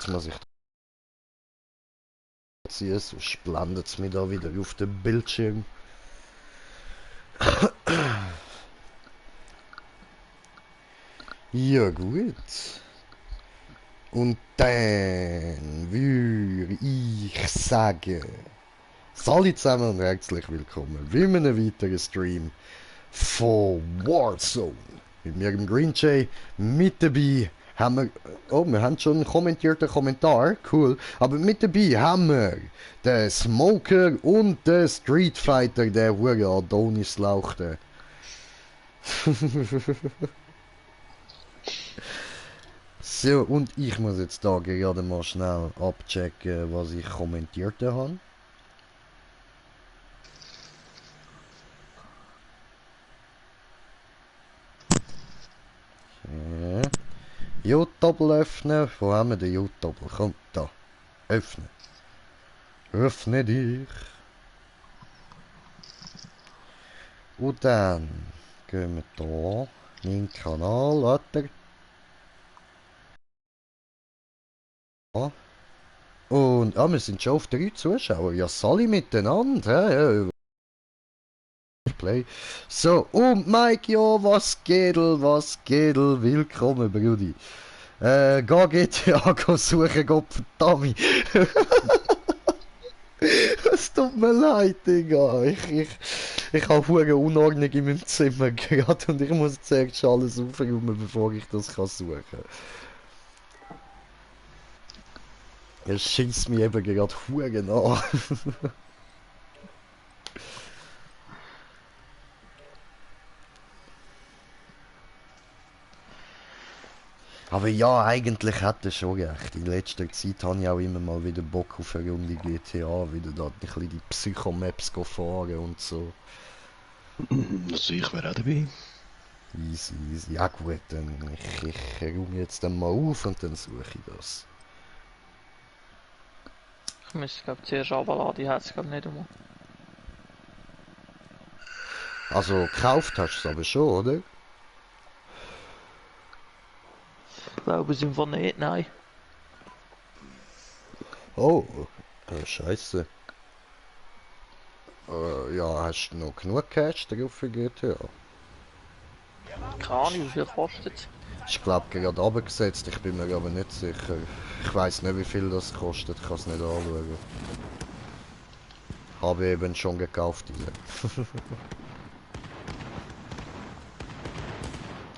Jetzt muss ich ziehen, sonst blendet es mich da wieder auf dem Bildschirm. Ja gut. Und dann würde ich sagen, alle zusammen und herzlich willkommen bei einem weiteren Stream von Warzone. Mit mir im Green Jay, mit dabei haben wir, oh, wir haben schon einen kommentierten Kommentar, cool, aber mit dabei haben wir den Smoker und den Street Fighter, der hure Adonis lauchte. So, und ich muss jetzt da gerade mal schnell abchecken, was ich kommentiert habe. YouTube öffnen. Wo haben wir den YouTube? Komm, da. Öffnen. Öffne dich. Und dann gehen wir da. Mein Kanal, warte. Und, wir sind schon auf 3 Zuschauer. Ja, Sali miteinander. Ja. Play. So, und Mike, ja, was geht, willkommen, Brudi. Geh GTA suchen, Gottverdammt. Es tut mir leid, Digga. Ich habe hure Unordnung in meinem Zimmer gerade und ich muss zuerst alles aufräumen, bevor ich das kann suchen kann. Es schießt mich eben gerade hure an. Aber ja, eigentlich hat er schon recht. In letzter Zeit habe ich auch immer mal wieder Bock auf eine Runde GTA, wieder da ein bisschen die Psychomaps fahren und so. Also ich wäre auch dabei. Easy, easy. Ja gut, dann ich räume jetzt dann mal auf und dann suche ich das. Ich müsste glaube zuerst runterladen, die hat es glaube nicht einmal. Also gekauft hast du es aber schon, oder? Ich glaube es einfach nicht, nein. Oh, scheiße. Ja, hast du noch genug Cash drauf für GTA? Keine Ahnung, wie viel kostet es? Ich glaube gerade runtergesetzt, ich bin mir aber nicht sicher. Ich weiß nicht wie viel das kostet, ich kann es nicht anschauen. Habe eben schon gekauft diese.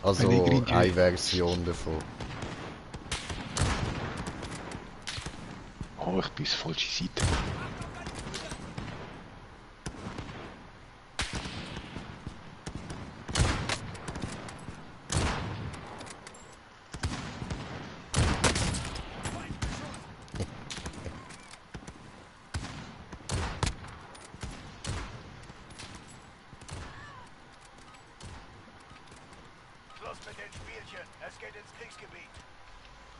Also eine Version davon. Oh, ich bin auf der falschen Seite.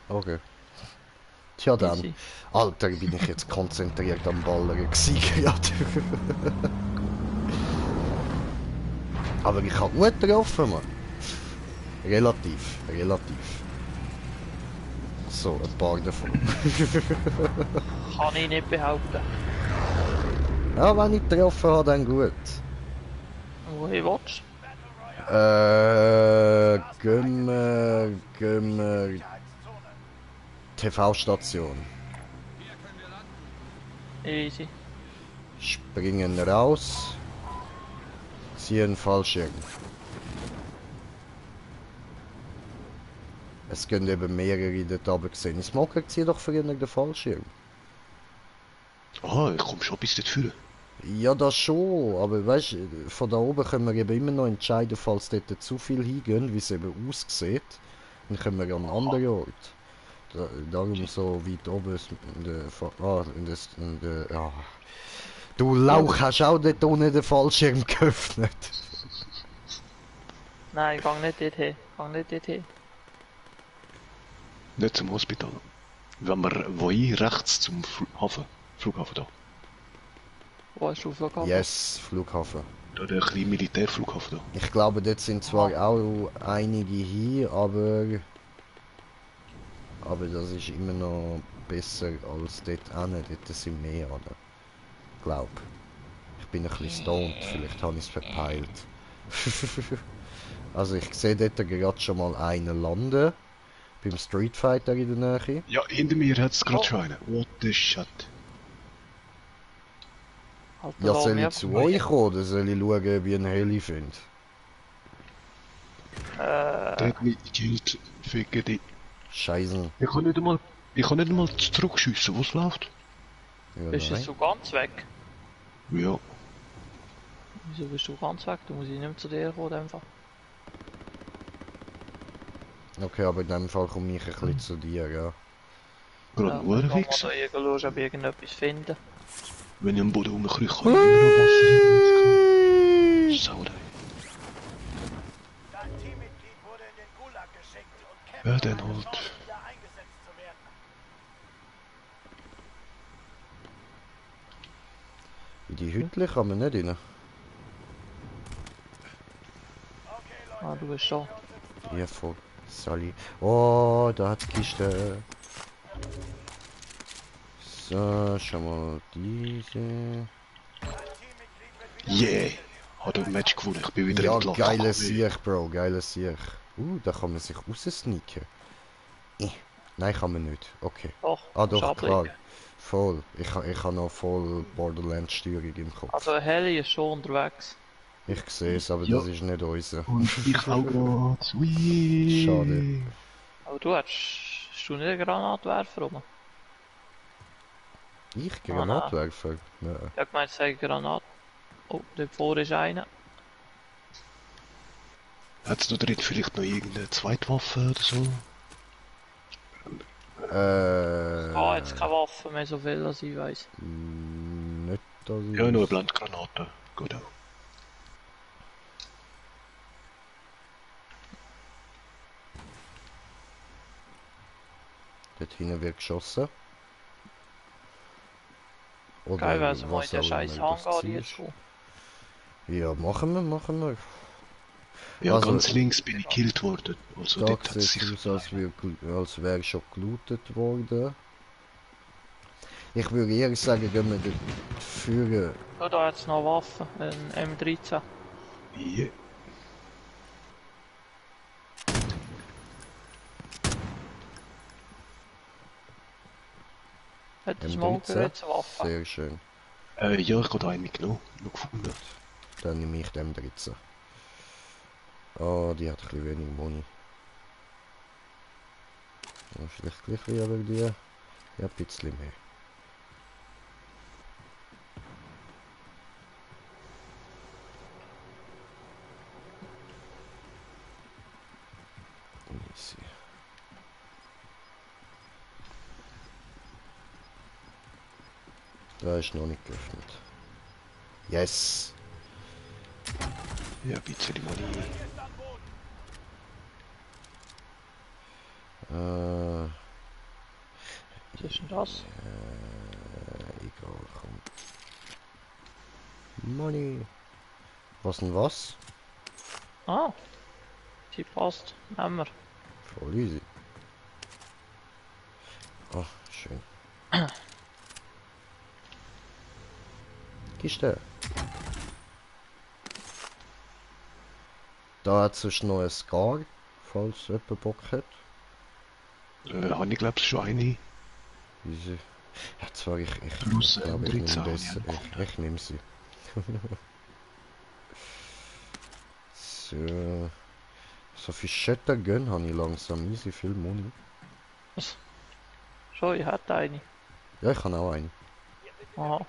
Okay. Tja dann. Easy. Alter, bin ich jetzt konzentriert am Ballern gewesen gerade. Aber ich habe gut getroffen, Mann. Relativ. So, ein paar davon. Kann ich nicht behaupten. Ja, wenn ich getroffen habe, dann gut. Woher willst Gehen wir TV-Station. du? Easy. Springen raus. Ziehen Fallschirm. Es gehen eben mehrere dort runter gesehen. Ich mag zieh doch früher den Fallschirm. Ah, ich komme schon bis dort führen. Ja, das schon, aber weißt du, von da oben können wir eben immer noch entscheiden, falls dort zu viel hingehen, wie es eben aussieht. Dann können wir an einen anderen Ort. Darum so weit oben ja. Du Lauch, hast auch dort unten den Fallschirm geöffnet. Nein, ich gehe nicht dorthin. Nicht zum Hospital. Wenn wir wollen, rechts zum Flughafen da. Wo hast du Flughafen? Yes, Flughafen. Da der kleine Militärflughafen da. Ich glaube, dort sind zwar auch einige hier, aber Aber das ist immer noch besser als dort hin. Dort sind mehr, oder? Glaub. Ich bin ein bisschen stoned, vielleicht habe ich es verpeilt. Also ich sehe dort gerade schon mal einen landen. Beim Street Fighter in der Nähe. Ja, hinter mir hat es gerade Oh. schon einen. What the shit. Alter, Ja, da soll mir ich zu euch kommen oder soll ich schauen, ob ich einen Heli finde? Der hat mich gekillt. Ficken die. Scheiße. Ich kann nicht einmal zurückschiessen, was läuft? Ja, bist du nein. so ganz weg? Ja. Wieso bist du ganz weg? Du musst ich nicht mehr zu dir kommen, einfach. Okay, aber in dem Fall komme ich ein bisschen zu dir, ja. Gerade nur Dann fix. mal schauen, ob ich irgendetwas finde. Wenn ich am Boden rumkriege, kann ich immer noch was. Sau da. Dein Teammitglied wurde in den Gulag geschickt und kämpft Ja, um dann eine halt. Chance, wieder eingesetzt zu werden. In die Hütte kann man nicht rein. Okay, Leute. Ah, du bist schon. Ja, voll. Sally. Oh, da hat die Kiste. So, schau mal diese. Dein Teammitglied wird wieder Yeah! Hat ein Match gewonnen, ich bin wieder Ja, entlacht. geiler Sieg, Bro, geiler Sieg. Da kann man sich raussneaken. Nein, kann man nicht. Okay. Doch, Ah, musst doch, klar. abblicken. Voll. Ich habe noch voll Borderlands-Steuerung im Kopf. Also Heli ist schon unterwegs. Ich sehe es, aber Ja. das ist nicht unser. Und ich auch gerade. Ui. Schade. Aber du hast du nicht einen Granatwerfer rum? Ich nein. Granatwerfer? Nein. Ich hab gemeint, es sei Granat. Oh, dort vor ist einer. Hat's da drin vielleicht noch irgendeine Zweitwaffe oder so? Ah, jetzt keine Waffe mehr, so viel als ich weiss. Nicht, dass ich... Ja, nur eine Blendgranate. Gut auch. Dort hinten wird geschossen. Oder Geil wäre es mal in was den auch scheiß immer das Hangar Ziel jetzt ist. kommen. Ja, machen wir. Ja, Also, ganz links bin ich gekillt worden. Also Da dort hat sieht es es sich... aus, als wäre schon gelootet worden. Ich würde eher sagen, gehen wir dort führen. Oh, da hat es noch Waffen, ein M13. Yeah. Hat der M13? Smoker jetzt eine Waffe? Sehr schön. Ja, ich habe da einen mitgenommen. Noch gefunden. Dann nehme ich den M13. Oh, die hat ein bisschen wenig Muni. Ja, vielleicht gleich wie aber die. Ja, ein bisschen mehr. Easy. Da ist noch nicht geöffnet. Yes! Ja, ein bisschen Money. Was ist denn das? Egal, komm. Money! Was denn was? Ah, die passt. Nehmen wir. Voll easy. Oh, schön. Kiste. Da hat es noch ein Scar, falls jemand Bock hat. Habe ich glaube schon eine. Diese. Ja, zwar ich Plus glaube, ich nehme 13 das. habe ich Ich nehme sie. So. So viel Shotgun habe ich langsam easy viel Money. Schon, ich hätte eine. Ja, ich habe auch einen. Aha.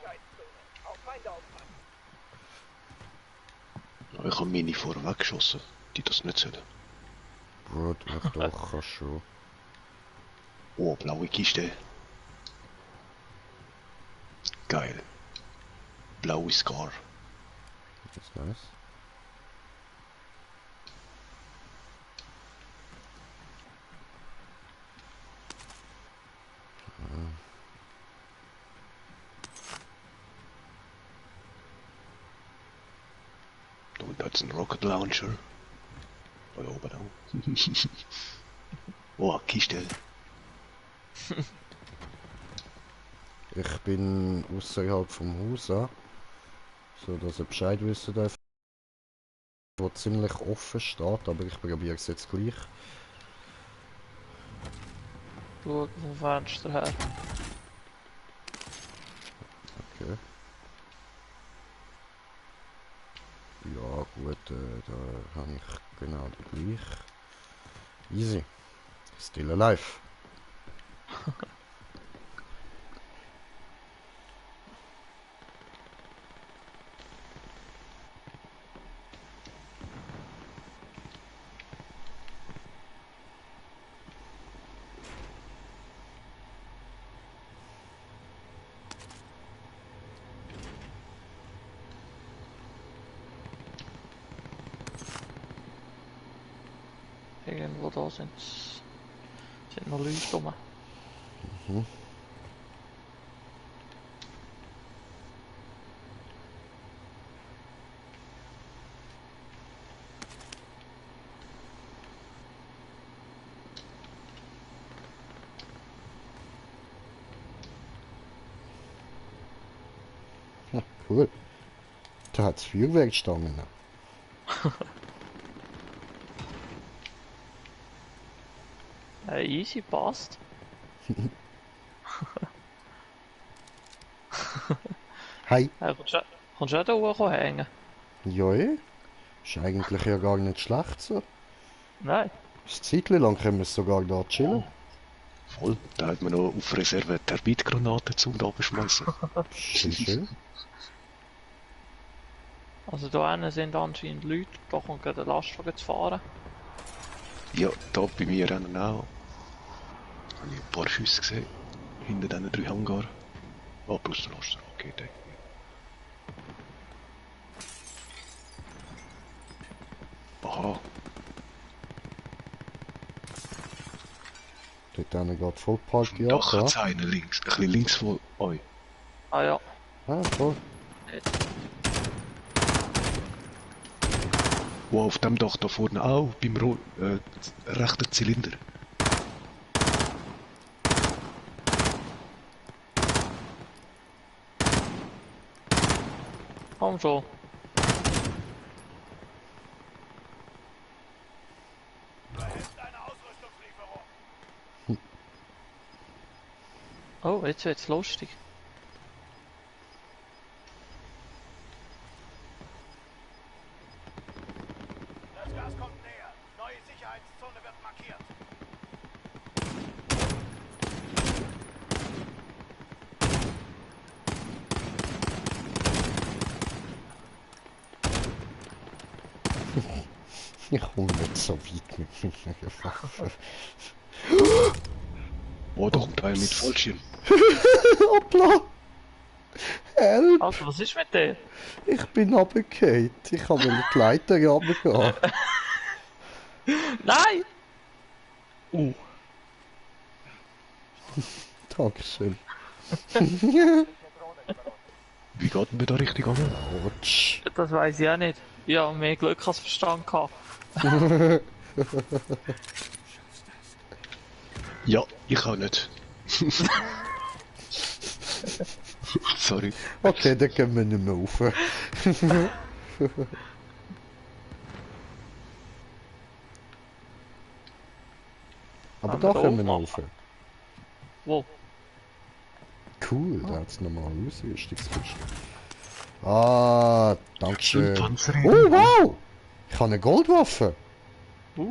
Ich habe meine vorweg geschossen, die das nicht sollen. Bro, du doch kannst schon. Oh, blaue Kiste. Geil. Blaue Scar. Das ist nice. Und da ist ein Rocket Launcher. Da oben auch. Oh, Kiste. Ich bin außerhalb vom Haus, so dass ihr Bescheid wissen dürft, wo ziemlich offen steht, aber ich probiere es jetzt gleich. Schau vom Fenster her. Okay. Ja gut, da habe ich genau den gleich. Easy. Still alive. Irgendwo da sind noch Leute rum. Mhm. Cool. Da hat's Feuerwerkstangen. Easy, passt. Hi. Kommst du auch da hoch hängen? Ja, ist eigentlich ja gar nicht schlecht so. Nein. Ein Zeitchen lang können wir sogar da chillen. Voll. Da hat man noch auf Reserve Termitgranaten zum da beschmeißen. Schön, schön. Also da hinten sind anscheinend Leute, da kommt gerade der Lastwagen zu fahren. Ja, da bei mir auch. Habe ich ein paar Schüsse gesehen. Hinter diesen 3 Hangaren. Ah, plus der Laster. Okay, denke ich. Aha. Dort hinten geht voll Party Vom Dach ab, hat es ja? einen links. Ein bisschen links von euch. Ah ja. Ah, voll. Wow, auf dem Dach da vorne auch. Beim rechten Zylinder. Komm schon. Du erhältst eine Ausrüstungslieferung. Oh, jetzt wird's lustig. Das Gas kommt näher. Neue Sicherheitszone wird markiert. Ich komme nicht so weit mit meiner Waffe. Oh, da kommt einer mit Fallschirm. Hoppla! Help! Also, was ist mit dir? Ich bin runtergefallen. Ich kann mit die Leiter runtergehen. Nein! Dankeschön. Wie geht denn da richtig an? Autsch. Das weiß ich auch nicht. Ja, mehr Glück als Verstand gehabt. Ja, ich auch nicht. Sorry. Okay, dann gehen wir nicht mehr rauf. Aber da können wir noch rauf. Wo? Cool, da hat es nochmal eine Ausrüstungskiste. Ah, dankeschön. Panzerung. Oh, wow! Ich habe eine Goldwaffe. Da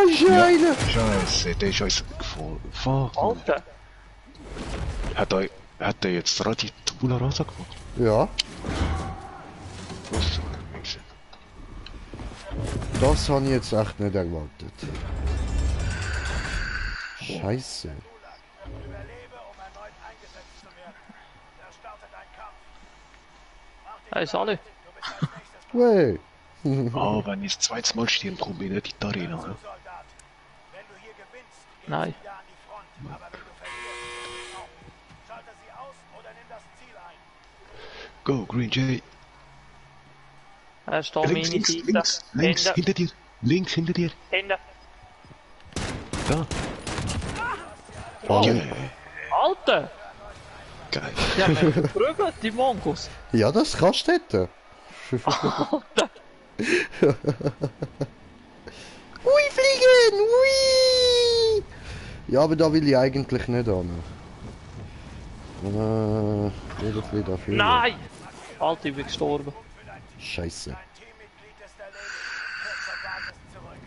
ist einer! Scheiße, der ist uns gefallen. Fuck. Alter! Hat er jetzt gerade die Tabula Rasa gemacht? Ja, Was so ein Mist. das habe ich jetzt echt nicht erwartet. Scheiße. Gulag. Überlebe, um erneut eingesetzt zu werden. Da startet ein Kampf. Mach dich Hey, Sally. bereit. Du bist als nächstes dran. Wey. Ah, wenn ich das zweite Mal stehen probiere, nicht in die Arena. Zu, Ne? Soldat. Wenn du hier gewinnst, gehst Nein. du wieder an die Front. Aber wenn du verlierst, auch. Schalte sie aus oder nimm das Ziel ein. Go, Green Jay. Er ist da Links, meine links, Seite. links, links, Hinten. hinter dir. Links, hinter dir. Hinten. da. Fallen. Alter! Geil. Die haben mich geprügelt, die Mongos. Ja, das kannst du dort. Alter! Ui, fliegen! Ui! Ja, aber da will ich eigentlich nicht an. Irgendwie dafür. Nein! Alter, ich bin gestorben. Scheiße. Ein Teammitglied ist erledigt. Kehrt zur Basis zurück.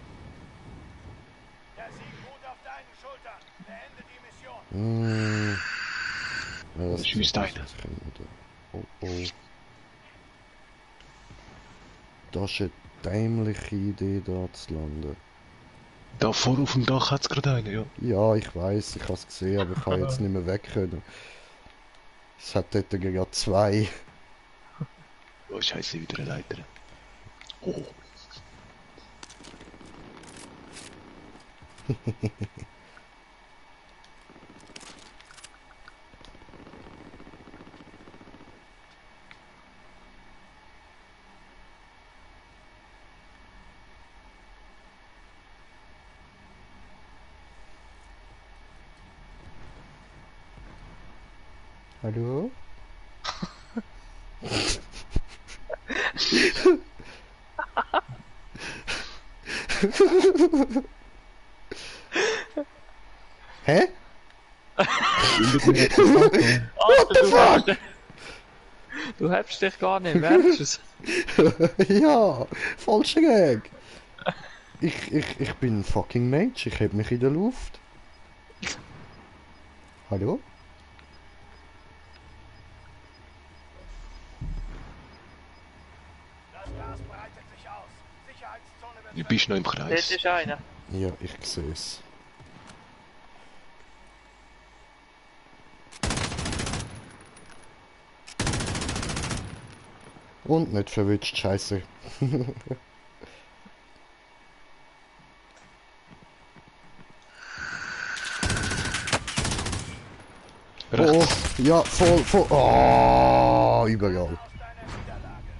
Der Sieg ruht auf deinen Schultern. Beende die Mission. Ja, das Schießt einer. Oh oh. Das ist eine dämliche Idee, da zu landen. Da vor auf dem Dach hat es gerade einen, ja. Ja, ich weiß, ich habe es gesehen, aber ich kann jetzt nicht mehr weg können. Es hat dort gerade zwei. Oh, scheiße, wieder eine Leiter. Oh. Hallo? Hä? What the fuck? Du hebst dich gar nicht, merkst du es? Ja, voll schräg. Ich bin ein fucking Mensch, ich heb mich in der Luft. Hallo? Das Gas breitet sich aus. Sicherheitszone wird Du bist noch im Dort Kreis. ist einer. Ja, ich sehe es. Und nicht verwünscht, scheiße. Oh, Rechts. ja, voll. Oh, überall. aus deiner Niederlage.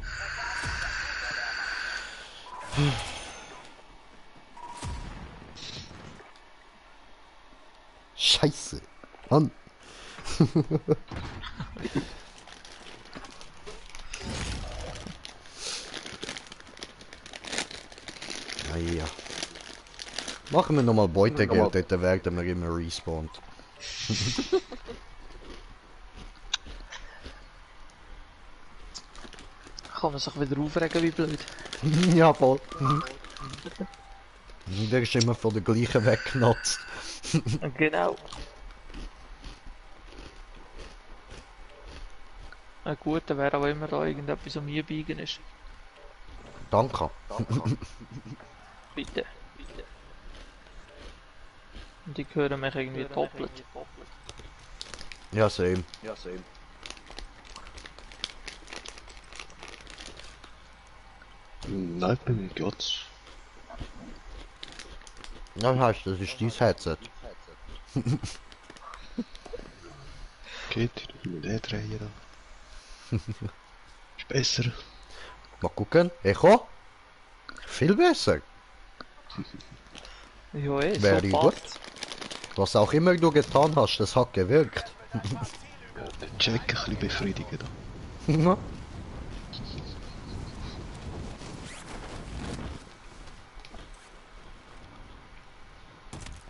Scheiße. Mann. Naja. Machen wir nochmal Beutegeld, dort werden wir immer respawned. Kann man sich wieder aufregen wie blöd. Ja, voll. Der ist immer von der gleichen weggenutzt. Genau. Ein guter wäre aber immer da irgendetwas um mir biegen ist. Danke. Bitte. Und die hören mich irgendwie doppelt. Ja, same. Nein, bei mir geht's. Das heißt, das ist dein Headset. Geht, ich will den drehen da. Ist besser. Mal gucken. Echo? Viel besser. Ja, Very so good. passt. Was auch immer du getan hast, das hat gewirkt. Den Check ein bisschen befriedigen da. Ja.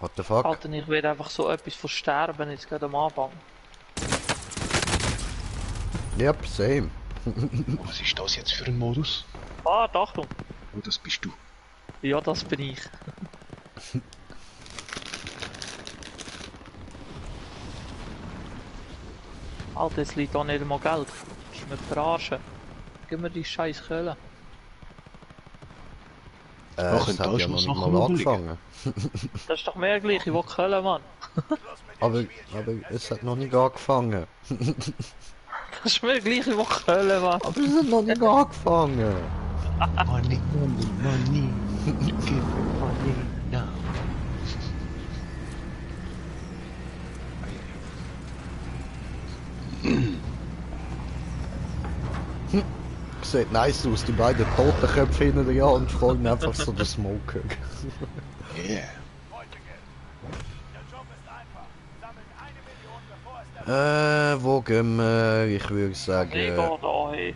What the fuck? Alter, ich werde einfach so etwas von sterben jetzt gerade am Anfang. Yep, same. Was ist das jetzt für ein Modus? Ah, Achtung! Oh, das bist du. Ja, das bin ich. Alter, jetzt liegt da nicht einmal Geld. Das ist mir verarschen. Gib mir die scheiß Köhle. Ach, Es und da hat ist ja noch noch nicht Sachen mal rumliegen. angefangen. Das ist doch mehr gleich, ich will Köhle, Mann. Aber es hat noch nicht angefangen. Das ist mir gleich, ich will Köhle, Mann. Aber es hat noch nicht angefangen. Money, money, money. Give me money now. Sieht nice aus, die beiden toten Köpfe hinter der Hand folgen einfach so der Smoke. Yeah. Beutegeld. sammeln 1 Million, bevor es der Wo gehen wir? Ich würde Ich sagen, gehe da hin.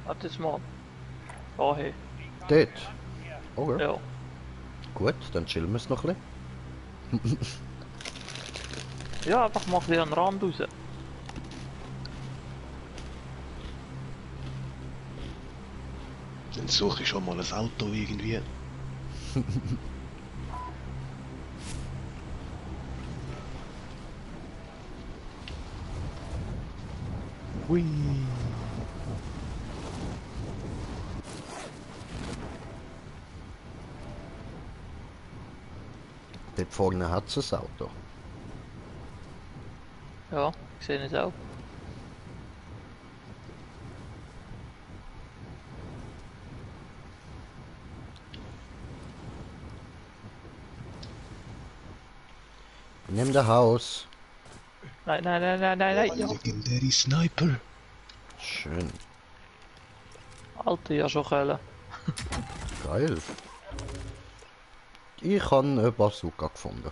Warte jetzt mal. Da hin. dort. Okay, Ja. gut, dann chillen wir es noch ein bisschen. Ja, einfach mal ein bisschen an den Rand raus. Dann suche ich schon mal ein Auto irgendwie. Hui. Dort vorne hat es ein Auto. Ja, ich sehe es auch. Nimm das Haus. Nein, nein, nein, nein, nein, Oh, nein. Ja. legendäre Sniper. Schön. Alter, ja schon können. Geil. Ich habe eine Bazooka gefunden.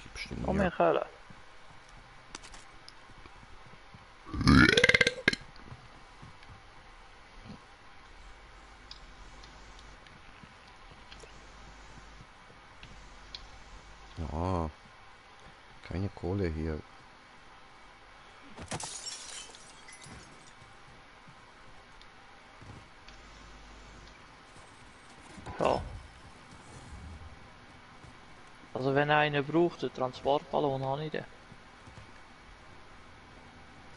Gibst du Komm mir? her, können. Ah, keine Kohle hier. Ja. Also wenn einer braucht, den Transportballon habe ich den.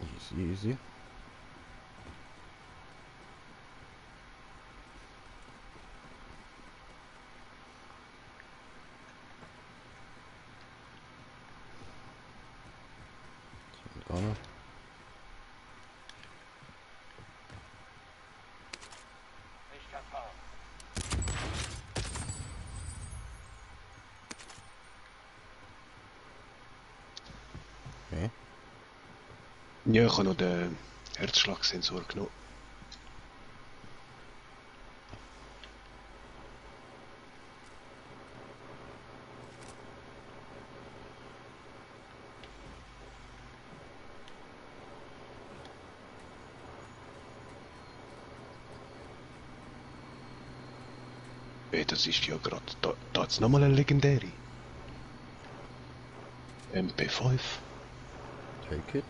Easy, easy. Ah, Ich kann fahren. okay. Ja, ich habe noch den Herzschlagsensor genommen. Das ist ja gerade... Da hat's nochmal eine legendäre. MP5. Take it.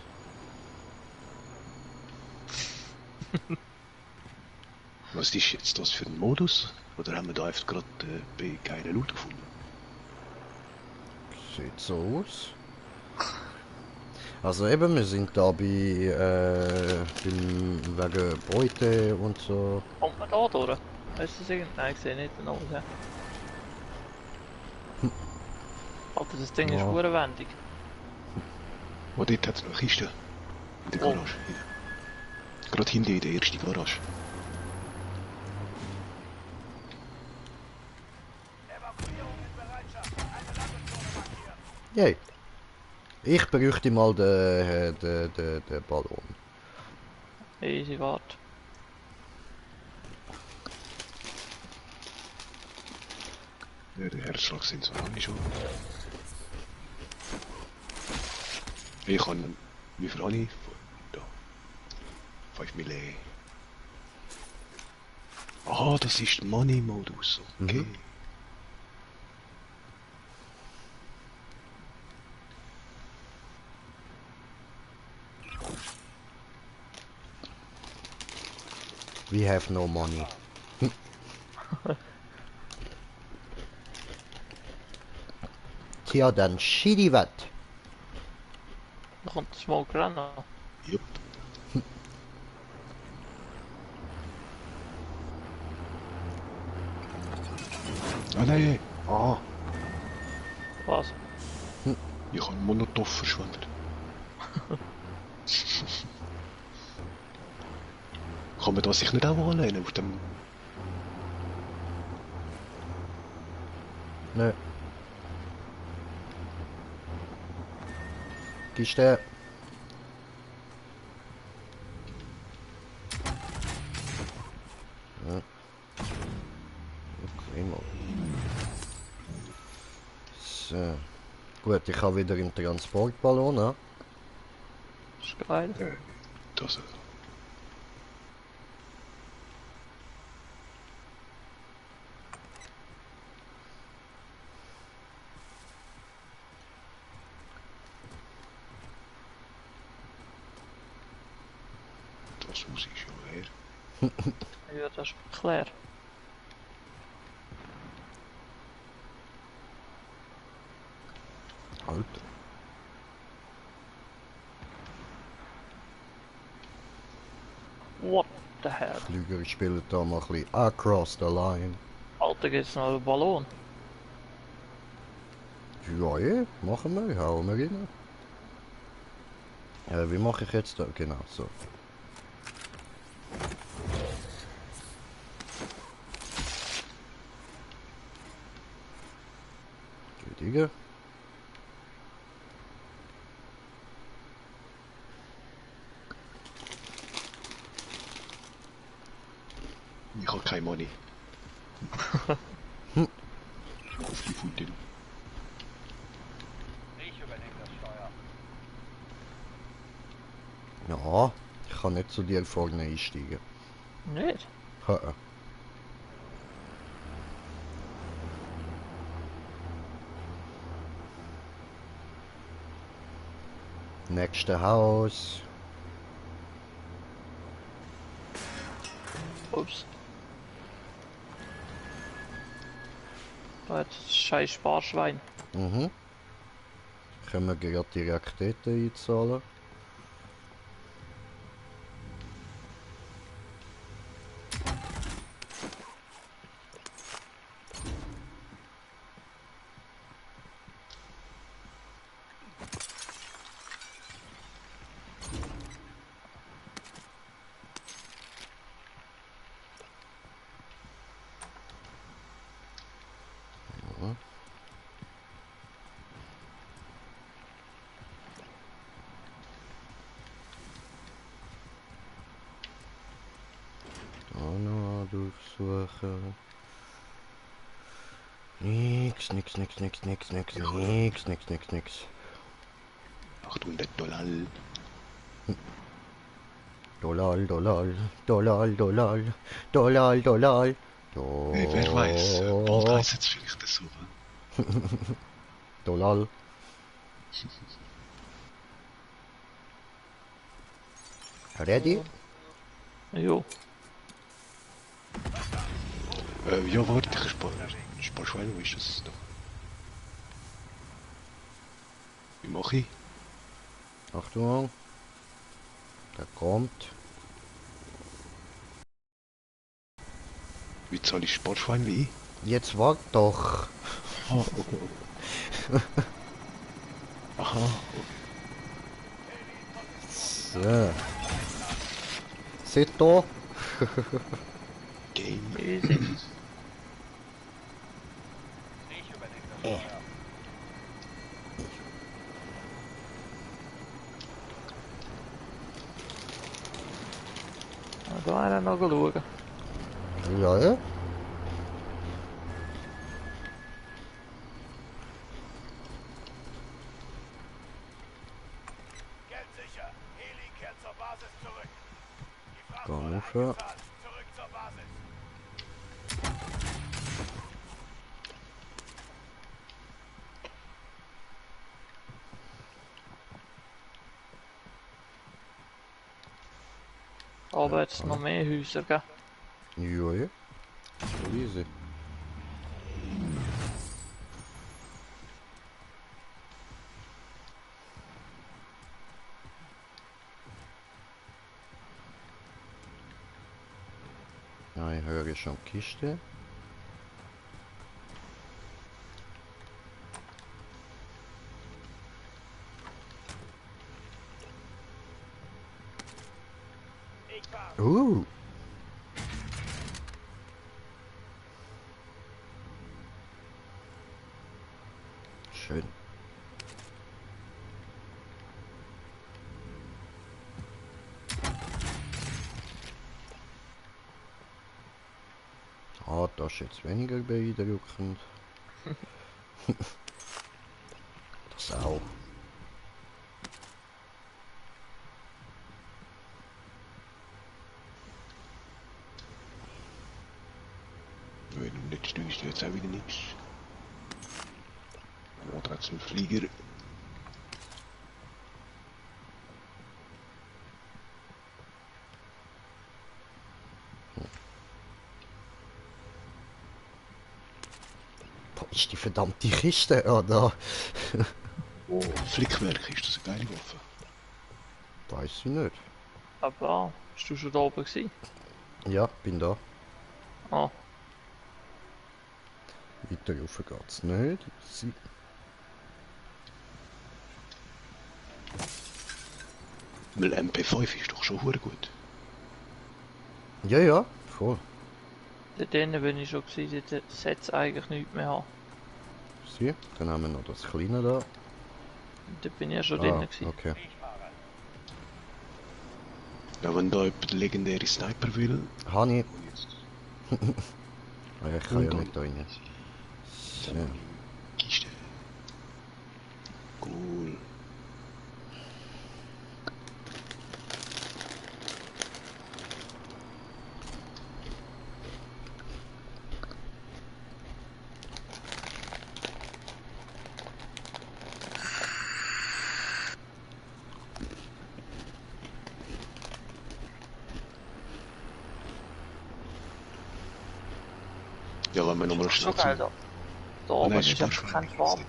Was ist jetzt das für ein Modus? Oder haben wir da einfach gerade bei geilen Loot gefunden? Sieht so aus. Also eben, wir sind da wegen Beute und so. Kommt man da durch? Weißt du das irgend? Nein, ich sehe nicht den Nose. Alter, das Ding ist Ja. verdammt. Oh, dort hat es noch eine Kiste. In der Oh. Garage. Gerade hinten in der ersten Garage. Evakuierung in Bereitschaft. Eine Landezone markiert. Yay. Ich bräuchte mal den Ballon. Easy, warte. Ja, der Herzschlagsensor habe ich schon. Ich habe... Wie viel habe ich? Da. 5 Milli. Ah, das ist der Money-Modus. Okay. Mhm. We have no money. Tja, dann schiedi wat. Da kommt der Smoke ran. Jupp. Ah nein! Ah! Was? Ich habe einen Monotov verschwendet. Kann man das sich nicht auch anlehnen auf dem... Nö. Gibst du? Gut, ich habe wieder einen Transportballon, ne? Ist geil. Das, das muss ich schon her. Ja, das ist klar. Alter, What the hell? Flüger spielen da mal ein bisschen Across the Line. Alter, gibt's noch einen Ballon? Ja, ja, machen wir, hauen wir rein. Wie mache ich jetzt da? Genau, so. Gütige. Ich habe kein Money. Auf die Putin. Ich übernehme das Steuer. Ja, ich kann nicht zu dir vorne einsteigen. Nicht? Ha. Nächste Haus. Ups. Da hat das scheiß Sparschwein. Mhm. Können wir gerade die Rakete einzahlen? Noch durchsuchen. Nix. 800 Dollar. Dollar. Hey, wer weiß? Bald heisst es vielleicht so. Dollar. Ready? Jo. Ja, warte, ich spar Schwein, wo ist das da? Wie mache ich? Achtung. Der kommt. Wie zahle ich Sparschwein wie? Jetzt wart doch. Ah, okay. Aha, So. Seht da. Game. Easy. Ich übernehme das Steuer. Da einer noch schauen. Ja, ja. Geld sicher. Heli kehrt zur Basis zurück. Die Fracht Gar wurde nicht, ja. eingezahlt. Zurück zur Basis. Aber jetzt noch mehr Häuser, gell? Ja, ja. Voll easy. Ja, ich höre schon Kiste. Ich fahre. Schön. Ah, das ist jetzt weniger beeindruckend. Das Sau. Wenn du nicht stehst, jetzt auch wieder nichts. Oder hat's einen Flieger? Wo ist die verdammte Kiste? Ah, da. Oh, Flickwerk, ist das eine geile Waffe? Weiß ich nicht. Aber bist du schon da oben gewesen? Ja, bin da. Ah, Weiter rauf geht's nicht. Weil MP5 ist doch schon hure gut. Ja, ja, voll. dort drinnen bin ich schon gewesen, dort sollte es eigentlich nichts mehr haben. Sieh, dann haben wir noch das kleine da. Und dort bin ich ja schon drinnen gewesen. okay. Ja, wenn da jemand den legendären Sniper will. Hani. Oh, jetzt. Ah, ja, ich kann Und ja dann- nicht da rein. So. Kiste. Cool. Ja, wenn wir nochmal Schon schnell geil da. Da oben nein, ist Spaß. einfach kein Schwarz.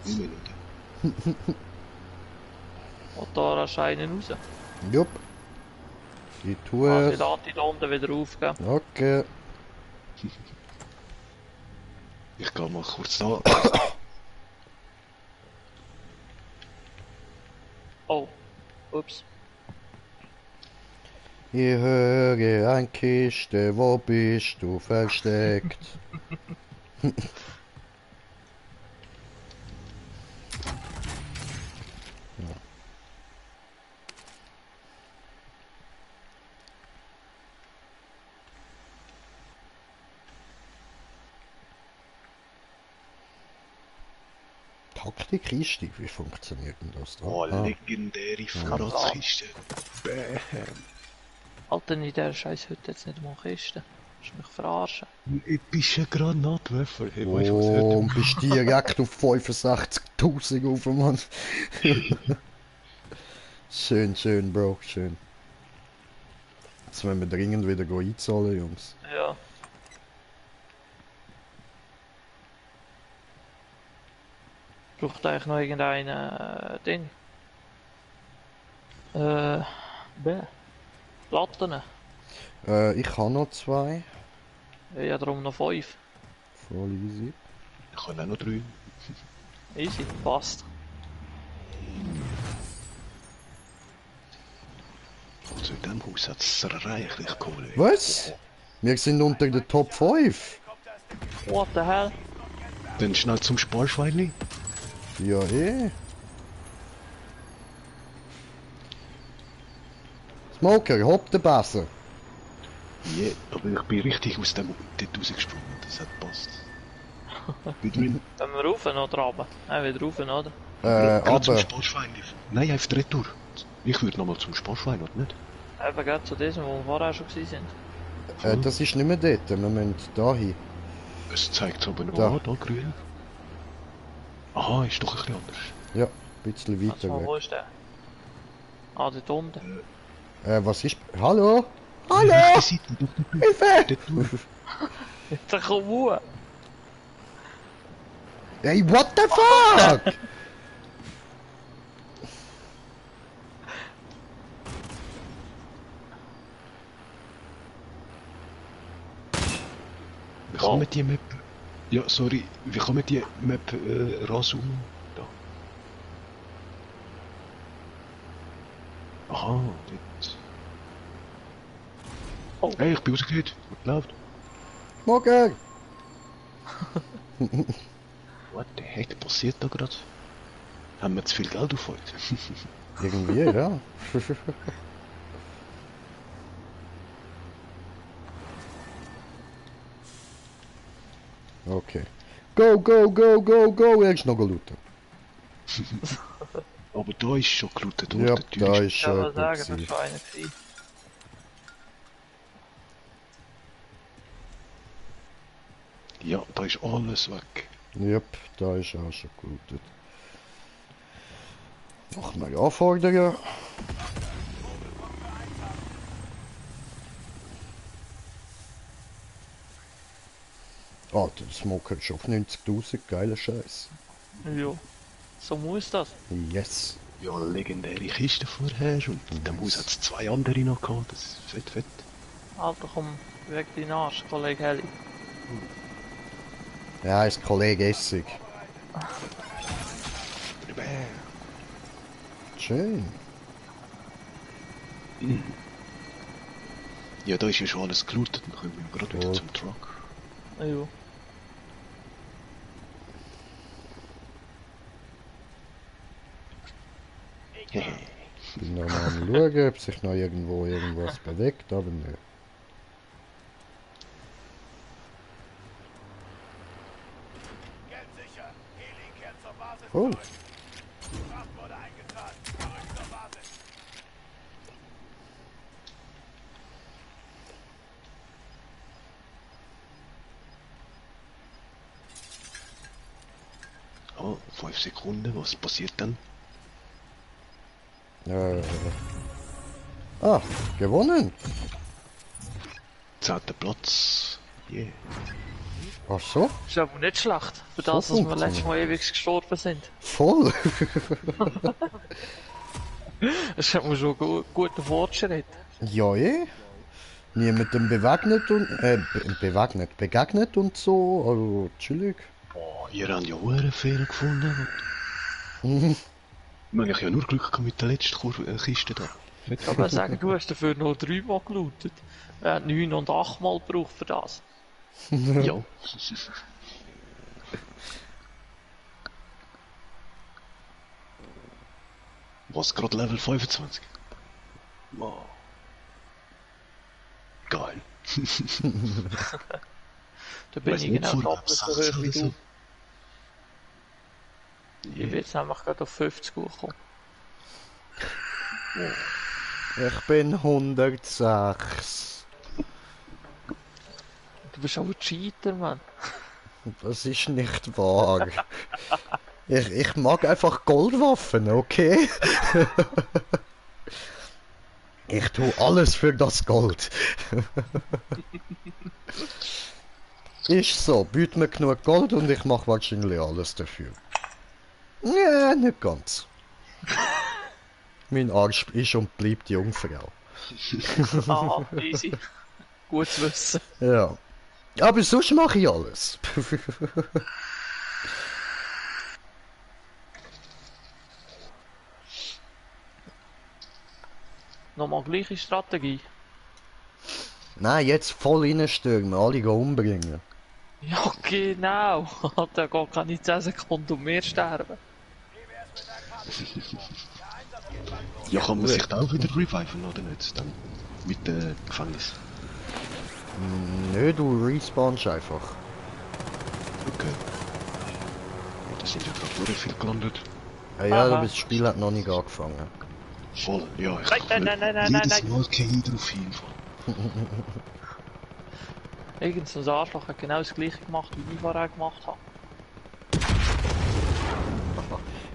Und da rasch einen raus. Jupp. Ich tue Also ich es. lade die da unten wieder auf, gell? Okay. Ich gehe mal kurz da. Oh. Ups. Ich höre eine Kiste, wo bist du versteckt? Taktikkiste, wie funktioniert denn das da? Oh, Ah, legendäre Vorratskiste. Bam. Alter, in dieser scheiß Hütte jetzt nicht mal Kiste. Willst du mich verarschen? Ein epischer Granatwerfer. Hey, weißt du, was oh, hört und bist direkt auf 65.000 auf, Mann. Schön, schön, Bro, schön. Jetzt müssen wir dringend wieder einzahlen, Jungs. Ja. Braucht eigentlich noch irgendein Ding? Bäh. Platten. Ich habe noch 2. Ja, darum noch 5. Voll easy. Ich kann auch noch 3. Easy, passt. Also in diesem Haus hat es reichlich Kohle. Was? Wir sind unter der Top 5. What the hell? Dann schnell zum Sparschweinli. Ja, eh. Smoker, hopp den Besser. Ja, aber ich bin richtig aus dem dort rausgesprungen. Das hat gepasst. Bin drin. Wenn wir rauf oder runter? Nein, wieder rauf, oder? Gerade zum Aber, Sparschweinli. Nein, einfach Retour. Ich würde nochmal zum Sparschwein, oder nicht? Eben gerade zu diesem, wo wir vorher schon waren. das ist nicht mehr dort. Wir müssen da hin. Es zeigt es aber noch. Da. Ah, da grün. Aha, ist doch ein bisschen anders. Ja, ein bisschen weiter Also, weg. wo ist der? Ah, dort unten. Was ist... Hallo? Hallo? Rechte Seite, doch dort. Hilfe! Dort durch. Da komm hoch! Hey, what the fuck? Wie kann man die Map... Ja, sorry. Wie kann man die Map ranzoomen? Da. Aha, dort. Oh. Hey, ich bin rausgehört. Was läuft? Smoker! What the heck passiert da gerade? Haben wir zu viel Geld auf heute? Irgendwie, ja. Okay. Go, go, go, go, go! Er ist noch gelootet. Aber da ist schon gelootet Ja, worden. die Tür da ist- ist Ich schon kann sagen, jemand das gewesen. war einer gewesen. Ja, da ist alles weg. Yep, da ist auch schon gelootet. Noch mal Anforderungen. Alter, das Smoke hat schon auf 90.000, geiler Scheiß. Ja, so muss das. Yes. Ja, legendäre Kiste vorher und dann muss jetzt 2 andere noch gehabt. Das ist fett, fett. Alter, komm, weg deinen Arsch, Kollege Heli. Ja, ist Kollege Essig. Schön. Ja, da ist ja schon alles gelootet. Dann können wir gerade wieder Cool. zum Truck. Ja. Bin noch mal am schauen, ob sich noch irgendwo irgendwas bewegt, aber nö. Geld sicher. Heli kehrt zur Basis Oh. zurück. Fracht wurde eingezahlt. Zurück zur Basis. Oh, 5 Sekunden, was passiert dann? Ah, gewonnen. 10. Platz. Yeah. Ach so, Ist aber nicht schlecht, für So das, dass wir funktioniert. letztes Mal ewig gestorben sind. voll. Das hat man schon guten Fortschritt. Ja, eh. Niemandem begegnet und so, also chillig. Oh, ihr habt ja auch einen Fehler gefunden. Ich habe ja nur Glück gehabt mit der letzten Kiste da. Ich kann mal sagen, du hast dafür noch 3 Mal gelootet. 9 und 8 Mal gebraucht für das. Ja. Was gerade Level 25? Wow. Geil. Da bin Weiss ich nicht, genau vor doppelt so 16 hoch wie oder du. so. Ich bin jetzt nämlich gerade auf 50 gekommen. Ich bin 106. Du bist aber Cheater, Mann. Das ist nicht wahr. Ich mag einfach Goldwaffen, okay? Ich tue alles für das Gold. Ist so, büt mir genug Gold und ich mache wahrscheinlich alles dafür. Ja, nicht ganz. Mein Arsch ist und bleibt Jungfrau. Ah, easy. Gut zu wissen. Ja. Aber sonst mache ich alles. Nochmal gleiche Strategie. Nein, jetzt voll reinstürmen, alle gehen umbringen. Ja, genau. Da geht keine 10 Sekunden und mehr sterben. Wie wär's mit der Karte? Der Einsatz geht bald los. Ja, kann man sich da auch wieder reviven oder nicht? Dann mit dem Gefängnis. Nö, du respawnst einfach. Okay. Ja, da sind ja gerade nur viel gelandet. Ja, aber Aha. das Spiel hat noch nicht angefangen. Voll, ja, ich Nein, nein, nein, nein, jedes nein. Mal kein drauf hin. Irgend so ein Arschloch hat genau das gleiche gemacht, wie ich vorher gemacht habe.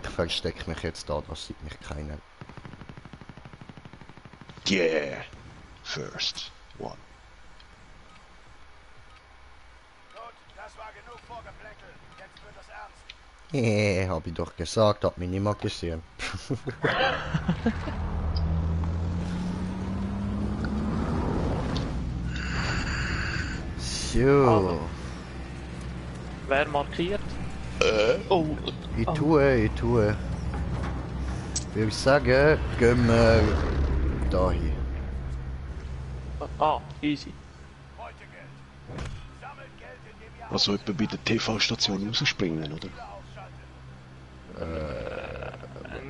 Ich verstecke mich jetzt da, das sieht mich keiner. Yeah! First one. Gut, das war genug Vorgeplänkel. Jetzt wird es ernst. Hab ich doch gesagt, hat mich niemand gesehen. So, Wer markiert? Oh, ich tue. Würde ich sagen, gehen wir dahin. ah, easy. Beutegeld. Sammelt Geld, indem ihr Also etwa bei der TV-Station rausspringen, oder?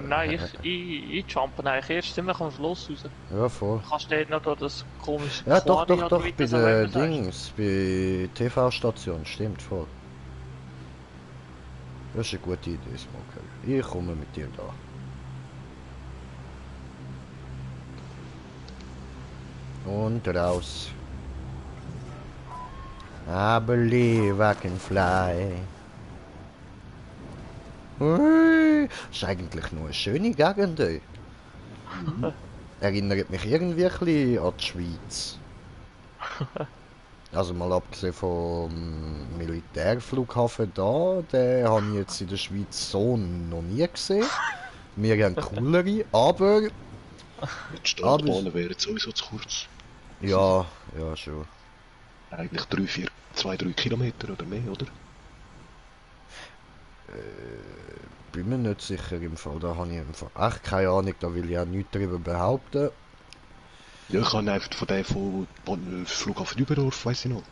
Nein, ich jumpe eigentlich erst ziemlich am Schluss raus. Ja, voll. Kannst du nicht noch durch das komische Ja, doch, Aquarium doch, oder wie bei das auch den immer sagst? Dings, bei TV-Station, stimmt voll. Das ist eine gute Idee, Smoker. Ich komme mit dir da. Und raus. I believe I can fly. Ui, ist eigentlich nur eine schöne Gegend, ey. Erinnert mich irgendwie ein bisschen an die Schweiz. Also mal abgesehen vom Militärflughafen da, den habe ich jetzt in der Schweiz so noch nie gesehen. Wir haben coolere, aber Die Startbahnen wären sowieso zu kurz. ja, ja schon. Eigentlich 2-3 Kilometer oder mehr, oder? Bin mir nicht sicher im Fall, da habe ich einfach echt keine Ahnung, da will ich auch nichts darüber behaupten. Ja, ich habe einfach von Flughafen Dübendorf, weiss ich noch.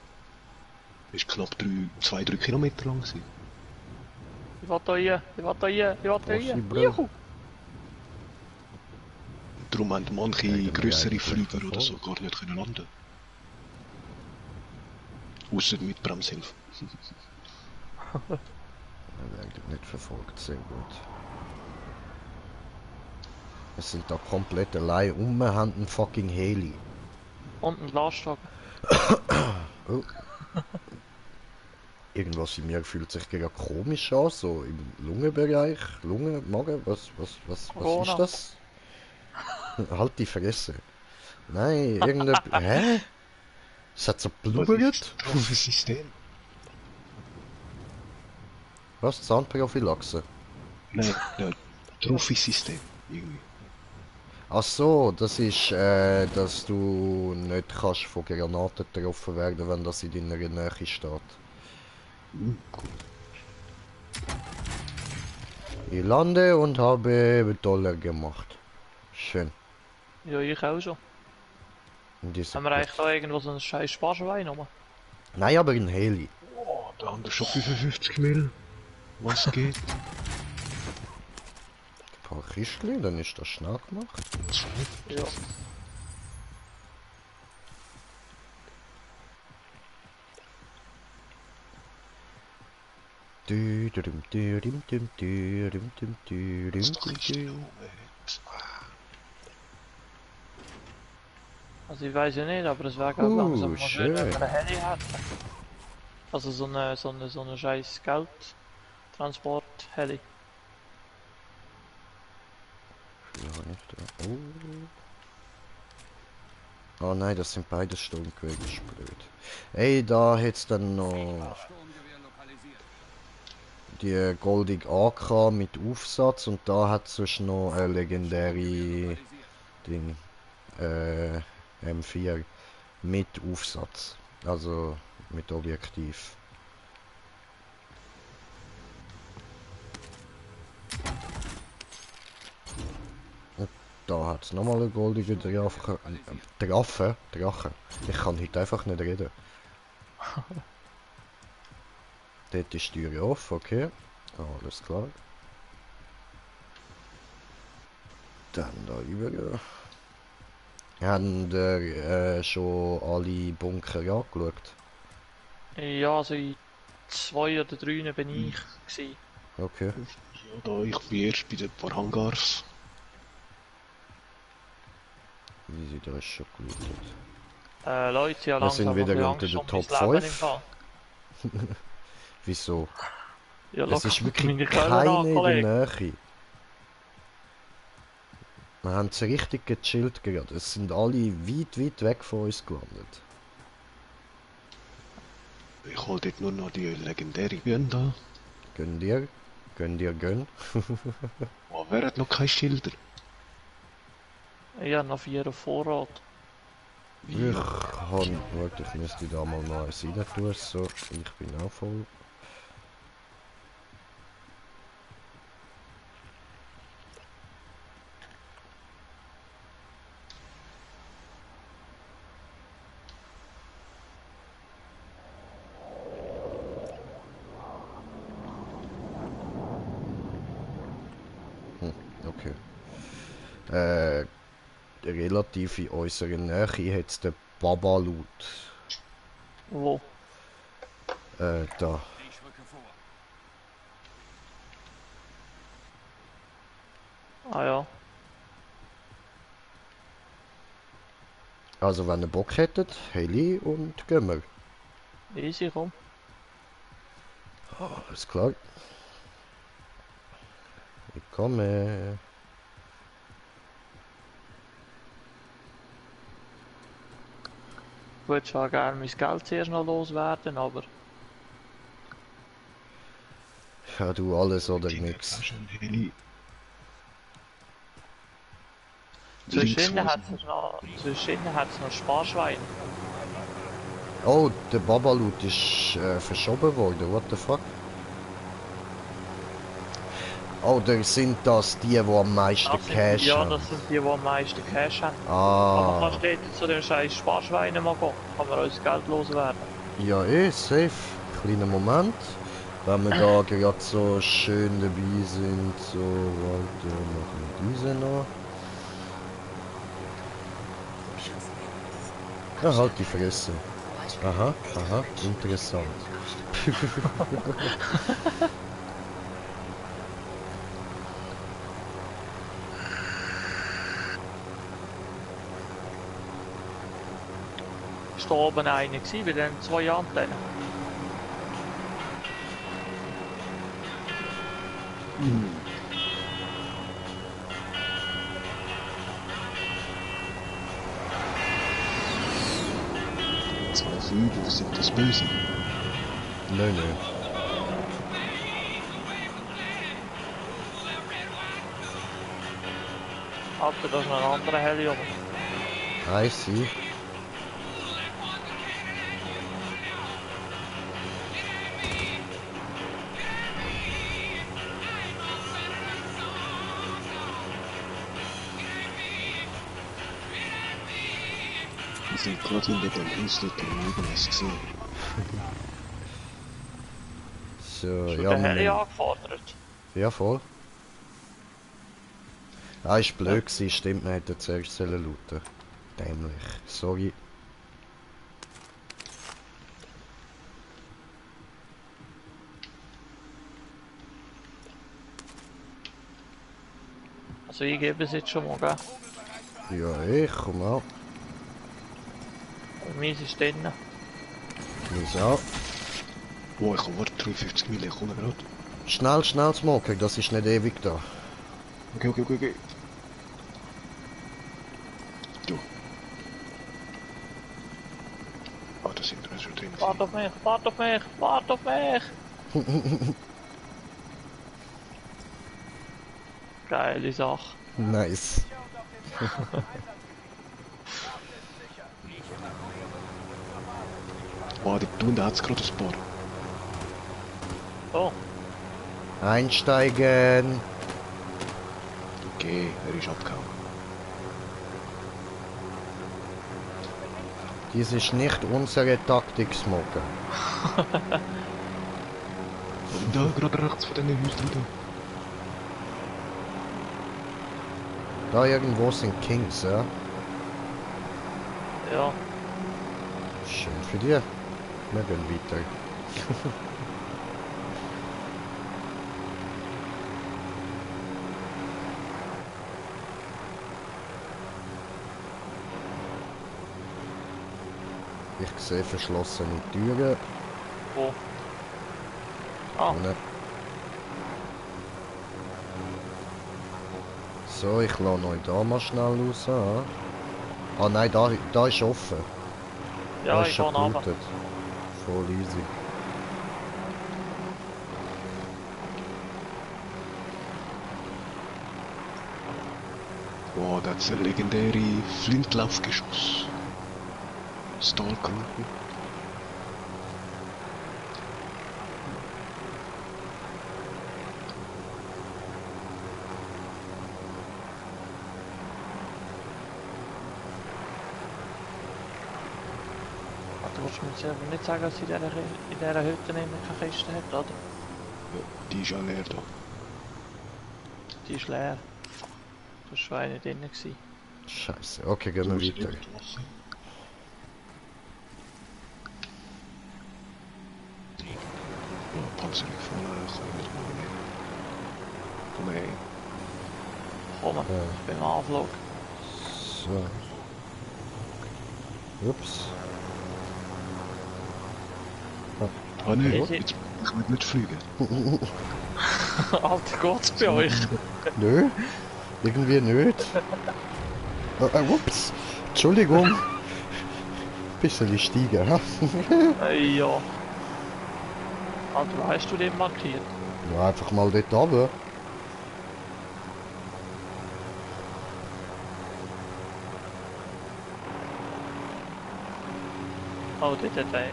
Ist knapp 2-3 Kilometer lang gewesen. Ich will da rein, ich will da rein, ich will da rein. Possible. Juhu! Darum haben manche Hätten wir grössere eigentlich Flüger oder so verfolgt. gar nicht können landen. Ausser mit Bremshilfe. Wir werden nicht verfolgt, sehr gut. Wir sind da komplett allein wir haben einen fucking Heli. Und ein Lastwagen. Oh. Irgendwas in mir fühlt sich gerade komisch an, so im Lungenbereich. Lunge, Magen, was Corona. ist das? Halt die Fresse. Nein, irgendein... Hä? Es hat so Was ist blubbert? das Trophysystem? Was? Zahnprophylaxe? Nein, ja, Trophysystem. Irgendwie. Ach so, das ist, dass du nicht kannst von Granaten getroffen werden, wenn das in deiner Nähe steht. Gut. Ich lande und habe Dollar gemacht. Schön. Ja, ich auch schon. Und diese Haben wir eigentlich da irgendwo so einen scheiß Sparschwein rum? Nein, aber ein Heli. Oh, der andere schon 55 Mil. Was geht? Ein paar Kistchen, dann ist das schnell gemacht. Ja. Also ich weiß ja nicht, aber es wäre glaube langsam mal schön, wenn wir schön. einen Heli hätten. Also so eine scheiß Geldtransport-Heli. Ja, nicht da. Oh nein, das sind beide Sturmquellen, das ist blöd. Ey, da hätt's dann noch die goldige AK mit Aufsatz und da hat es noch eine legendäre Ding, M4 mit Aufsatz, also mit Objektiv. Und da hat es nochmal eine goldige Drache. Ich kann heute einfach nicht reden. Dort ist die Tür offen, okay. Alles klar. Dann da rüber. Haben schon alle Bunker angeschaut? Ja, also in 2 oder 3 bin ich gewesen. Okay. Ja, da, ich bin erst bei den paar Hangars. Wie sie da ist schon gelootet. Leute, ja Wir sind langsam wieder ein unter bisschen den Angst Top um mein Leben 5. im Fall. Wieso? Ja, Es locker ist meine wirklich Quellen keine an, in Kollege. der Nähe. Wir haben es richtig gechillt gerade. Es sind alle weit weg von uns gelandet. Ich hol dort nur noch die legendäre Bühne da. Gönn dir. Gönn dir, gönn. Oh, wer hat noch keine Schilder? Ich habe noch 4 auf Vorrat. Ich ich müsste da mal noch eins rein tun. So, ich bin auch voll. Okay. Relativ in unserer Nähe hat es den Babalut. Wo? Da. Ah ja. Also wenn ihr Bock hättet, Heli und gehen wir. Easy, komm. Alles klar. Ich komme. Ich würde zwar gerne mein Geld zuerst noch loswerden, aber Ja, du alles oder Die nix. Flasche, Heli. zwischendrin hat es noch Sparschwein. Oh, der Babalut ist verschoben worden. What the fuck? Oder sind das die am meisten Cash Ja, haben? das sind die am meisten Cash haben. Aber Ah, kannst du dort zu dem scheiß Sparschwein mal gehen? Kann man uns Geld loswerden? ja safe. Kleiner Moment. Wenn wir da gerade so schön dabei sind, so, warte, machen wir diese noch. Ja, halt die Fresse. Aha, aha, interessant. Ist da oben einer gewesen, bei den 2 Antennen? Zwei Vögel sind das Böse. Nö, nö. Alter, da ist noch ein anderer Heli oben. I see. Wir sind gerade hinter dem Auslet daneben, hast du gesehen. So, Ist ja, der Heli wir angefordert? ja, voll. Ah, ist blöd gewesen, stimmt, man hätte zuerst sollen looten. Dämlich. Sorry. Also ich gebe es jetzt schon mal, gell? Ja, ich komm auch. Meins ist drinnen. Mich auch. Boah, ich habe 53 Mille, ich komme gerade. Schnell, schnell smoken, das ist nicht ewig da. Okay. Du. Ah, da sind wir schon drin. Wart auf mich, wart auf mich, wart auf mich! Geile Sache. Nice. Oh, da unten hat es gerade ein paar. Oh, Einsteigen. Okay, er ist abgehauen. Dies ist nicht unsere Taktik, smoken. Da, gerade rechts von diesen Häusern da. Da irgendwo sind Kings, ja? ja. Schön für dich. Wir gehen weiter. Ich sehe verschlossene Türen. Wo? Ah, Ohne. So, ich lasse euch da mal schnell raus. Ah nein, da ist offen. ja, Da ist ich schon gehe runter. gelootet. Voll easy. Wow, das ist ein legendäre Flintlaufgeschoss. Stalker. Du willst mir jetzt aber nicht sagen, dass in dieser Hütte nicht mehr keine Kiste hat, oder? Ja, die ist ja leer da. Die ist leer. Das Schwein nicht drin gewesen. Scheiße. Okay, gehen wir weiter. Ja, Panzerung vorne können wir mal nehmen. Komm her. Komm, Ja. ich bin am Anflug. So. Ups. Ah nein, Ich- jetzt ich will nicht fliegen. Alter, geht's bei euch? Nö, irgendwie nicht. Ups. Entschuldigung. Bisschen steigen, ha? Ja. Alter, wo hast du den markiert? Ja, einfach mal dort runter. Oh, dit hat er.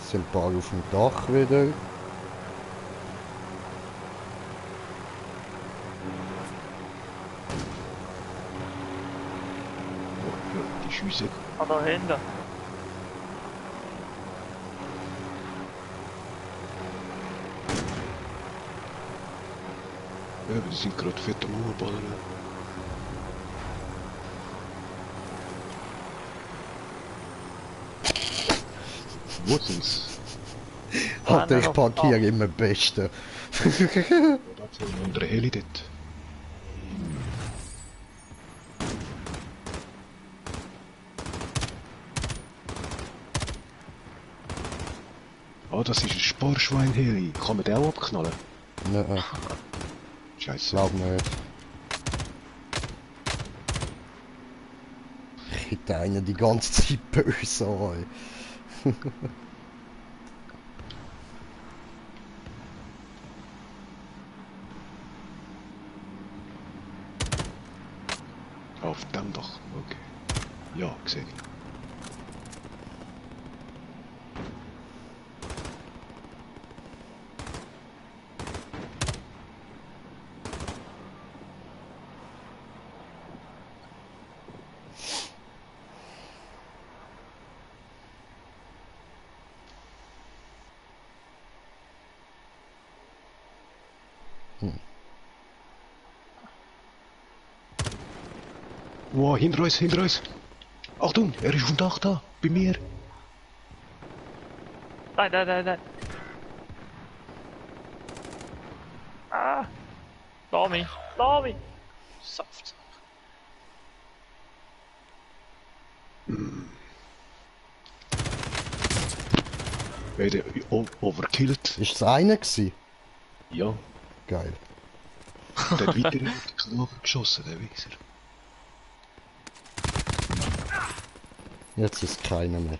Sind ein paar auf dem Dach wieder. Ja, die Schüsse. Ah, da hinten. Ja, die sind gerade fett am Umballern. Wo sind's? Alter, ich noch- parkiere immer am besten. Ja, da ist ein anderer Heli dort. Ah, das ist ein Sparschwein-Heli. Kann man den auch abknallen? Nein, Scheiße. glaub nicht. Ich hätte einen die ganze Zeit böse an. Auf dem Dach. Okay. Ja, gesehen. Wow, hinter uns, hinter uns. Achtung, er ist auf dem Dach da, bei mir. Nein, nein, nein, nein. Ah! Lami! Lami! Saft. Wieder overkillt. Ist es einer gewesen? Ja, Geil. der hat weiter in die Knochen geschossen, der Wichser. Jetzt ist keiner mehr.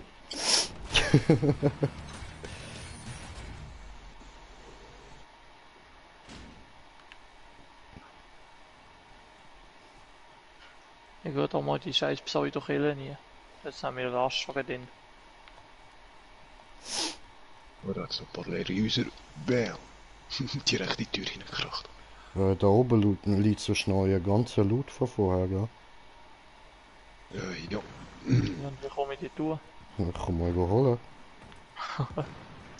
Ich gehe da mal die scheiß Pseudo-Kille nie. Jetzt haben wir rasch schon drin. Oder hat es noch ein paar leere Häuser. Bam. Direkt in die Tür hineingekracht. Da oben liegt so schnell ein ganzer Loot von vorher, gell? Ja. Und wie komme ich die tun? Ja, komm mal holen.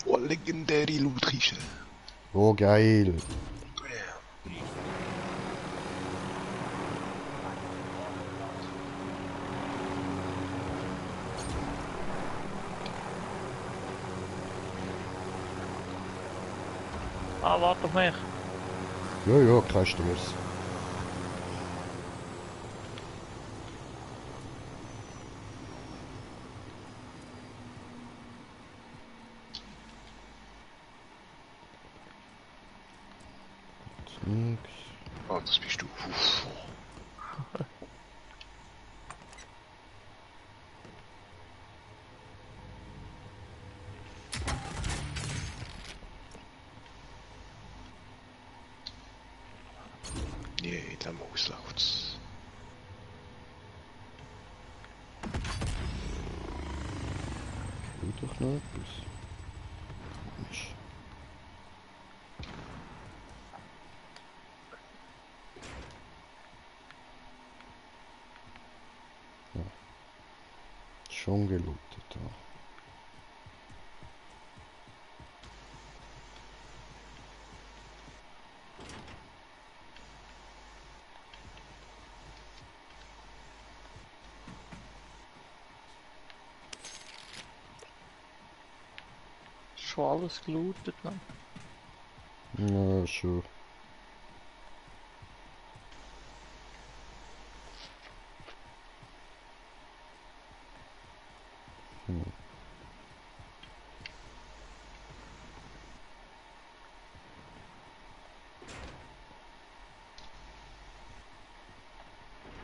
Oh, legendäre Lootkiste. Oh, geil. Bam. Ah, warte auf mich. Ja, kein Stress. Nix. Ah, das bist du. Uff. Nee, da muss läuft's. Tut doch noch etwas. Komisch. Ja. Schon gelootet da. Schon alles gelootet, man. Ja, schon.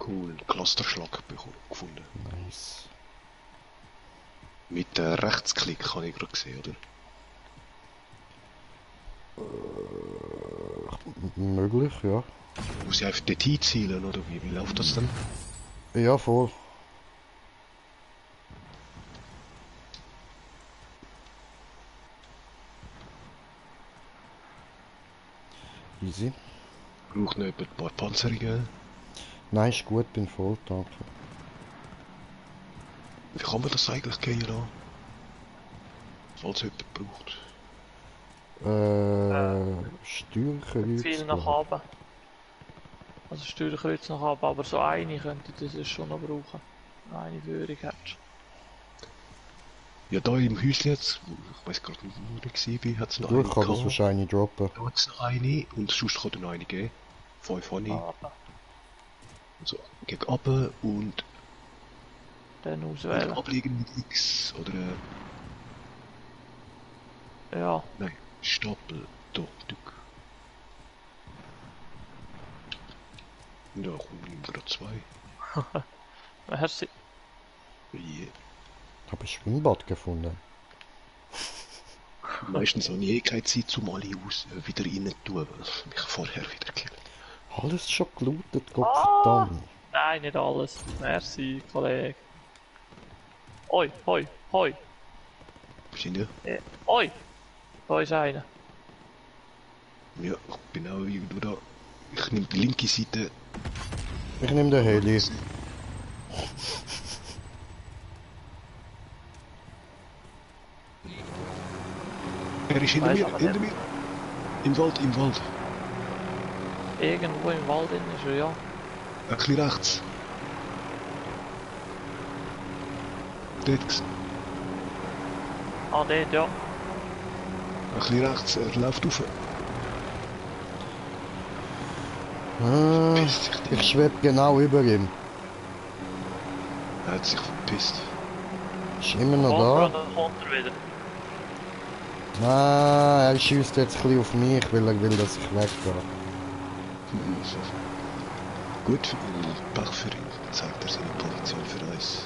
Cool, einen Clusterschlag gefunden. Nice. Mit Rechtsklick habe ich gerade gesehen, oder? Möglich, ja. Muss ich einfach dort hinzielen, oder wie läuft das denn? Ja, voll. Easy. Braucht noch etwa ein paar Panzerungen. Nein, ist gut, bin voll, danke. Wie kann man das eigentlich gehen lassen? Falls jemand braucht. Steuerkreuz. Viel nach oben. Also Steuerkreuz nach oben, aber so eine könnte das schon noch brauchen. Eine Führung hättest. Ja, da im Häuschen jetzt, ich weiß gerade nicht, wo ich war, hat es noch Du eine kannst das gehabt. wahrscheinlich droppen. Da hat es noch eine und sonst kann noch eine geben. 5 habe ich. Aber Also gegen runter und dann auswählen. abliegen mit X oder Ja, nein, Stapel, da, Stück. Ja, komm, nimm gerade 2. merci. Yeah. Habe ein Schwimmbad gefunden. Meistens habe ich eh keine Zeit, zum alle wieder rein zu tun, weil ich mich vorher wieder killt. Alles schon gelootet, Gottverdammt. Nein, nicht alles. Merci, Kollege. Oi, hoi, hoi. Bist du nicht? Oi! Da ist einer. Ja, ich bin auch irgendwo da. Ich nehme die linke Seite. Ich nehme den Heli. Er ist hinter Weiß mir, aber hinter mir. Im Wald, im Wald. Irgendwo im Wald drin ist er, ja. Ein bisschen rechts. Dort. Ah, dort, ja. Ein bisschen rechts, er läuft rauf. Pisst sich Ich schwebe genau über ihm. Er hat sich verpisst. Ist immer noch Kommt da. er oder kommt er wieder? Ah, er schießt jetzt ein bisschen auf mich, weil er will, dass ich weggehe. Gut für ihn, Pech für ihn. Zeigt er seine Position für uns.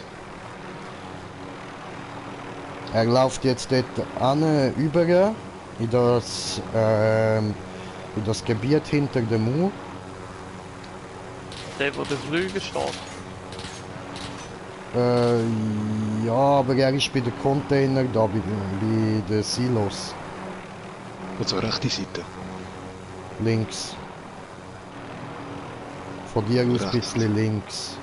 Er läuft jetzt dort an, über in das Gebiet hinter dem Mauer. Der, wo der Flüger steht. Ja, aber er ist bei den Container da, bei den Silos. Also rechte Seite. Links. Von dir aus ein Rechts. bisschen links.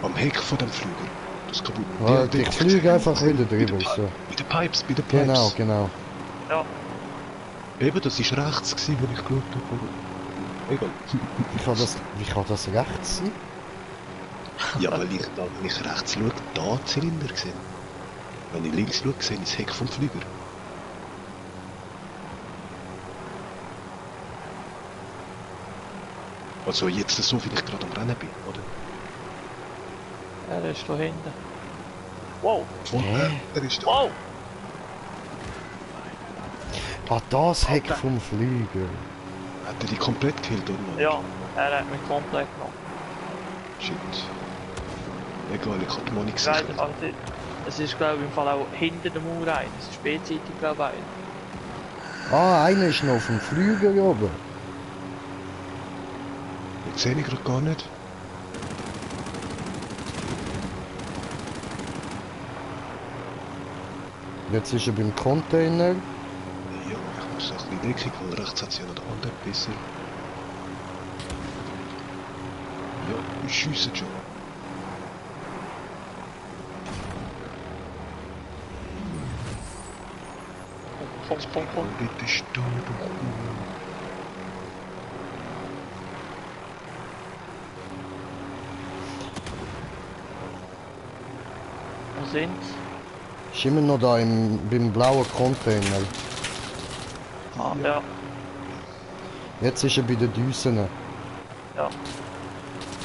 Am Heck von dem Flüger. Das ist kaputt. Ja, Ja, ich fliege einfach wieder bei den drüber. So. Bei den Pipes, bei den Pipes. Genau, genau. Ja, Eben, das war rechts, gewesen, wo ich geschaut habe. Egal. Wie kann das rechts sein? Ja, weil ich, da, wenn ich rechts schaue, da die Zylinder gesehen. Wenn ich links schaue, sehe ich das Heck vom Flüger. Also jetzt so, wie ich gerade am Rennen bin, oder? er ist da hinten. Wow, Er ist da. wow! Ah, das Heck Okay. vom Flüger. Hat er die komplett gekillt, oder? Ja, er hat mich komplett genommen. Shit. Egal, ich hab mal nichts Ich weiss, gesehen. aber es ist glaube ich im Fall auch hinter dem Mauer ein. Es ist beidseitig glaube ich ein. Ah, einer ist noch auf dem Flüger oben. Jetzt sehe ich gerade gar nicht. Jetzt ist er beim Container. Ja, ich muss auch ein bisschen deckig, weil rechts hat sie ja noch den anderen besser. Ja, ich schiesse schon. Komm. Bitte steh doch. Wo sind's? Ist immer noch da beim blauen Container. Ah, ja. Jetzt ist er bei den Düsen. Ja.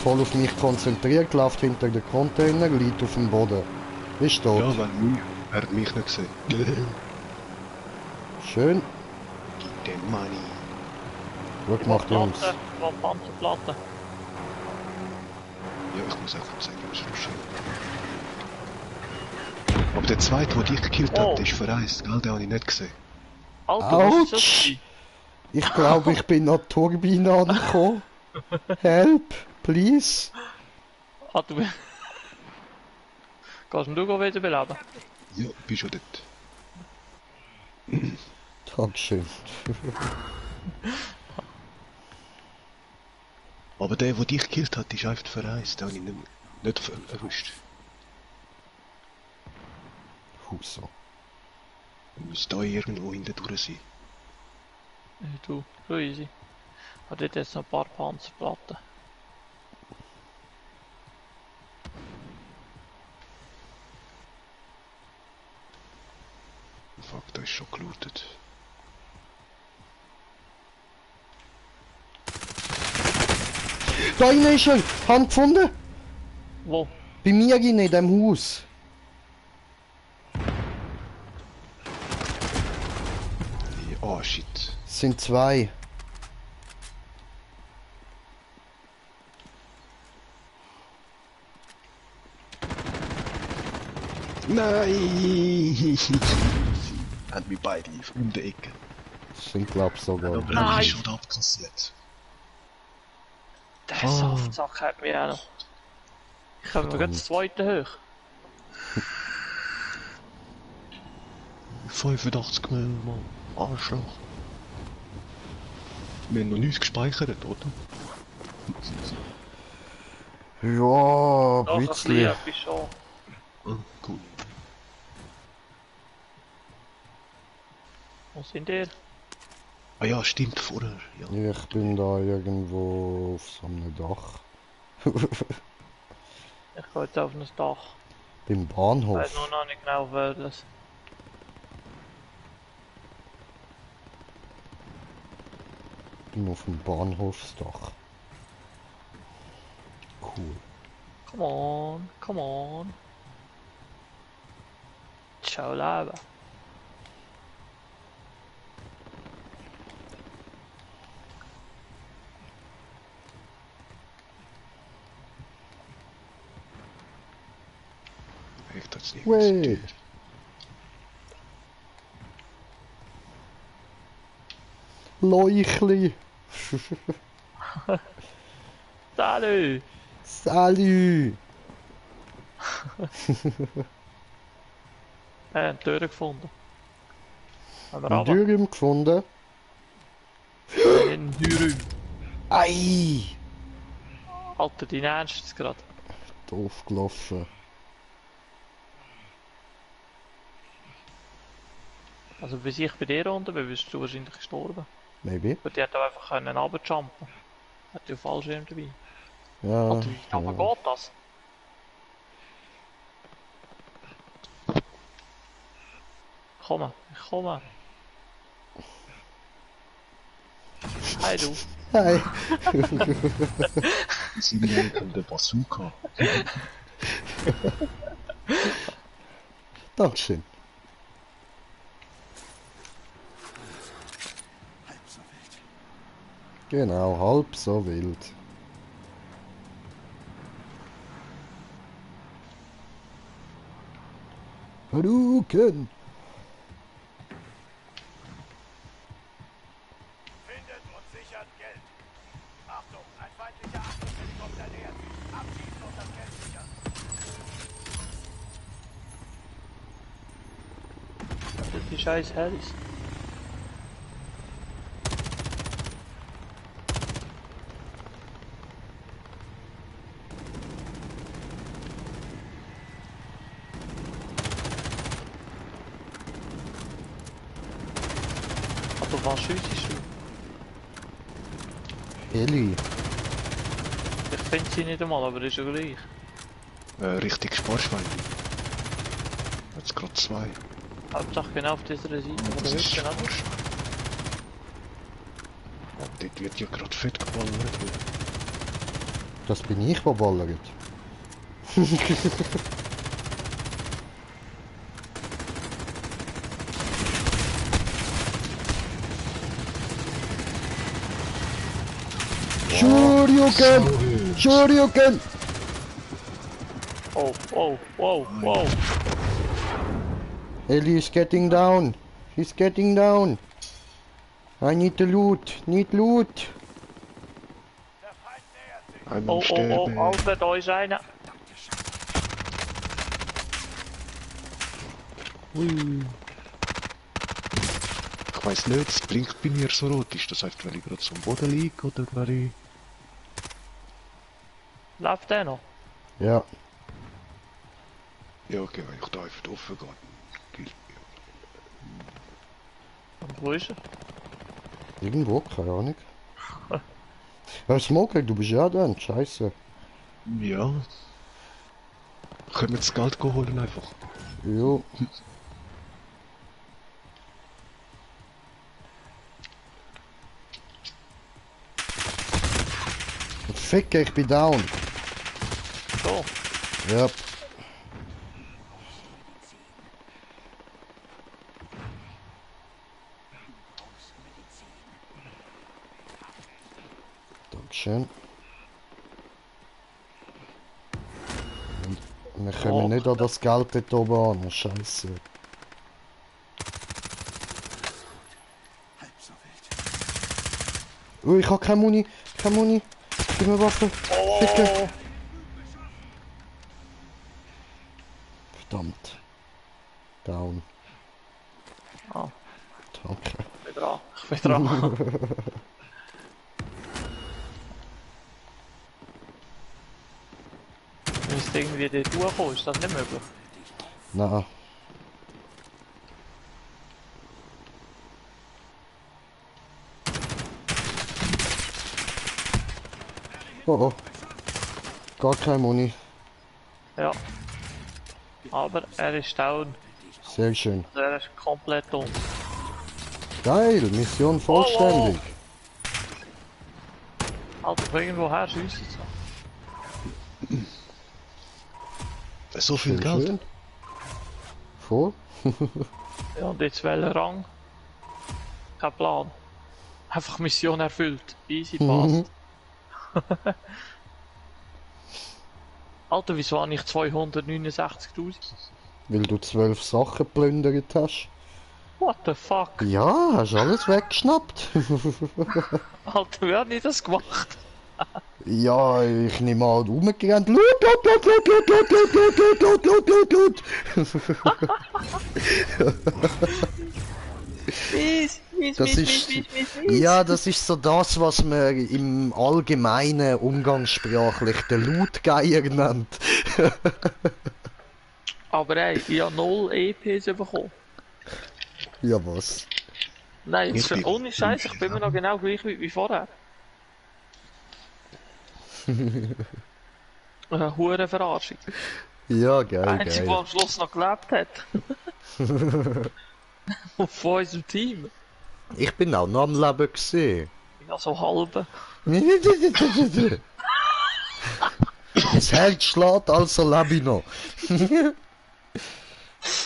Voll auf mich konzentriert, läuft hinter den Container, liegt auf dem Boden. Ist tot. Ja, weil mich, er hat mich nicht gesehen. Schön. Gib dem Money. Gut gemacht, Jungs. Panzerplatte. Ja, ich muss auch sagen, das ist lustig. Aber der zweite, der dich gekillt hat, Oh. der ist verreist, gell? Den habe ich nicht gesehen. Alter, was ist das? Autsch! gewesen? Ich glaube, ich bin an die Turbine angekommen. Help, please. Ah, du... Kannst du wieder beleben? Ja, bist schon dort. Dankeschön. Aber der dich gekillt hat, ist einfach verreist. Den habe ich nicht erwischt. Huso. Er müsste da irgendwo hinten durch sein. Du, so easy. Hat dort jetzt noch ein paar Panzerplatten. Fuck, da ist schon gelootet. Da innen ist er! Hand gefunden! Wo? Bei mir in dem Haus. Oh shit. Es sind zwei. Nein! Hat mich beide um die Ecke. Es sind glaub ich sogar. Aber Nein. er ist schon abkassiert. Der Saftsack hat mich auch noch. Ich habe mir gerade das zweite hoch. 85 Mil, Mann. Arschloch. Wir haben noch nichts gespeichert, oder? Ja, Doch, ein ein bisschen. bisschen schon. Ah, cool. Wo sind ihr? Ah ja, stimmt, vorher. Ja. Ich bin da irgendwo auf so einem Dach. Ich gehe jetzt auf ein Dach. Beim Ich weiß Bahnhof. nur noch nicht genau welches. Bin auf dem Bahnhofsdach. Cool. Come on, come on. Ciao, Leben. Echt, hat's nicht Wey. existiert. Leuchli. Salut! Salut. Eine Tür gefunden. Haben wir Ein aber Dürüm gefunden. in Dürüm. Ei. Alter, dein Ernst ist gerade. Doof gelaufen. Also bis ich bei dir unten bin, bist du wahrscheinlich gestorben. Maybe. Aber die hat auch einfach können runterjumpen. Hat ja Fallschirm dabei. Ja. Alter, wie aber geht das? Komme, ich komme. Hey du. Hey. Sie haben den Bazooka. Dankeschön. Genau, halb so wild. Hadouken! Findet und sichert Geld. Achtung, ein feindlicher Angriffshelikopter nähert sich. Abschießen und das Geld sichern. Das ist die scheiß Helis. Aber was schießt du? Heli. Ich finde sie nicht einmal, aber ist ja gleich. Richtig Sparschwein. Jetzt gerade zwei. Hauptsache genau auf dieser Seite. Von Das der ist Hütte, oder? Sparschwein. Dort wird ja gerade fett geballert. Das bin ich, der ballert. Shoryuken! Shoryuken! Oh, oh, oh, oh. Ellie is getting down. He's getting down. I need the loot. Need loot. Der Feind nähert sich. Einmal Oh, oh, sterben. oh, Alter, da ist einer. Ui. Ich weiss nicht, es blinkt bei mir so rot. Ist das einfach, weil ich gerade so am Boden liege oder weil ich... Läuft der noch? Ja. Ja, okay, wenn ich da einfach offen gehe. Gilt mir. Und wo ist er? Irgendwo, keine Ahnung. Smoker, du bist ja da. Scheiße. Ja. Können wir das Geld holen einfach? Jo. Ficker, ich bin down. So. Ja. Dankeschön. Und wir kommen Oh. nicht an das Geld dort oben an. Scheiße. Ich hab keine Muni. Keine Muni. Gib mir Waffe. Ficker. Oh, Verdammt. Down. Ah. Danke. ich bin dran. Ich bin dran. Du musst irgendwie dort durchkommen, ist das nicht möglich? Nein. Oh oh. Gar keine Muni. Ja. Aber er ist down. Sehr schön. Also er ist komplett dumm. Geil, Mission vollständig. Alter, von irgendwo her schiessen sie. So viel Schön, Geld? schön. Voll? Ja, und jetzt welcher Rang? Kein Plan. Einfach Mission erfüllt. Easy passt. Alter, wieso habe ich 269.000? Weil du 12 Sachen geplündert hast. What the fuck? Ja, hast alles weggeschnappt. Alter, wie habe ich das gemacht? Ja, ich nehme an, rumgerannt. Loot, loot, loot, loot, loot, loot, loot, loot, loot, loot, loot, Mies, mies, Das mies, ist, mies, mies, mies. ja, das ist so das, was man im allgemeinen umgangssprachlich den Lootgeier nennt. Aber ey, ich habe 0 EPs bekommen. Ja, was? Nein, Ich bin- ohne Scheiß, ich bin immer noch genau gleich wie vorher. Hure Verarschung. Ja, geil, Einzig, der geil. am Schluss noch gelebt hat. Von unserem Team. Ich bin auch noch am Leben gesehen. Ja, so halbe. Das Herz schlägt, also lebe ich noch.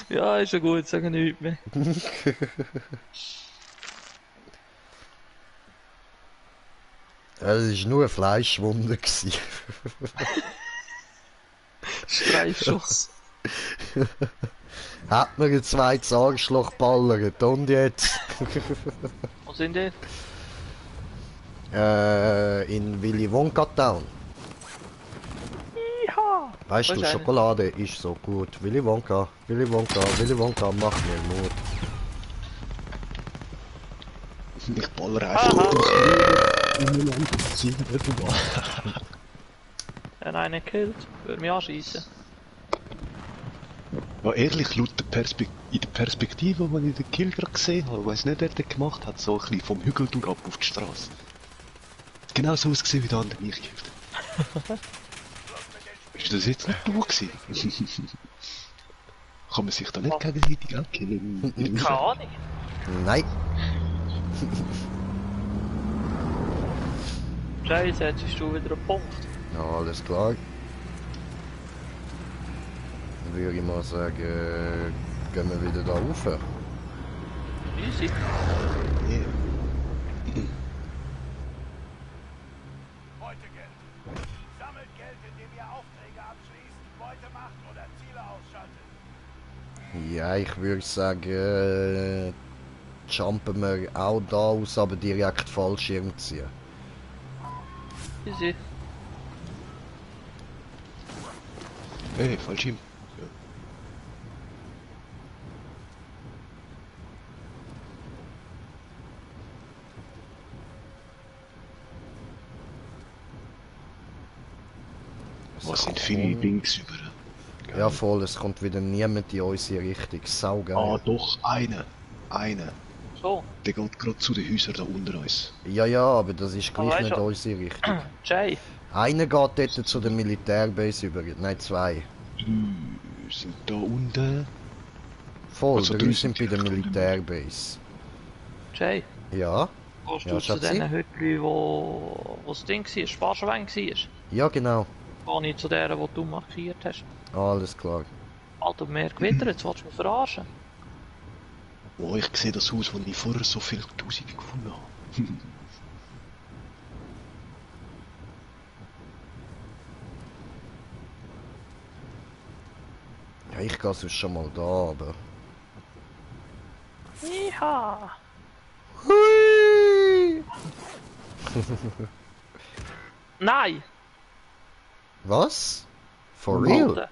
Ja, ist ja gut, sagen nichts mehr. Es war nur eine Fleischwunde. Streifschuss. Hat mir ein zweites Arschloch ballert. Und jetzt? Wo sind die? In Willy Wonka Town. Ja. Weißt du, Wahrscheinlich. Schokolade ist so gut. Willy Wonka, Willy Wonka, Willy Wonka, mach mir Mut. Ich baller einfach durch die Ziel rüber. Wenn einer killt, würde mich anschießen. Ja, ehrlich, laut der in der Perspektive, die ich den Kill gerade gesehen habe, weiss nicht, wer den gemacht hat, so ein bisschen vom Hügel durch ab auf die Straße. Genau so ausgesehen, wie der andere mich gekillt hat. Ist das jetzt nicht du gewesen? Kann man sich da nicht gegenseitig auch killen? Keine Ahnung. Nein. Scheiße, jetzt bist du wieder ein Punkt. Ja, alles klar. Dann würde ich mal sagen, gehen wir wieder da rauf. Easy. Yeah. Beutegeld. Sammelt Geld, indem ihr Aufträge abschließt Beute machen oder Ziele ausschalten. Ja, ich würde sagen, jumpen wir auch da aus, aber direkt Fallschirm ziehen. Easy. Hey, Fallschirm. Ja. Es sind viele links über. Ja voll, es kommt wieder niemand in unsere Richtung. Saugeil. Ah, doch, einer. Einer. So. Der geht gerade zu den Häusern da unter uns. Ja, ja, aber das ist gleich weißt nicht du- unsere Richtung. Jay. Einer geht dort zu der Militärbase über. Nein, zwei. Sind da unten. Voll, Also drei drei sind sind bei der direkt unten. Militärbase. Jay. Ja? Gehst Ja, du zu Schatzi? diesen Hütchen, wo das Ding war, Sparschwein war? Ja, genau. Gar nicht zu der, die du markiert hast. Alles klar. Alter, mehr Gewitter, jetzt willst du mich verarschen. Oh, ich sehe das Haus, wo ich vorher so viele Tausende gefunden habe. Ja, ich gehe sonst schon mal da, aber... Ja. Hui! Nein! Was? For real?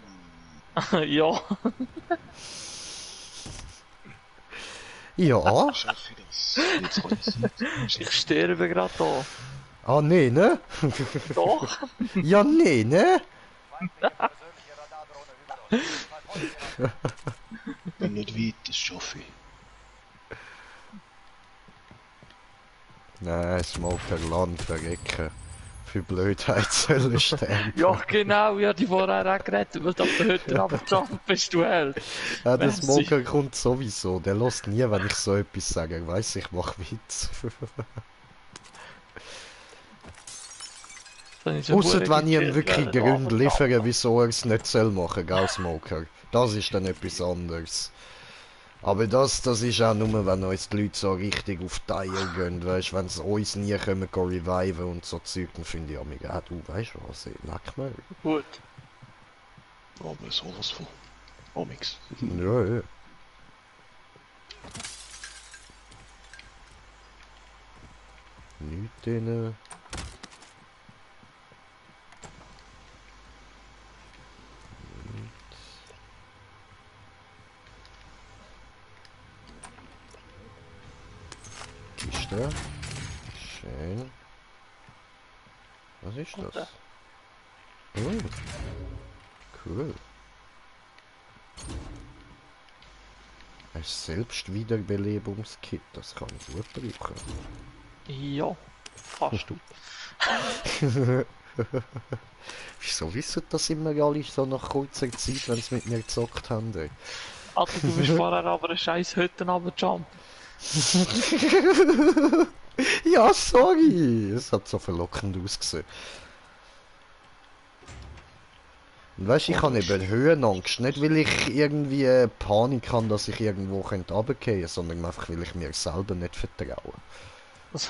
Alter. Ja. Ja? Schaffe ich das? Jetzt kann ich es. Ich sterbe gerade da. Ah, nee, ne? Doch. Ja, nee, ne? Persönliche Radardrohne über uns. Verfolgt ihr Bin nicht weit, das schaffe ich. Nein, Smoker Land verrecken. Für Blödheit sollen sterben. Ja, genau, ja, die vorher auch geredet, weil du auf der Hütte runtergejumpt bist, du Held. Ja, der Merci. Smoker kommt sowieso. Der lässt nie, wenn ich so etwas sage. Er weiss, ich mach Witz. Ausser wenn ich ihm wirklich Gründe liefere, wieso er es nicht soll machen, gell, Smoker? Das ist dann etwas anderes. Aber das ist auch nur, wenn uns die Leute so richtig auf die Eier gehen, weißt, wenn sie uns nie können reviven und so Zeug, dann finde ich auch mega, du weißt was, ey, leck mir. Gut. Aber sowas von. Omix. Ja, ja. Nicht drin. Kiste. Schön. Was ist das? Oh. Cool. Ein Selbstwiederbelebungskit, das kann ich gut brauchen. Ja, kannst du. Wieso wissen das immer alle so nach kurzer Zeit, wenn sie mit mir gezockt haben? Ey? Alter, du bist vorher aber eine scheiß Hütte runtergejumpt. Ja, sorry! Es hat so verlockend ausgesehen. Und weißt du, ich habe eben Höhenangst. Nicht weil ich irgendwie Panik habe, dass ich irgendwo runterfallen könnte, sondern einfach weil ich mir selber nicht vertraue. Also,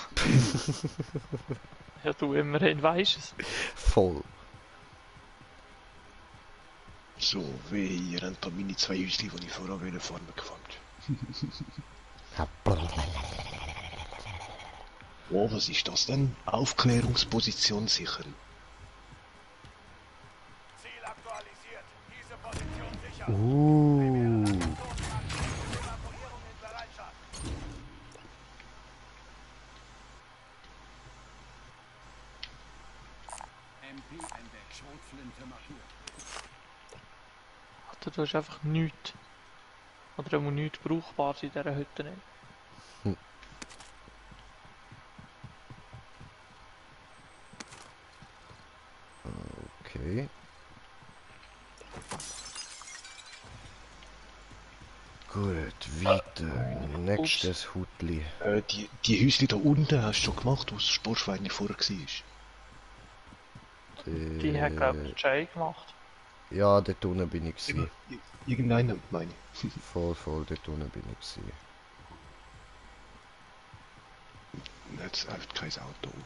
ja, du immerhin weisst es. Voll. So, wie ihr habt da meine zwei Häuschen, die ich vorher vorne gefangen. Ja, Oh, was ist das denn? Aufklärungsposition sichern. Ziel aktualisiert. Diese Position sicher. Uh. Evakuierung in Bereitschaft. MP entdeckt. Schrotflinte markiert. Alter, du hast einfach nichts. Oder auch nichts Brauchbares in dieser Hütte nicht. Okay. Gut, weiter. Nächstes Hutli. Die Häuschen da unten hast du schon gemacht, wo das Sporschwein nicht vorher war. Die hat, glaube ich, Jay gemacht. Ja, dort unten bin ich gewesen. Irgendeiner, meine ich. Voll, dort unten bin ich gewesen. Jetzt läuft kein Auto um.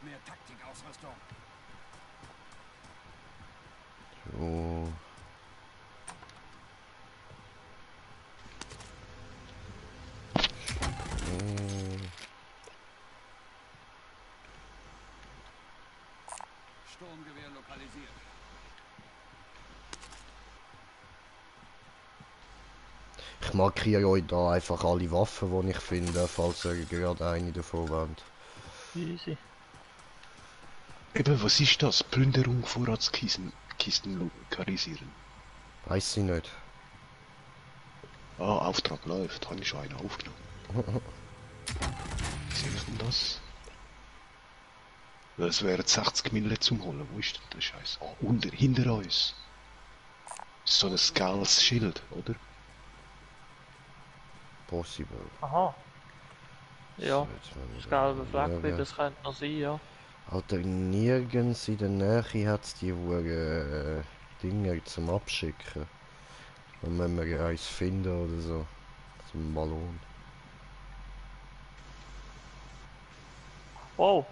mehr Taktikausrüstung. So. Sturmgewehr lokalisiert. Ich markiere euch da einfach alle Waffen, die ich finde, falls ihr gerade eine davon wollt. Easy. Eben, was ist das? Plünderung, Vorratskisten lokalisieren. Weiß ich nicht. Ah, Auftrag läuft. Habe ich schon einen aufgenommen. Sehe ich denn das? Das wären 60 Mille zum Holen. Wo ist denn der Scheiß? Ah, hinter uns. So ein geiles Schild, oder? Possible. Aha. Ja, So, jetzt wollen wir das da gelbe Fleckchen, schauen. das könnte noch sein, ja. Alter, nirgends in der Nähe hat es die Dinger zum Abschicken. Dann müssen wir eins finden oder so. Zum Ballon. Wow,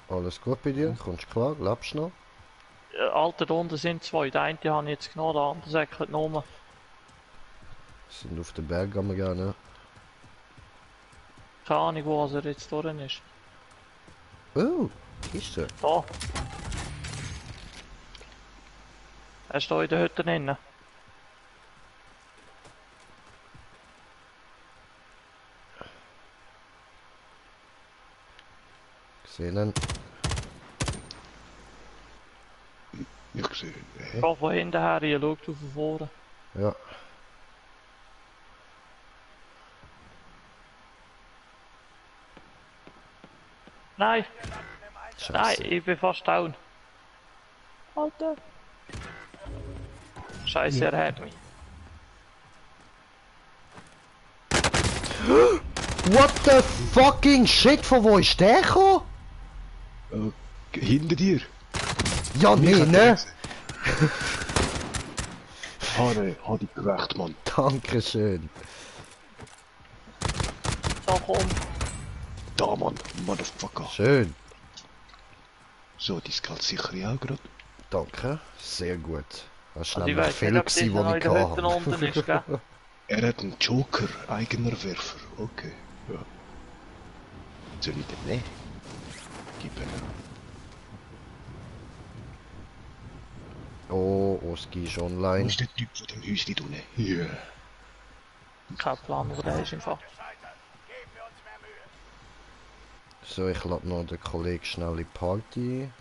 Alles gut bei dir? Kommst du klar? Lebst du noch? Alter, da unten sind zwei. Der eine habe ich jetzt genommen, der andere säckelt genommen. Sind auf den Berg am gehen. Keine Ahnung, wo er jetzt drin ist. Oh, Kiste. Da. Er ist da in der Hütte drin. Gesehen ihn. Ich sehe ihn. Ga von hinten her, hier schaut auf von vorne. Ja. Nein, nein, Scheiße. ich bin fast down. Alter. Scheiße, er hat mich. What the fucking shit? Von wo ist der gekommen? Hinter dir. Ja, nee, ne? Hat dich gerecht, Mann. Dankeschön. So, komm. Da, Mann. Motherfucker. Schön. So, die Skat sicher ja auch gerade. Danke. Sehr gut. Das war Also ich nämlich weiss viel, nicht, ob dieser noch in die der ich Hütte unten ist, gell? Er hat einen Joker, eigener Werfer. Okay, ja. Soll ich den nehmen? Gib ihn. Oh, Oski ist Wo online. ist der Typ von dem Häuschen drinnen? Hier. Kein Plan, wo der ist im Fall. Gescheitert. Geben wir uns mehr Mühe. So, ich lade noch den Kollegen schnell in die Party ein.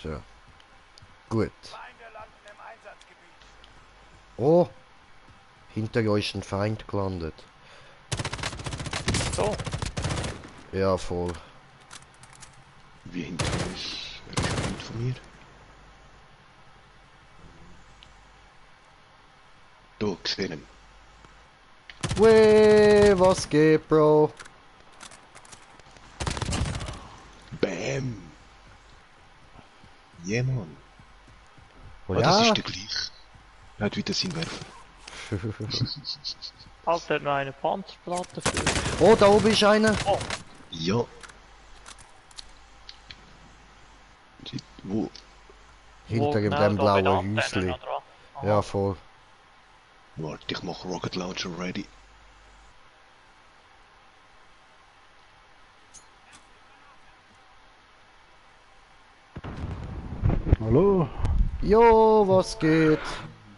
So. Gut. Feinde landen im Einsatzgebiet. Oh! Hinter euch ist ein Feind gelandet. So, Ja, voll. Wie hinter uns? Wer ist ein von mir? Da, gesehen ihn. Weh, was geht, Bro? Bam! Yeah, Mann. Oh, Ah, das ja? ist der gleich. Er hat wieder seinen Werfer. Alter, hat noch eine Panzerplatte für. Oh, da oben ist einer. Ja. Wo? Hinter dem, genau dem da bei der blauen Antenne, Häuschen. oder was? Aha. Ja, voll. Warte, ich mach Rocket Launcher ready. Hallo? Jo, was geht?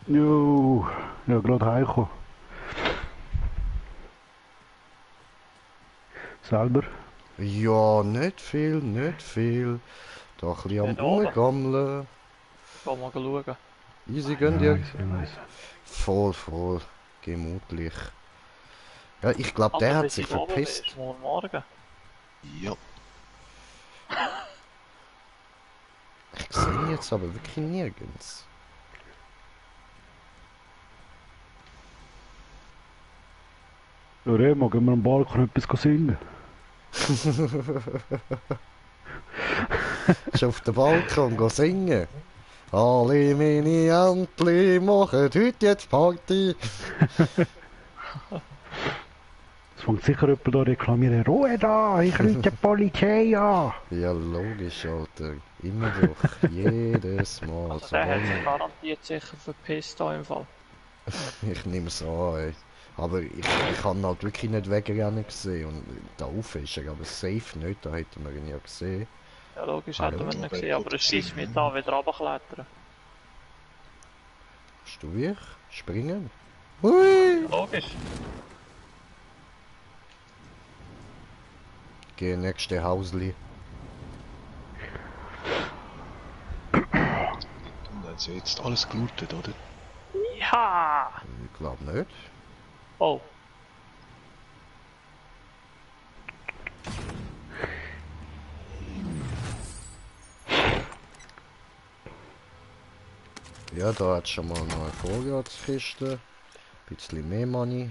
Jo, ja, gerade heimgekommen. Selber? Ja, nicht viel, nicht viel. Da ein bisschen am Nicht oben. Rumgammeln. Geh mal schauen. Easy, gönn dir. Ich weiss. Voll, voll. Gemütlich. Ja, ich glaube, der Alter, hat bis sich ich oben verpisst. bin, ist morgen. Ja. Ich sehe ihn jetzt aber wirklich nirgends. Ja, Remo, gehen wir am Balkon etwas singen? Ist auf den Balkon go singen. Alle meine Entli machen heute jetzt Party. Es fängt sicher jemand da reklamieren. Ruhe da, ich rufe die Polizei an. Ja, logisch, Alter. Immer doch. Jedes Mal. Also So der hat sich lange. garantiert sicher verpisst da im Fall. Ich nehme es an, ey. Aber ich habe ihn halt wirklich nicht wegrennen gesehen. Und da rauf ist er, aber safe nicht. Da hätten wir ihn ja gesehen. Ja, logisch Hallo. hätten wir ihn gesehen, aber es schießt mich da wieder runterklettern. Bist du wie ich? Springen? Hui! Logisch. Geh nächste Hausli. Also jetzt alles gelootet, oder? Ja! Ich glaube nicht. Oh, Ja, da hat schon mal eine Vorratskiste. Bisschen mehr Money.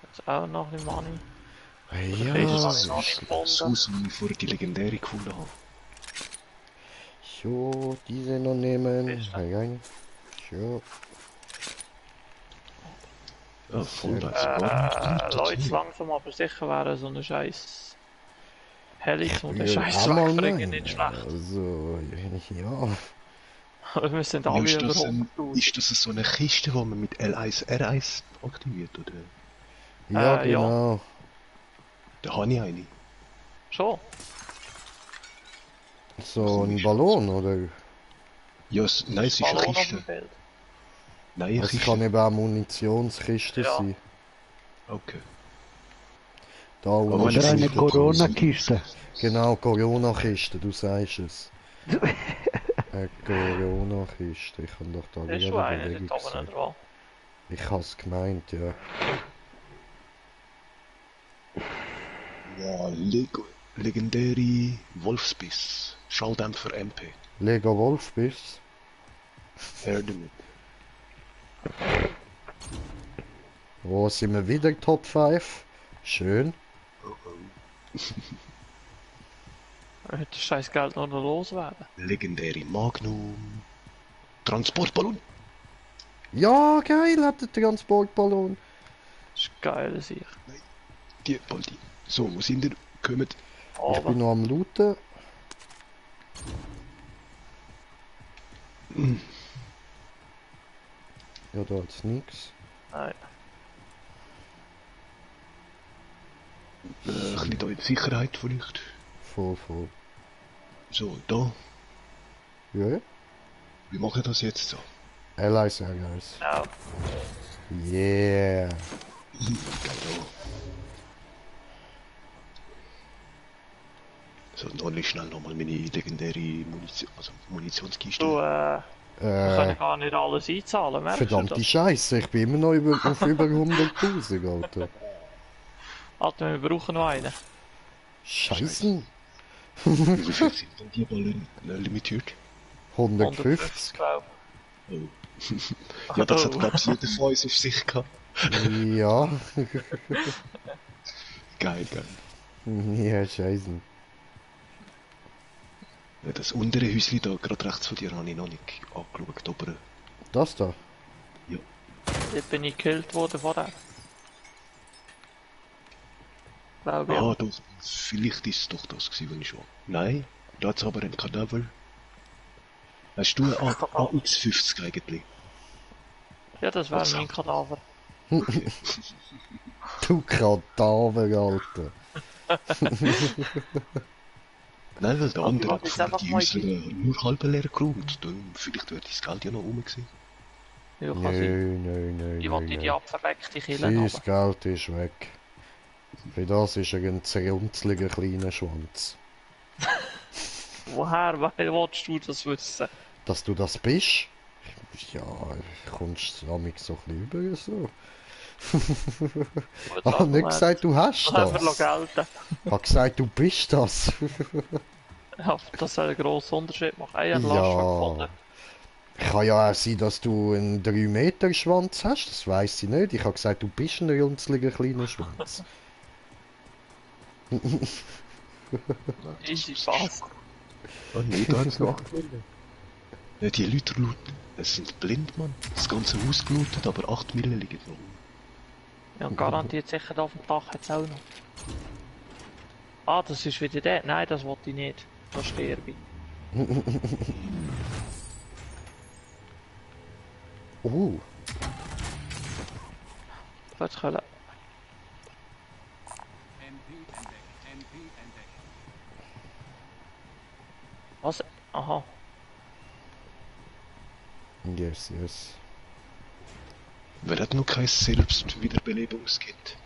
jetzt auch noch ein Money. Ja, Kiste ja. noch nicht gefunden. So wie ich vorher die legendäre gefunden habe. So, diese noch nehmen. Kiste. Rein. So. Ja, voll Leute, langsam aber sicher wäre so eine scheiß Helix und der Ja, scheiß auch mal wegbringen nein. nicht schlecht. Also, ja. Aber wir sind Ja, alle ist, über das 100'000. ist das so eine Kiste, die man mit L1, R1 aktiviert, oder? Ja, Ja. genau. Da habe ich eine. Schon? So ein Ballon, oder? Ja, nein, es ist eine Ballon auf Kiste. dem Bild. Nein, eine Es Kiste. kann eben auch Munitionskiste Ja. sein. Okay. Da Aber unten. Oder ist eine nicht lokal, Corona-Kiste. Genau, Corona-Kiste, du sagst es. Eine Corona-Kiste. Ich kann doch da Das ist wieder schon eine Bewegung dort oben sagen. dran. Ich hab's gemeint, ja. Ja, legendäre Wolfsbiss. Schalldämpfer MP. Lego Wolf bist. Her damit. Wo sind wir wieder Top 5? Schön. Wir hätten das scheiß Geld noch loswerden. Legendäre Magnum. Transportballon. Ja, geil, hat der Transportballon. Das ist geil, das ich. Die Baldi. So, wo sind ihr? Kommt. Ich Aber bin noch am Looten. Ja, da hat's nix. nein. Ein bisschen da in Sicherheit vielleicht. Voll. So, da. Ja? Wie mache ich das jetzt so? Allies. Ja. Yeah. Genau. So, dann hole ich schnell nochmal meine legendäre Munitionskiste. Du, wir können gar nicht alles einzahlen, merkst du Verdammte das? Scheiße, ich bin immer noch auf über 100.000, Alter. Alter, wir brauchen noch einen. Scheiße. Wie viel sind denn die Ballen limitiert? 150. glaube Oh. Ja, das hat glaube ich jeder von uns auf sich gehabt. Ja. Geil. Ja, scheiße. Ja, das untere Häuschen da, gerade rechts von dir, habe ich noch nicht angeschaut, aber... Das da? Dort bin ich gekillt worden von dem. Glaube ich. Ah, das, vielleicht ist es doch das gewesen, was ich schon... Nein, da hat es aber ein Kadaver. Hast du ein AX-50 eigentlich? Ja, das wäre mein Kadaver. Du Kadaver, Alter. Nein, weil der andere warte, hat jetzt einfach die mal Häuser nur halb leer geräumt. Darum, vielleicht wird das Geld ja noch rum gewesen. Ja, kann sein. Nein. Ich wollte die abverreckte Killen Sein haben. Geld ist weg. Für das ist er ein zerrunzliger kleiner Schwanz. Woher willst du das wissen? Dass du das bist? Ja, kommst du amig so ein bisschen über so. Ich hab nicht gesagt, du hast Einfach das. gelten. Ich hab gesagt, du bist das. Ja, das soll einen grossen Unterschied machen. Ey, Ja. Kann ja auch sein, dass du einen 3 Meter Schwanz hast, das weiss ich nicht. Ich habe gesagt, du bist ein runzliger kleiner Schwanz. Easy, passt. Oh nee, da haben sie noch 8 Millen. Ja, die Leute looten. Es sind blind, Mann. Das ganze Haus gelootet, aber 8 Millen liegen noch. Ja, garantiert sicher da auf dem Dach jetzt auch noch. Ah, das ist wieder der. Nein, das wollte ich nicht. Da sterbe ich. Oh, Jetzt können. MP entdeckt. MP entdeckt. Was? Aha. yes, yes. Wer hat noch kein Selbstwiederbelebungskit?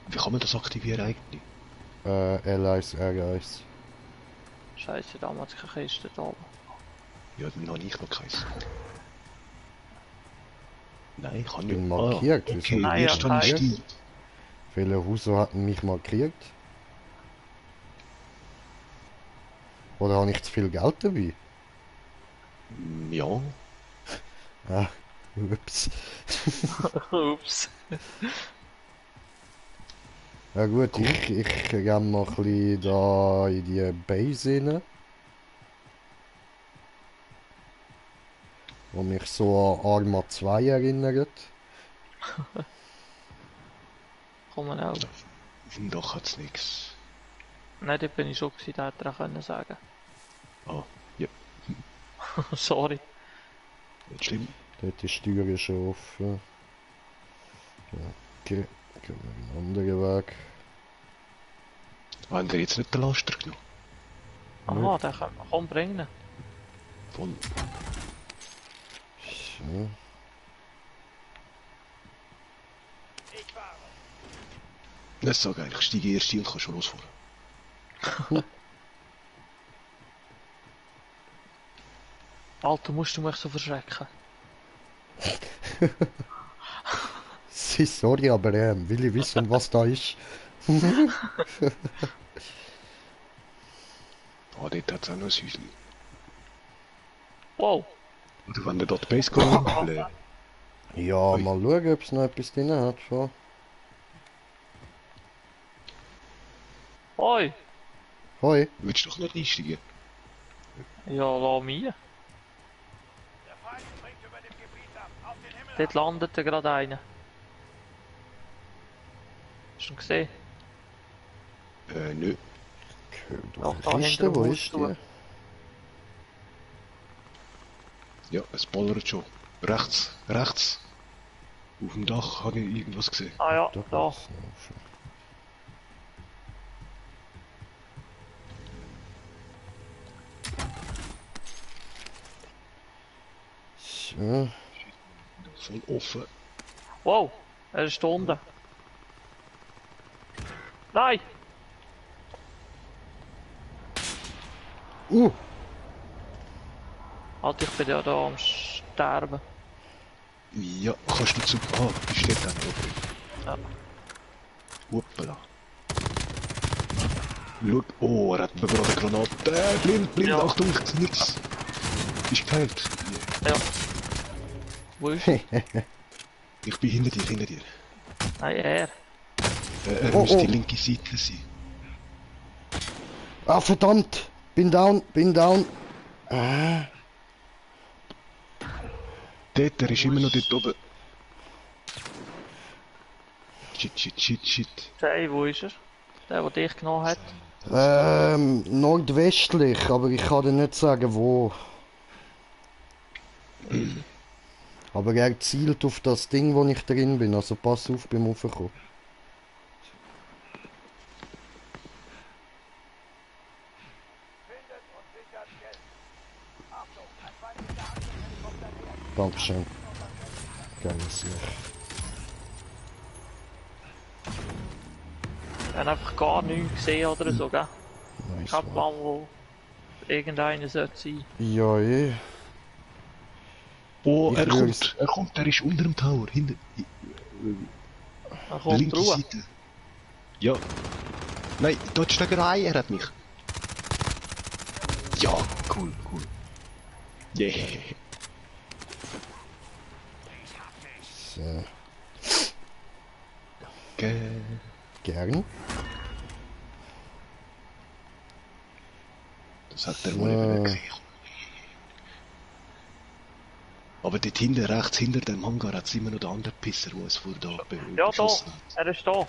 Wie kann man das aktivieren eigentlich? L1, R1. Scheiße, damals keine Kiste da oben. Ja, dann habe ich noch keins. Nein, ich kann nicht. Bin markiert, Ah, wieso? okay, Nein, erst ja, habe ich nein. Stil. Welcher Huso hat mich markiert? Oder habe ich zu viel Geld dabei? Ja, Ah, ups. Ups. Ja gut, ich renne mal ein bisschen da in die Base rein. Wo mich so an Arma 2 erinnert. Kommen auch. auf dem Dach hat es nichts. Nein, da bin ich schon gewesen, da hätte er können sagen. Ah, ja, Sorry. nicht schlimm. Dort ist die Tür schon offen. Ja, okay, gehen wir einen anderen Weg. Haben wir jetzt nicht den Laster genommen? Aha, den können wir kaum bringen. Voll. So. Ich fahre. Das ist so geil, ich steige erst hin und kann schon losfahren. Alter, musst du mich so verschrecken? Sorry, aber will ich wissen, was da ist? Ah, dort hat es auch noch ein Häuschen. Wow. Oder wenn ihr dort die Base geht, Ja, Ui. mal schauen, ob es noch etwas drin hat. Schon. Hoi. Hoi. willst du doch nicht einsteigen? Ja, lass mich. Der Feind bringt über dem Gebiet ab. Auf den Himmel. Dort landete gerade einer. Hast du ihn gesehen? Nö. Doch, da Kiste, hinter dem wo Haus ist zu. die? Ja, es ballert schon. Rechts, rechts. Auf dem Dach habe ich irgendwas gesehen. Ah ja, Da da. geht's noch. So. Voll offen. Wow, er ist da unten. Nein! Alter, ich bin ja da am Sterben. Ja, kannst du zu... Ah, die steht da oben. Ja. Hoppala. Schau, oh, er hat mir gerade eine Granate. Blind, blind, Ja. Achtung, nichts. Ist geheilt. Ja. Wo ist er? Ich bin hinter dir, hinter dir. Nein, er. Er Oh, müsste oh. die linke Seite sein. Ah, verdammt! Bin down, bin down. Ah, Dort, er ist immer noch dort oben. Shit, shit, shit, shit. Hey, wo ist er? Der dich genommen hat. nordwestlich, aber ich kann dir nicht sagen, wo. Aber er zielt auf das Ding, wo ich drin bin, also pass auf beim Raufkommen. Findet und sichert Geld. Achtung, ein feindlicher Angriffshelikopter nähert. Dankeschön. Geiles Sicht. Ich habe einfach gar nichts gesehen oder so, gell? Nice Ich hab one. Plan, wo irgendeiner sollte sein. Ja, eh. Oh, Ich er würd's- kommt, er ist unter dem Tower, hinter... Er kommt linke raus. Seite. Ja. Nein, dort steht er ein, er hat mich. Ja, cool, cool. Yeah. So, Ge gern. sagt er, wo ich nicht gesehen habe. Aber dort hinten, rechts hinter dem Hangar, hat es immer noch den anderen Pisser, der es vor da Ja, da. beschossen hat. Er ist da.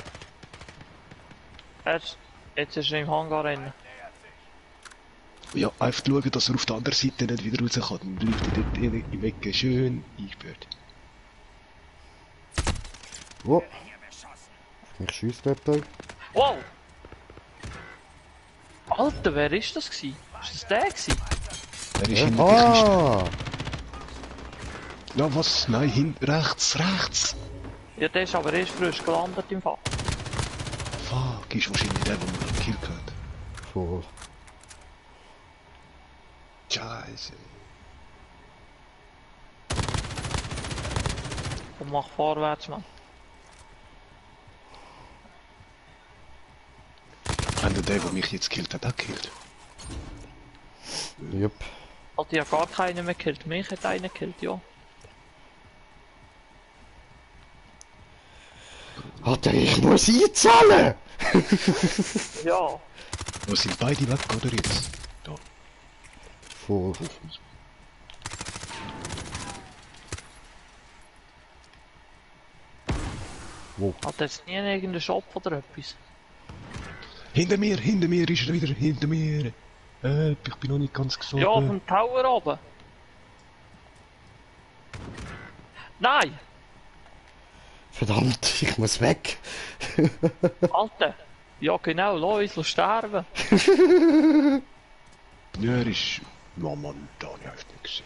Jetzt ist er im Hangar rein. Ja, einfach schauen, dass er auf der anderen Seite nicht wieder raus kann. Dann bleibt er dort im Ecke schön eingesperrt. Oh. Ich schießt jemand. Wow! Alter, wer ist das gsi? Ist das der gsi? Er ist hinter der Kiste. Ah! Ja, was? Nein, rechts! Ja, der ist aber erst frisch gelandet im Fall. Fuck, ist wahrscheinlich der, den wir gekillt haben. Voll. Scheiße. Und mach vorwärts, Mann. Haben der, der mich jetzt gekillt hat, auch gekillt? Jupp. Hat ja gar keinen mehr gekillt. Mich hat einer gekillt, ja. Alter, ich muss einzahlen! Ja. Wo sind beide weg, oder jetzt? Da. Voll. Wo? Hat jetzt nie irgendeinen Shop oder etwas? Hinter mir ist er wieder, hinter mir. Ich bin noch nicht ganz gesund. Ja, vom Tower oben. Nein! Verdammt, ich muss weg. Alter! Ja genau, lass uns sterben. Ja, er ist... Ja, Mann, da habe ich echt nicht gesehen.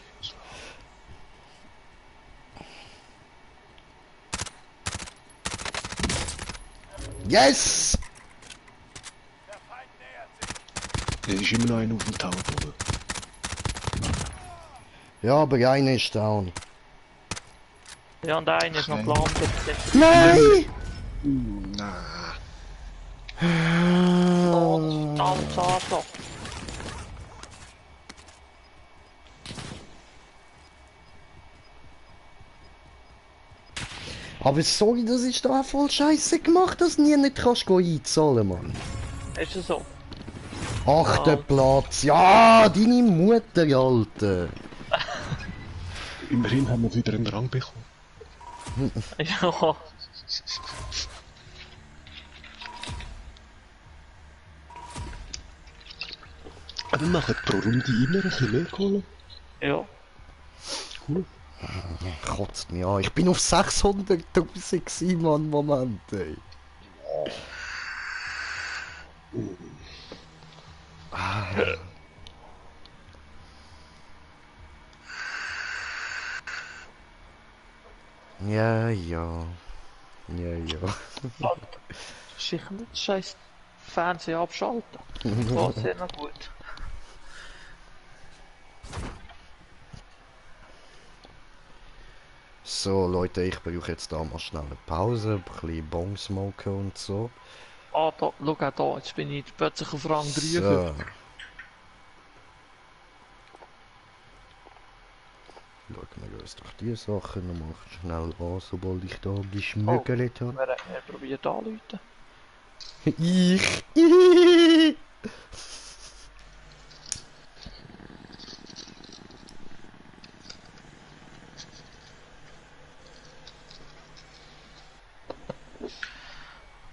Yes! Der Feind nähert sich. Es ist immer noch einer auf dem Tower oben. Ja, aber einer ist down. Ja, und einer ist noch gelandet. Nein! Nein. Oh, das ist verdammt Arschloch. Aber sorry, das ist da voll scheiße gemacht, dass du nie nicht kannst einzahlen, Mann. Ist es so? Achter Platz. Ja, deine Mutter, Alter. Immerhin haben wir wieder einen Rang bekommen. Ja. Aber wir machen pro Runde immer ein bisschen mehr Kohle. Ja. Cool. Kotzt mich an. Ich bin auf 600.000 gewesen, Mann, Moment, ey. Ah. Ja, ja. Ja, ja. Alter. Sicher nicht scheiß Fernseher abschalten. War sehr noch gut. So, Leute, ich brauche jetzt da mal schnell eine Pause, ein bisschen Bong smoken und so. Ah, da, schau auch da, jetzt bin ich plötzlich auf Rang 3. So. Schauen wir uns doch die Sachen nochmal schnell an, sobald ich da geschmückelt habe. Wir probieren anzurufen. Ich.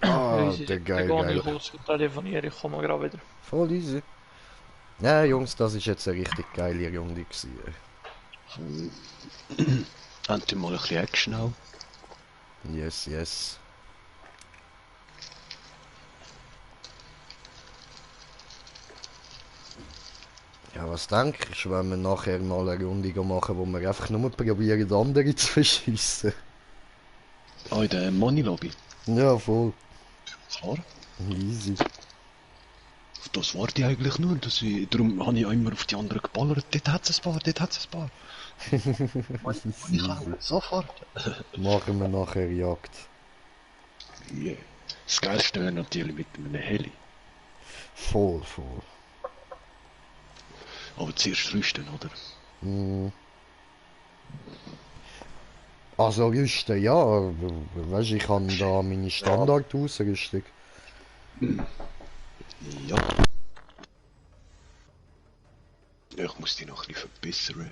Ah, der geil, Dann gehe geil. ich kurz telefonieren, ich komme gerade wieder. Voll easy. Ja, Jungs, das ist jetzt eine richtig geile Runde gewesen. Endlich mal ein bisschen Action auch. Yes, yes. Ja, was denkst du, wenn wir nachher mal eine Runde machen, wo wir einfach nur probieren, andere zu verschiessen? Ah, in der Money-Lobby. Ja, voll. Klar. Easy. Auf das warte ich eigentlich nur. Darum habe ich auch immer auf die anderen geballert. Dort hat es ein paar, dort hat es ein paar. Easy. Sofort. Machen wir nachher Jagd. Yeah. Das Geilste wäre natürlich mit einem Heli. Voll, voll. Aber zuerst rüsten, oder? Mm. Also rüsten, ja. Weißt du, ich habe da meine Standardausrüstung. Ja. muss dich noch ein bisschen verbessern.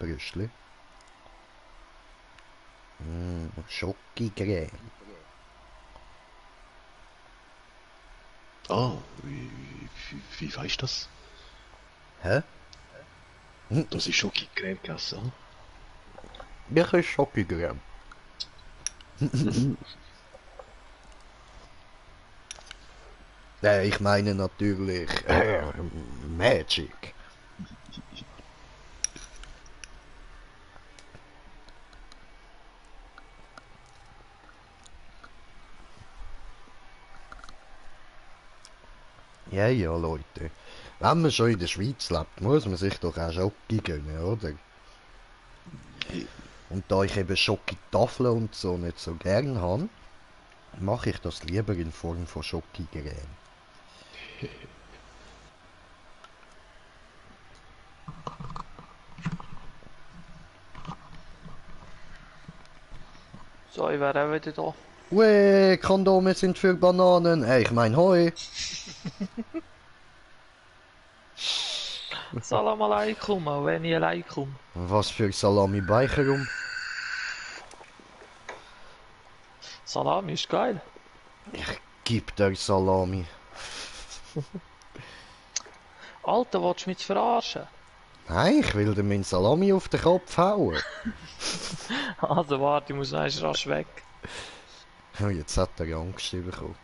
Brüschli. Schokigräm. Ah, wie weißt du das? Hä? Das ist Schoki-Creme gegessen, hm? Welches Schokigräm? Ich meine natürlich Magic. Ja, ja, Leute. Wenn man schon in der Schweiz lebt, muss man sich doch auch Schoki gönnen, oder? Und da ich eben Schokitafeln und so nicht so gern habe, mache ich das lieber in Form von Schokigräm. So, ich wäre auch wieder da. Ue, Kondome sind für Bananen. Ich mein Heu. Salam alaikum, auch wenn ich allein komme. Was für Salami Beicherum. Salami ist geil. Gib der Salami. Alter, willst du mich verarschen? Nein, ich will dir meinen Salami auf den Kopf hauen. Also warte, ich muss noch erst rasch weg. Oh, jetzt hat er Angst bekommen.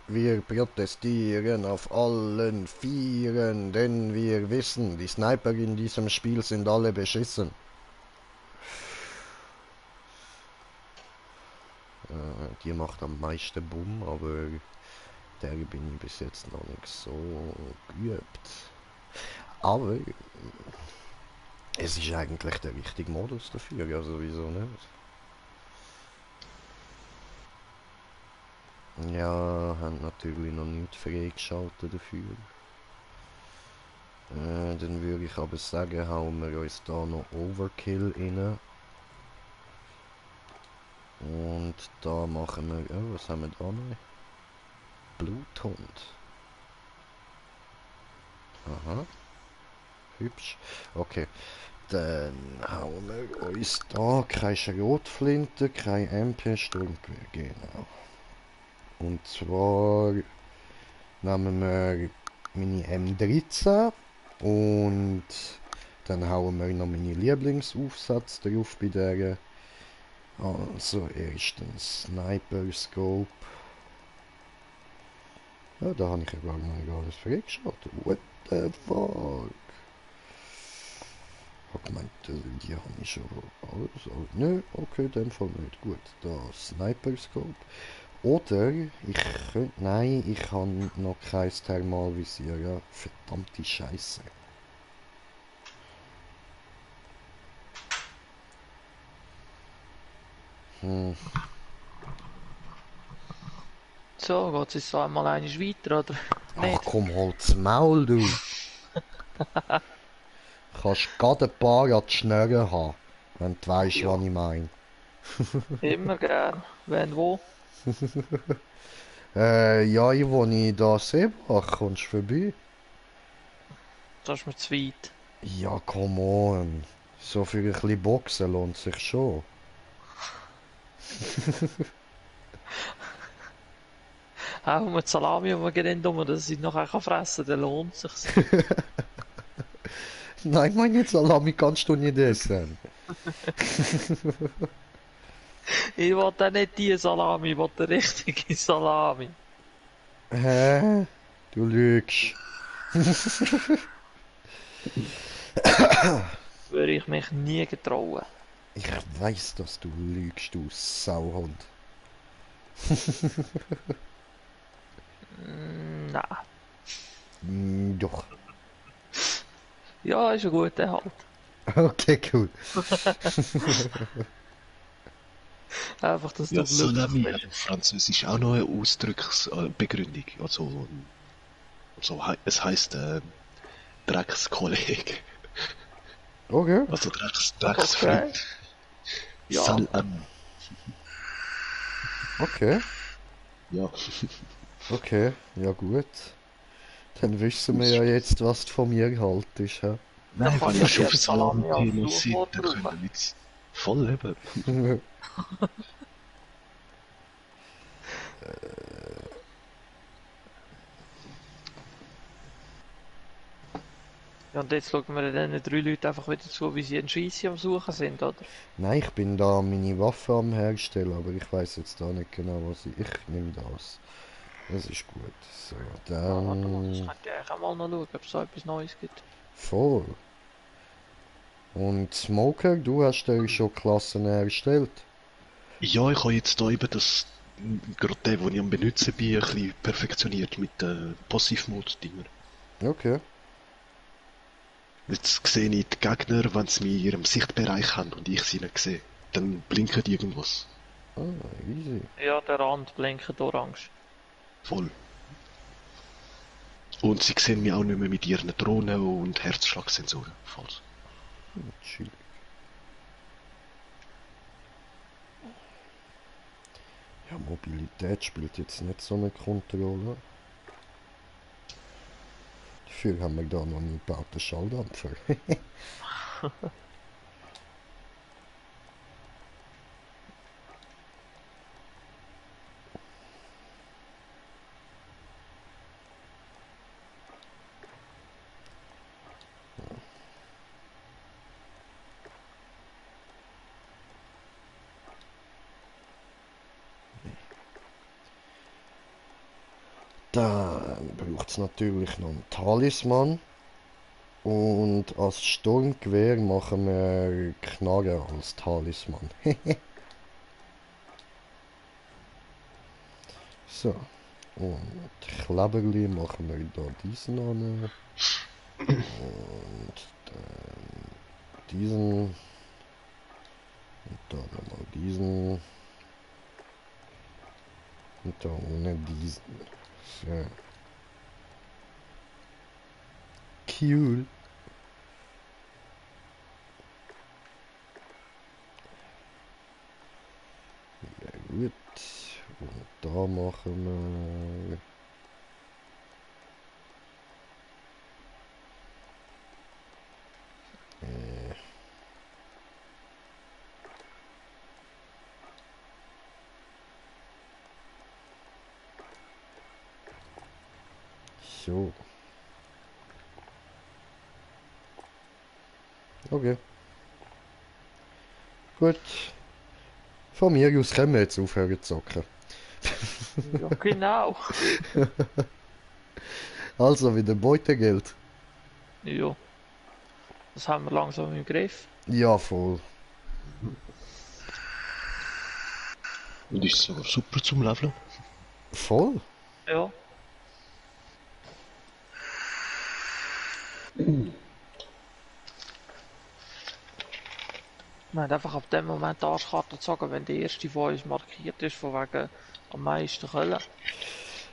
Wir protestieren auf allen Vieren, denn wir wissen, die Sniper in diesem Spiel sind alle beschissen. Die macht am meisten Bumm, aber der bin ich bis jetzt noch nicht so geübt. Aber es ist eigentlich der richtige Modus dafür, also wieso nicht? Ja, haben natürlich noch nicht freigeschaltet dafür. Dann würde ich aber sagen, hauen wir uns da noch Overkill rein. Und da machen wir, oh, was haben wir da noch? Bluthund. Aha. Hübsch. Okay. Dann hauen wir uns da keine Schrotflinte, kein MP-Sturmgewehr, genau. Und zwar nehmen wir meine M13 und dann hauen wir noch meine Lieblingsaufsätze drauf bei der. Also erstens Sniper Scope. Ja, da habe ich ja gar nicht alles freigeschaltet. What the fuck? Ich habe gemeint, die habe ich schon alles. Nö, okay, in dem Fall nicht. Gut, da Sniper Scope. Oder ich könnte. Nein, ich habe noch kein Thermalvisier. Ja, verdammte Scheiße. So, geht's jetzt so einmal einiges weiter, oder? Ach komm, halt's Maul, du. Kannst gerade ein paar an die Schnurren haben, wenn du weisst, Ja. was ich meine. Immer gern. Wenn wo? Ja, ich wohne da Seebach, kommst du vorbei? Das ist mir zu weit. Ja, come on. So für ein bisschen Boxen lohnt sich schon. Auch mit Salami und wir gehen um, dass ich nachher fressen kann, dann lohnt es sich. Nein, meine Salami kannst du nicht essen. Ich will auch nicht die Salami, ich will die richtige Salami. Hä? Du lügst. Würde ich mich nie getrauen. Ich weiß, dass du lügst, du Sauhund. Nein. Doch. Ja, ist ein guter halt. Okay, cool. Einfach, dass du Ja, Glück Salami hast. hat auf Französisch auch noch eine Ausdrucksbegründung. Es heisst Dreckskollege. Okay. Also Drecksfreund. Ja. Salami. Okay. Ja. Okay. Ja gut. Dann wissen wir ja jetzt, was du von mir haltest. Hä? Nein, kann wenn ich ihr schon auf jetzt Salami als Salami-Thema seid, Fluchwort dann brauchen. können wir jetzt voll eben. Ja, und jetzt schauen wir den 3 Leuten einfach wieder zu, wie sie einen Scheisse am Suchen sind, oder? Nein, ich bin da meine Waffe am herstellen, aber ich weiß jetzt da nicht genau, was ich... Ich nehme das. Das ist gut. So, Ja, warte mal, das dann... könnt ihr eigentlich auch mal noch schauen, ob es so etwas Neues gibt. Voll. Und Smoker, du hast ja schon Klassen erstellt. Ja, ich habe jetzt da eben das, gerade den, den ich am benutzen bin, ein bisschen perfektioniert mit den Passiv-Mode-Dinger. Okay. Jetzt sehe ich die Gegner, wenn sie mich in ihrem Sichtbereich haben und ich sie nicht sehe. Dann blinkt irgendwas. Ah, easy. Ja, der Rand blinkt orange. Voll. Und sie sehen mich auch nicht mehr mit ihren Drohnen und Herzschlagsensoren. Falsch. Chillig. Ja, Mobilität spielt jetzt nicht so eine Kontrolle. Dafür haben wir da noch nie gebaute Schalldämpfer. Dann braucht es natürlich noch einen Talisman. Und als Sturmgewehr machen wir Knarre als Talisman. So. Und Kleberli machen wir da diesen an. Und dann diesen. Und dann nochmal diesen. Und da ohne diesen. So. Cool. Ja, gut. Und da machen wir. So. Okay. Gut. Von mir aus können wir jetzt aufhören zu zocken. Ja, genau. Also wieder Beutegeld. Ja. Das haben wir langsam im Griff. Ja, voll. Und ist sogar super zum Leveln. Voll? Ja. Wir haben einfach ab dem Moment die Arschkarte gezogen, wenn die erste von uns markiert ist, von wegen am meisten Köln.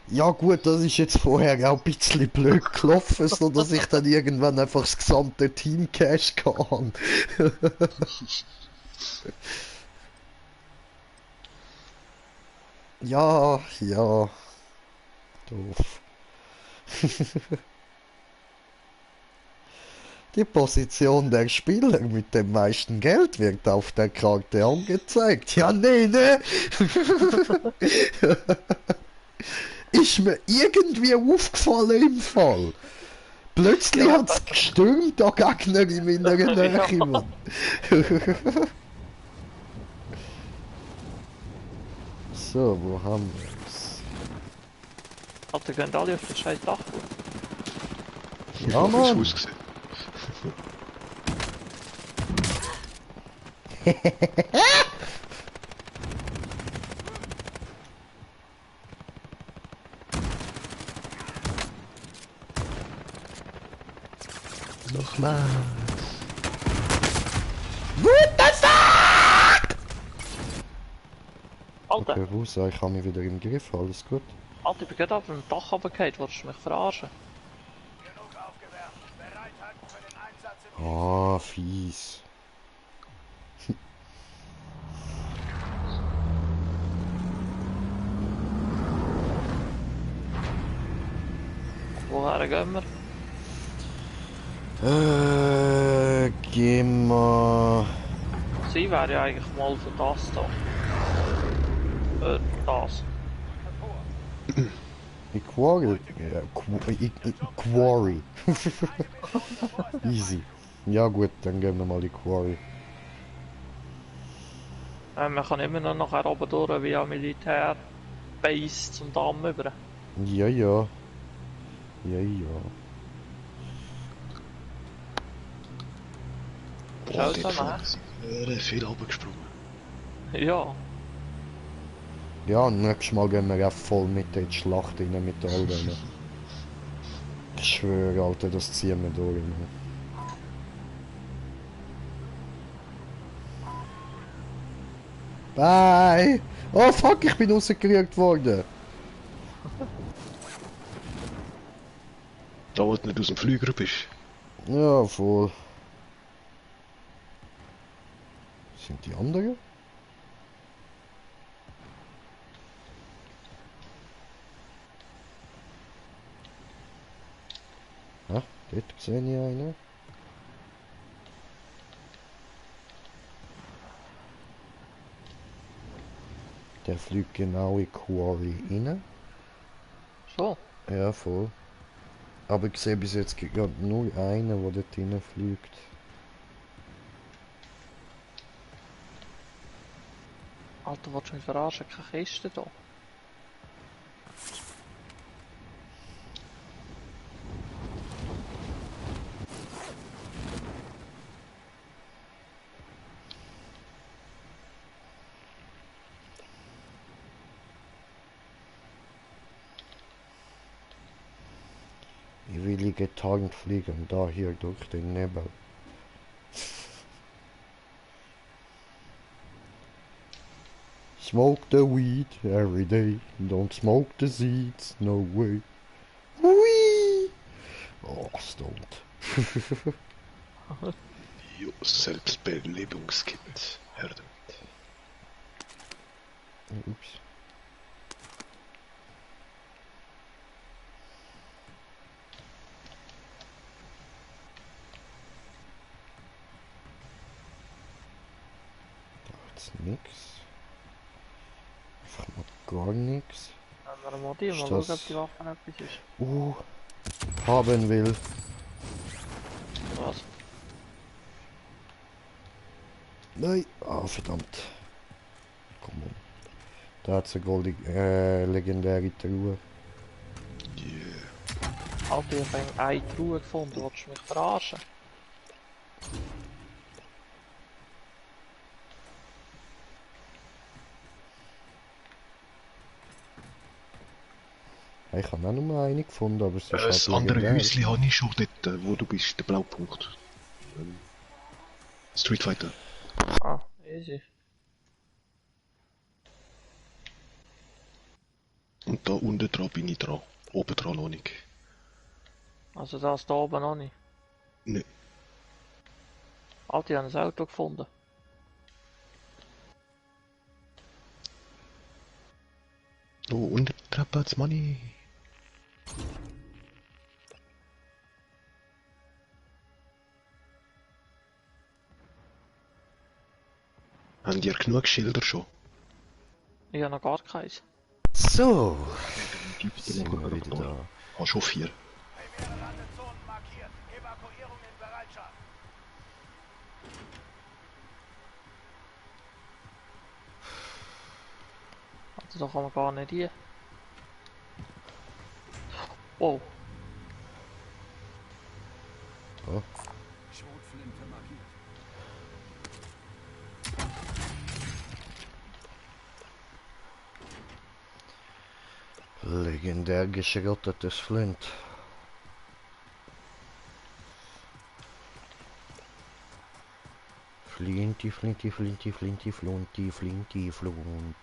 Ja gut, das ist jetzt vorher auch ein bisschen blöd gelaufen, so dass ich dann irgendwann einfach das gesamte Team Cash kann. Ja, ja. Doof. Die Position der Spieler mit dem meisten Geld wird auf der Karte angezeigt. Ja, nee, ne? Ist mir irgendwie aufgefallen im Fall. Plötzlich Ja. hat's gestürmt, der Gegner in meiner Nähe, Mann. So, wo haben wir's? Alter, gehen alle auf das scheiß Dach. Ja, Wie es Mann. ausgesehen. Nochmals. Alter, Okay, Rosa, ich habe mich wieder im Griff, alles gut. Alter, ich bin gerade auf dem Dach runtergefallen, wolltest du mich verarschen? Genug aufgewärmt. Bereit halten für den Einsatz im Ah, fies. Woher gehen wir? Gehen wir... Sie wäre ja eigentlich mal für das da. Das. Quarry. Ja, Quarry. Easy. Ja gut, dann gehen wir mal in Quarry. Man kann immer noch nachher oben durch via Militärbase zum Damm über. Ja, ja. Ja, ja. Ist Boah, auch dort so, vorne ne? sind viel runtergesprungen. Ja. Ja, nächstes Mal gehen wir auch voll mit in die Schlacht rein mit all denen. Ich schwöre, Alter, das ziehen wir durch. Mann. Bye! Oh fuck, ich bin rausgekriegt worden! Da, wo du nicht aus dem Flüger bist. Ja, voll. Sind die anderen? Ah, dort sehe ich einen. Der fliegt genau in Quarry rein. So. Ja, voll. Aber ich sehe bis jetzt gerade nur einen, der dort rein fliegt. Alter, willst du mich verarschen? Keine Kiste da. Ich will getarnt fliegen, da hier durch den Nebel. Smoke the weed every day, don't smoke the seeds, no way. Whee! Oh, stoned. Jo, Selbstbelebungskit. Her damit. Ups. Da ist nix. Einfach mal gar nichts. Wenn wir mal die, mal Ist schauen, das- ob die Waffe etwas ist. Haben will. Was? Nein. Ah, verdammt. Komm on. Da hat's eine legendäre Truhe. Yeah. Alter, ich habe eine Truhe gefunden, willst du mich verarschen? Ja, ich habe auch nur eine gefunden, aber es ist Das halt andere legendär. Häuschen habe ich schon dort, wo du bist, der Blaupunkt. Street Fighter. Ah, easy. Und da unten dran bin ich dran. Oben dran noch nicht. Also das da oben noch nicht. Ne. Alter, die haben ein Auto gefunden. Oh, unter der Treppe hat's Money. Haben die genug Schilder schon? Ich habe noch gar keins. So, Gibt's sind wir wieder da. Ah, schon 4. Primäre Landezonen markiert. Evakuierung in Bereitschaft. Also da kann man gar nicht hier. Wow. Schrotflinte markiert. Legendär geschrottetes Flint. Flinti, Flinti, Flinti, Flinti, Flunti, Flinti, Flunt.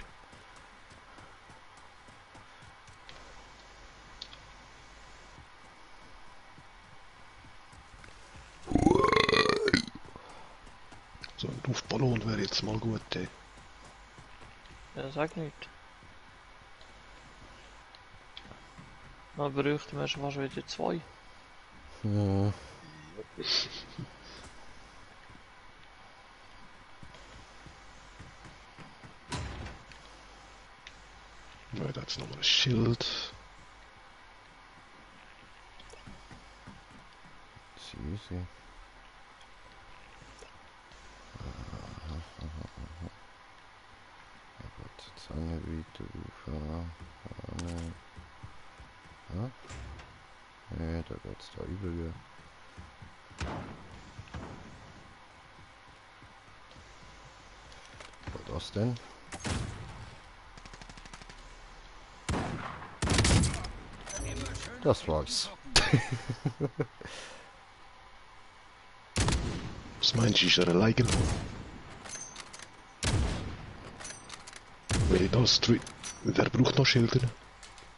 So ein Luftballon wäre jetzt mal gut, ey. Ja, sag nicht. Dann bräuchten wir schon fast wieder 2. Hm. Ja, da hat's nochmal ein Schild. Easy. Jetzt eine weiter rauf. Ja? Nee, da geht's da über. Was das denn? Das war's. Was meinst du, ist er allein gelaufen? Weil das wer braucht noch Schilder?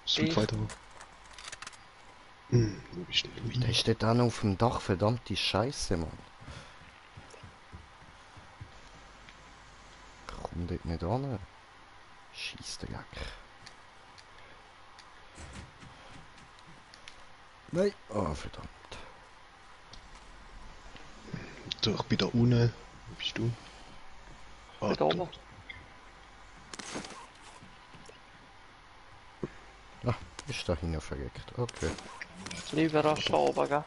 Street Ich. Fighter. Hm, wo bist denn du Der hin? steht dann auf dem Dach, verdammte Scheiße, Mann. Komm dort nicht an. Scheissdreck. Nein. Oh, verdammt. So, ich bin da unten. Wo bist du? Ah, Da oben. Ist da hinten verreckt. Okay. Lieber rasch da oben, gell?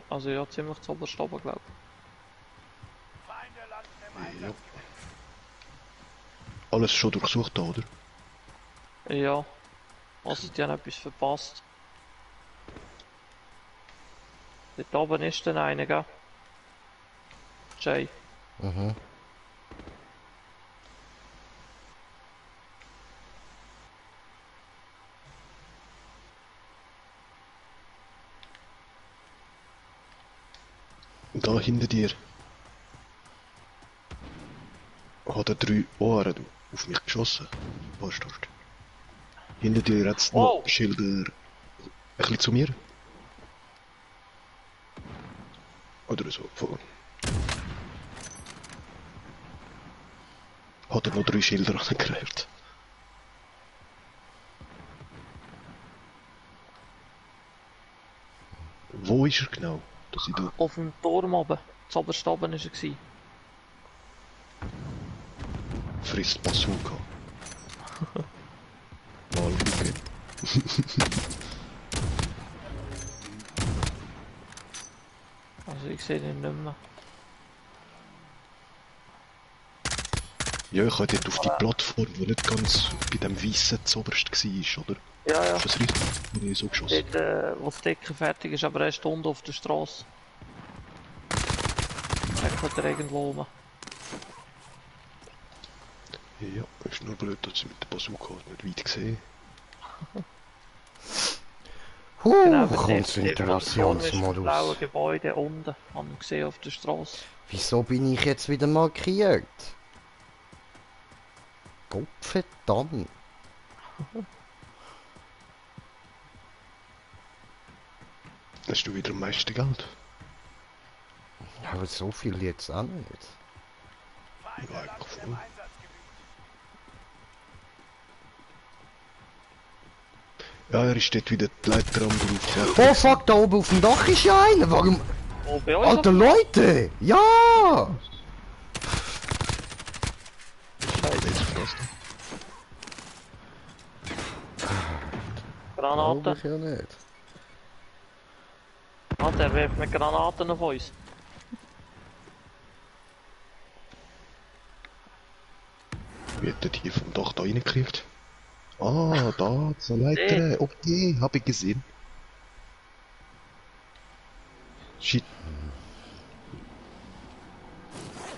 Also ja, ziemlich zu oberst oben, glaub ich. Feinde landen im Einsatzgebiet. alles schon durchsucht da, oder? Ja. Also die haben etwas verpasst. Dort oben ist dann einer, gell? Jay. Mhm. Da hinter dir. Hat er 3 Ohren auf mich geschossen. Wo ist das? Hinter dir hat es noch Wow. Schilder. Ein bisschen zu mir. Oder so. Hat er noch 3 Schilder angegreift. Wo ist er genau? Dass ich da... Auf dem Turm oben. Zu oberst oben ist er gewesen. Frisst Bazooka. Mal gucken. Also ich sehe ihn nicht mehr. Ja, ich habe dort auf die Plattform, die nicht ganz bei dem Weissen zuoberst war, oder? Ja, ja. Ist das richtig? Habe ich so geschossen? Dort, wo das Decken fertig ist, aber er ist unten auf der Straße. Er kommt er irgendwo rum. Ja, ist nur blöd, dass ich mit der Bazooka nicht weit gesehen. Genau, aber Konzentrationsmodus. blaue Gebäude unten, haben wir gesehen auf der Straße. Wieso bin ich jetzt wieder markiert? Gottverdammt. Hast du wieder am meisten Geld? Aber so viel jetzt auch nicht. Feinde Ja, landen voll. im Einsatzgebiet. Ja, er ist dort wieder die Leiter am drauf. Oh fuck, da oben auf dem Dach ist ja einer. Warum? Oh, bei euch? Alter Leute! Ja! Glaube Granaten. ich ja nicht. Ah, der wirft mit Granaten auf uns. Wie hat der die vom Dach da reingekriegt? Ah, da, zur Leiter. Okay, hab ich gesehen. Shit.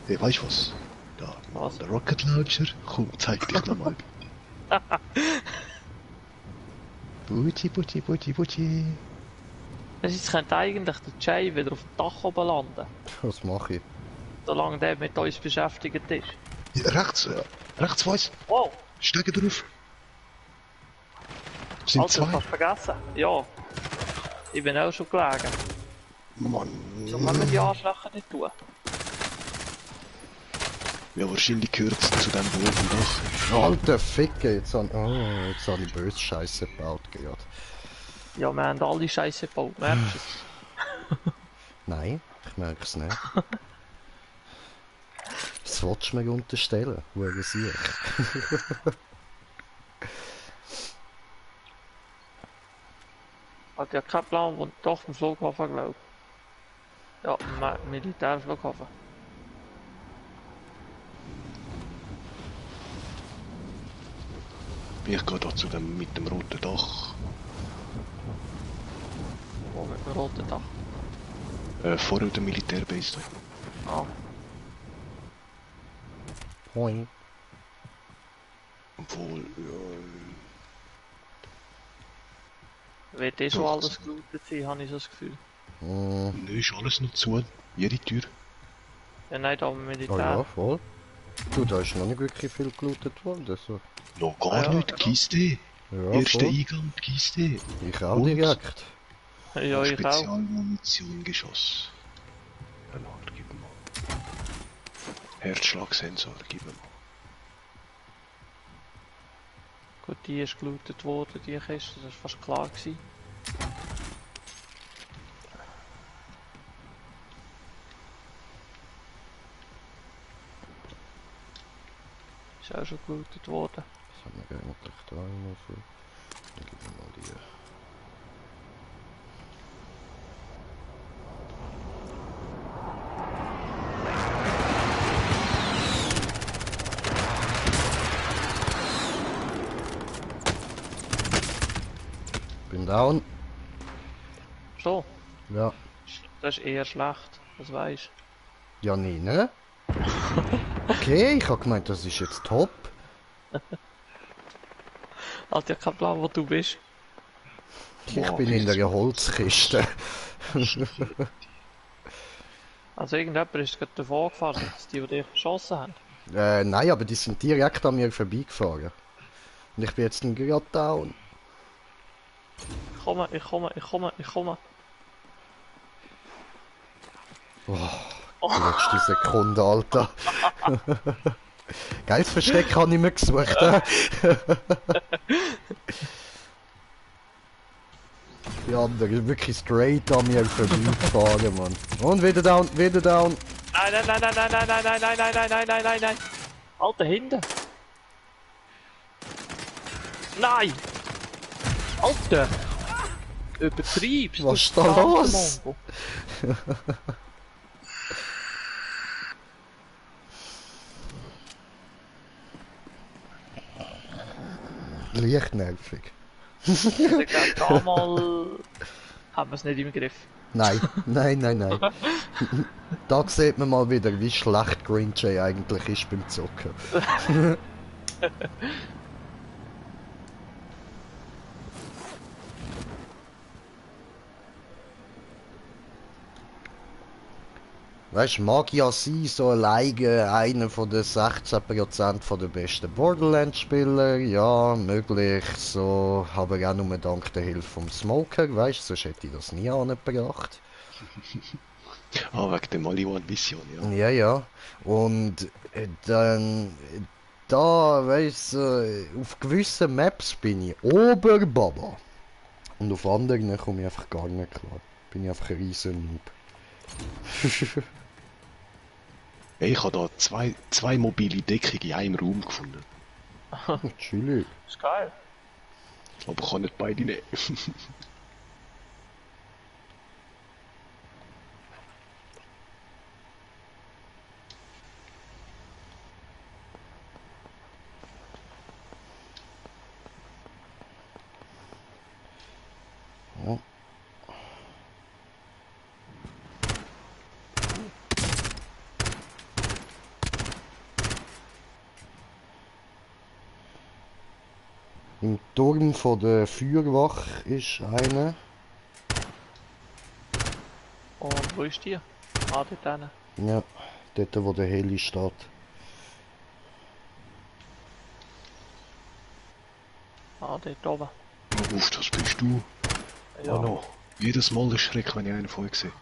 Hey, weißt du was? Da, Was? der Rocket Launcher. Komm, zeig dich nochmal. Bucci, Bucci, Bucci, Bucci. Jetzt könnte eigentlich der Jay wieder auf dem Dach oben landen, Was mache ich? solange der mit uns beschäftigt ist. Ja, rechts von uns. Wow, Steigen drauf. Sind Alter, zwei. fast vergessen. Ja, ich bin auch schon gelegen. Mann. So können wir die Arschlöcher nicht tun. Ja, wahrscheinlich gehört es zu dem Boot im Dach. Alter Ficke, jetzt hab ich böse Scheiße gebaut gerade. Ja, wir haben alle Scheiße gebaut, merkst du es? Nein, ich merke es nicht. Das wolltest du mir unterstellen, hure Sieg. Hat ja keinen Plan, wo doch im Flughafen, glaube ich. Ja, Militärflughafen. Ich gehe da zu dem mit dem roten Dach. Wo mit dem roten Dach. Vor der Militärbase. Ah, Hoi. Obwohl, ja. wird eh schon alles gelootet sein, habe ich so das Gefühl. Mm, Nö, ist alles noch zu. Jede Tür. Ja, nein, da im oh Militär. ja, voll. Du, da ist noch nicht wirklich viel gelootet worden. So. Noch gar Ja, nicht, ja. Kiste. Ja, Erster voll. Eingang, Kiste. Ich auch Und? direkt. Ja, ich auch. Spezialmunition Geschoss. Dann halt, gib mir mal. Herzschlagsensor, gib mir mal. Gut, die ist gelootet worden, die Kiste, das war fast klar gewesen. Ist auch schon gelootet worden. Was haben wir eigentlich da noch für? Dann gib mir mal die. Bin down. So, Ja. das ist eher schlecht, das weisst Ja, nee, ne? Okay, ich hab gemeint, das ist jetzt top. du. Hat ja keinen Plan, wo du bist. Ich Boah, bin in der Holzkiste. Also irgendjemand ist gerade davor gefahren, dass die dich geschossen haben. Nein, aber die sind direkt an mir vorbeigefahren. Und ich bin jetzt gerade down. Ich komme. Die letzte Sekunde, Alter. Geiles Versteck habe ich mir gesucht. Die andere ist wirklich straight an mir vorbeigefahren, Mann. Und wieder down, wieder down. Nein. Alter, hinten. Nein! Alter! Übertreibst. Was ist da verdammter los? Mongo. Leicht nervig. Ich glaube, damals haben wir es nicht im Griff. Nein. Da sieht man mal wieder, wie schlecht Green Jay eigentlich ist beim Zocken. Weißt, mag ja sein, so alleine einer von den 16% von den besten Borderlands-Spieler, ja, möglich, so, aber auch nur dank der Hilfe vom Smoker, weißt, sonst hätte ich das nie angebracht. Ah, wegen der Maliwan-Mission, ja. Ja. Und dann, da, weißt auf gewissen Maps bin ich Oberbaba. Und auf anderen komme ich einfach gar nicht klar. Bin ich einfach ein riesen Noob. Hey, ich habe da zwei mobile Deckungen in einem Raum gefunden. Chillig. Ist geil. Aber ich kann nicht beide nehmen. Ja. Im Turm von der Feuerwache ist einer. Und wo ist die? Ah, dort hinten. Ja, dort wo der Heli steht. Ah, dort oben. Uff, das bist du. Ja. Oh no. Jedes Mal der Schreck, wenn ich einen von euch sehe.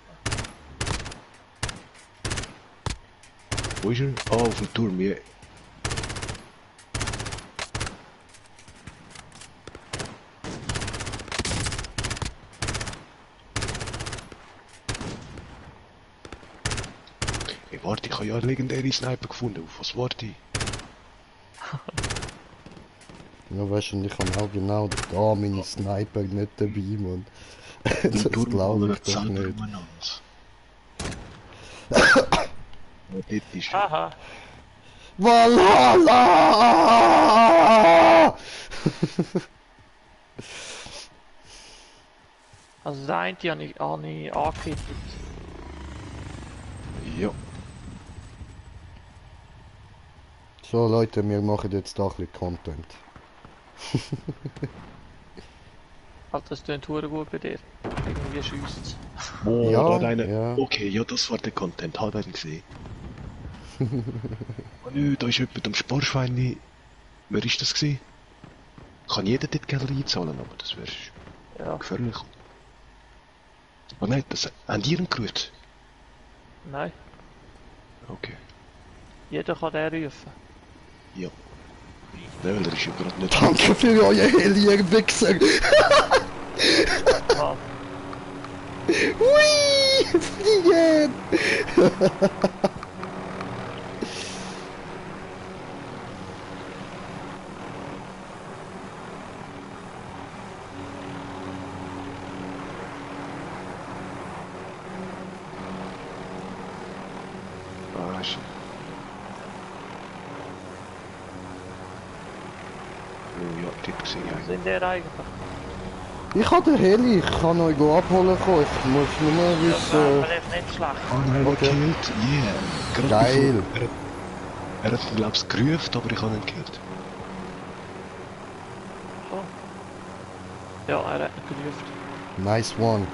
Wo ist er? Ah, auf dem Turm, ja. Hey, warte, ich habe ja einen legendären Sniper gefunden. Auf was warte ich? Ja, weißt du, ich habe auch genau da meine Sniper nicht dabei, Mann. Das glaube ich doch nicht. Ja, dort ist er. Aha. Valhalla! Also der eine habe ich angehittet. Ja. So Leute, wir machen jetzt da ein bisschen Content. Halt, das klingt verdammt gut bei dir. Irgendwie schiesst's. Oh, Ja, da hat einer. ja. Okay, ja, das war der Content. Hat einen gesehen. Oh nö, da ist jemand am Sparschwein. Wer ist das gewesen? Kann jeder dort Geld einzahlen, aber das wäre Ja. gefährlich. Oh nein, das haben die ihn gerufen? Nein. Okay, Jeder kann den rufen. ja. Nein, weil er ist ja gerade nicht... Danke für euer Heli, ihr Wichser! Ah, Hui! Fliegen! Ah, ist... Oh ja, dort gesehen, ja. sind der eigentlich? Ich habe den Heli, ich kann euch abholen kommen. Ich muss nur Das wissen... wäre vielleicht nicht schlecht. Ah nein, Okay. gekillt, yeah. Gerade Geil. bevor- Er hat glaube ich gerufen, aber ich habe ihn gekillt. Ja, er hat mich gerufen. Nice one.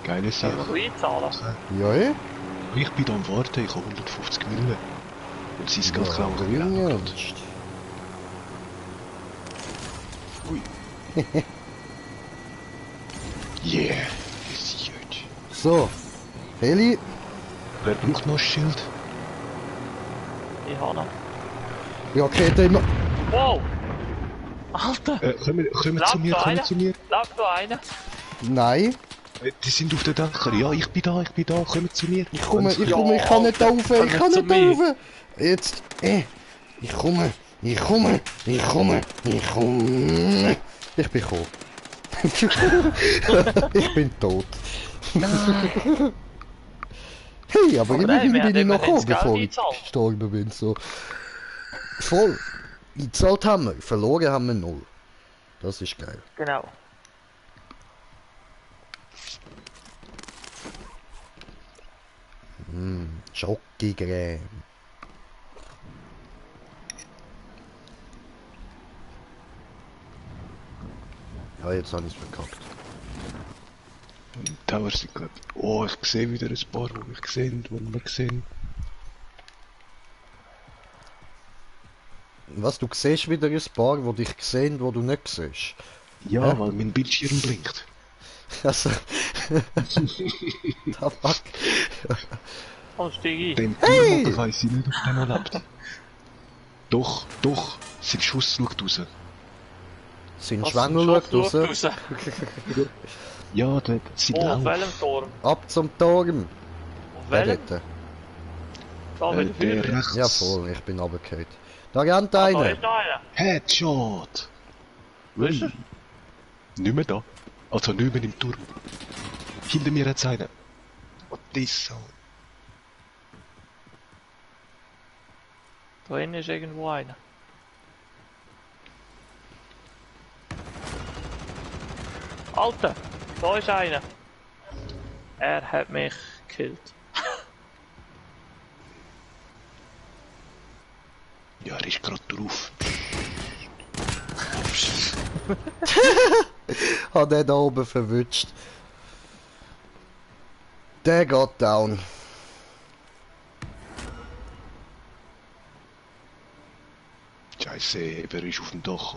Geile Sache. Sollen wir einzahlen? Ja, eh? Ich bin da am Warten, ich habe 150 Mille. Und sein Geld klauen wir wieder. Ernst? Ui. Yeah, gesichert. So. Heli. Wer braucht noch ein Schild? Ich habe noch. Ja, okay, immer... Wow! Alter! Kommen Lag zu mir, da kommen einer? zu mir. Lag da einer? Nein. Die sind auf der Dächer. Ja, ich bin da, kommen zu mir. Ich komme, ich kann nicht rauf, ich kann zu nicht mir. rauf. Jetzt, ich komme. Ich bin gekommen. Ich bin tot. Hey, aber Aber immerhin nein, wir bin ich haben noch immerhin gekommen, das bevor Geld ich eingezahlt. gestorben bin. So. Voll. Eingezahlt haben wir, verloren haben wir 0. Das ist geil. Genau. Schokocreme. Ja, jetzt habe ich es verkackt. Tower sind glaub ich. Oh, ich sehe wieder ein paar, die mich sehen, die wir sehen. Was, du siehst wieder ein paar, die dich sehen, wo du nicht siehst? Ja, Hä? weil mein Bildschirm blinkt. Also... Da fuck. Und steig ein. Den Hey! Turm weiss ich nicht, ob der noch lebt. Doch, sein Schuss schaut raus. Sein Was Schwengel zum schaut Schluss raus. raus. Ja, der sein Oh, auf Lauf. welchem Turm? Ab zum Turm. Auf Der welchem? dort. Da will Der ich rechts. Ja voll, ich bin runtergefallen. Da rennt Da einer. ist noch einer. Headshot! Wo ist er? Nicht mehr da. Also nicht mehr im Turm. Hinter mir hat's einen. Was ist so? Da hinten ist irgendwo einer. Alter, da ist einer. Er hat mich gekillt. Ja, er ist gerade drauf. Ups. Hat den da oben verwünscht. Der geht down. Scheiße, wer ist auf dem Dach?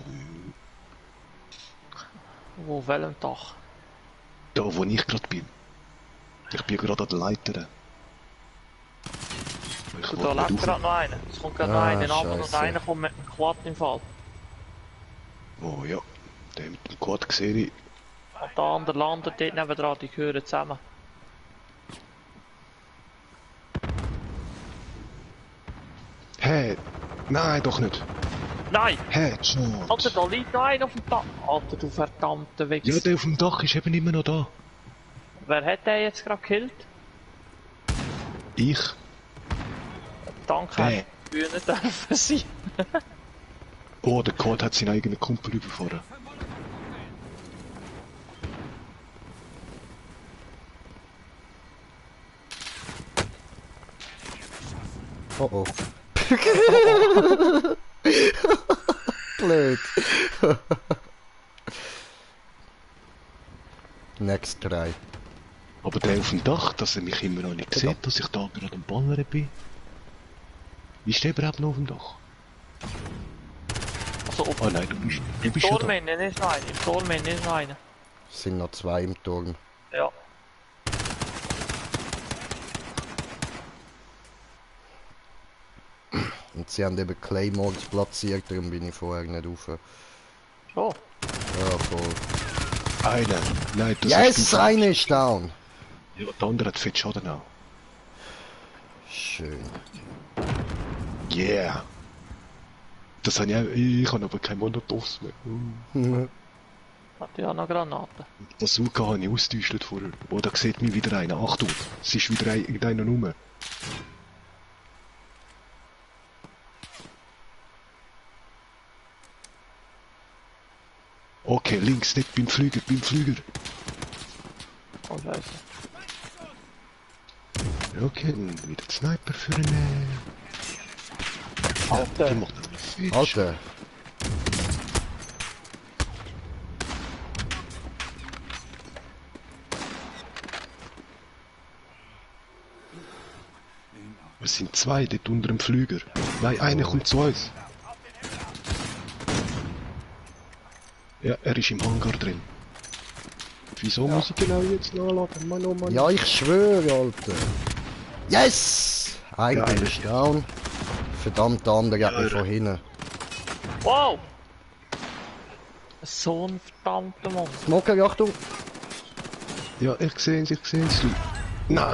Wo, auf welchem Dach? Da, wo ich gerade bin. Ich bin gerade an der Leiter. Ich Du, will da nicht lebt rauf. gerade noch einer. Es kommt gerade noch Ah, einer ab und Scheisse. einer kommt mit einem Quad im Fall. Oh ja, der mit dem Quad gesehen ich. Und der andere landet dort nebendran, die gehören zusammen. Hä? Nein, doch nicht. Nein! Hä, schon. Alter, da liegt noch einer auf dem Dach. Alter, du verdammte Ja, Wichser. der auf dem Dach ist eben immer noch da. Wer hat den jetzt gerade gekillt? Ich? Danke, Wer? hätte ich früher nicht dürfen sein. Oh, der Quad hat seinen eigenen Kumpel überfahren. Oh oh. Blöd. Next try. Aber der auf dem Dach, dass er mich immer noch nicht sieht, dass ich da gerade am Ballern bin. Wie ist der überhaupt noch auf dem Dach? Also, Oh nein, du im bist ja da. Turm innen ist noch einer. Im Turm innen ist noch einer. Es sind noch zwei im Turm. Ja. Und sie haben eben Claymores platziert, darum bin ich vorher nicht rauf. So. Ja, voll. Einer. Nein, das Yes, ist du. einer ist down. Ja, der andere hat fett Schaden auch. Schön. Yeah. Das habe ich auch. Ich habe aber kein Monotos mehr. Hat ja noch Granaten. Das Bazooka habe ich austäuscht vorher. Oh, da sieht mich wieder einer. Achtung, es ist wieder irgendeiner rum. Okay, links, nicht beim Flüger, beim Flüger. Oh, scheiße. Okay, dann wieder Sniper für einen. Alter. Die macht einen Fitch. Alter. Es sind zwei dort unter dem Flüger. Nein, einer kommt zu uns. Ja, er ist im Hangar drin. Wieso muss ich genau jetzt nachladen? Mann, oh Mann. Ja, ich schwöre, Alter. Yes! Einer Geil. ist down. Verdammt, der andere hat Ja, mich von hinten. Wow! So ein verdammter Mann. Smoker, Achtung! Ja, ich sehe es. Nein!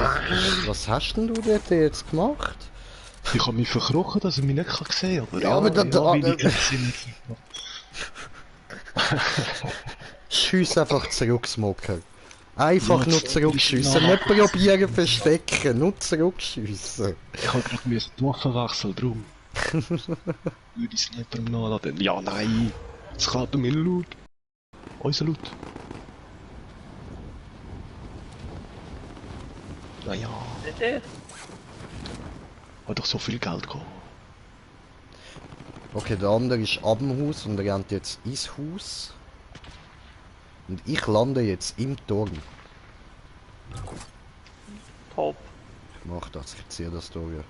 Was hast denn du dort jetzt gemacht? Ich habe mich verkrochen, dass er mich nicht sehen kann. Aber Ja, aber wie ich das nicht. Schiess einfach zurück, Smoker. Einfach Ja, nur das- zurückschiessen. Ja. Nicht probieren verstecken, nur zurückschiessen. Ich habe gerade die Waffe wechseln, drum. Würde ich Sniper nachladen? Ja, nein! Jetzt geht er mir Loot. Unser Loot. Naja, Nicht der? hat doch so viel Geld gehabt. Okay, der andere ist ab dem Haus und er rennt jetzt ins Haus. Und ich lande jetzt im Turm. Top. Ich mach das, ich ziehe das durch.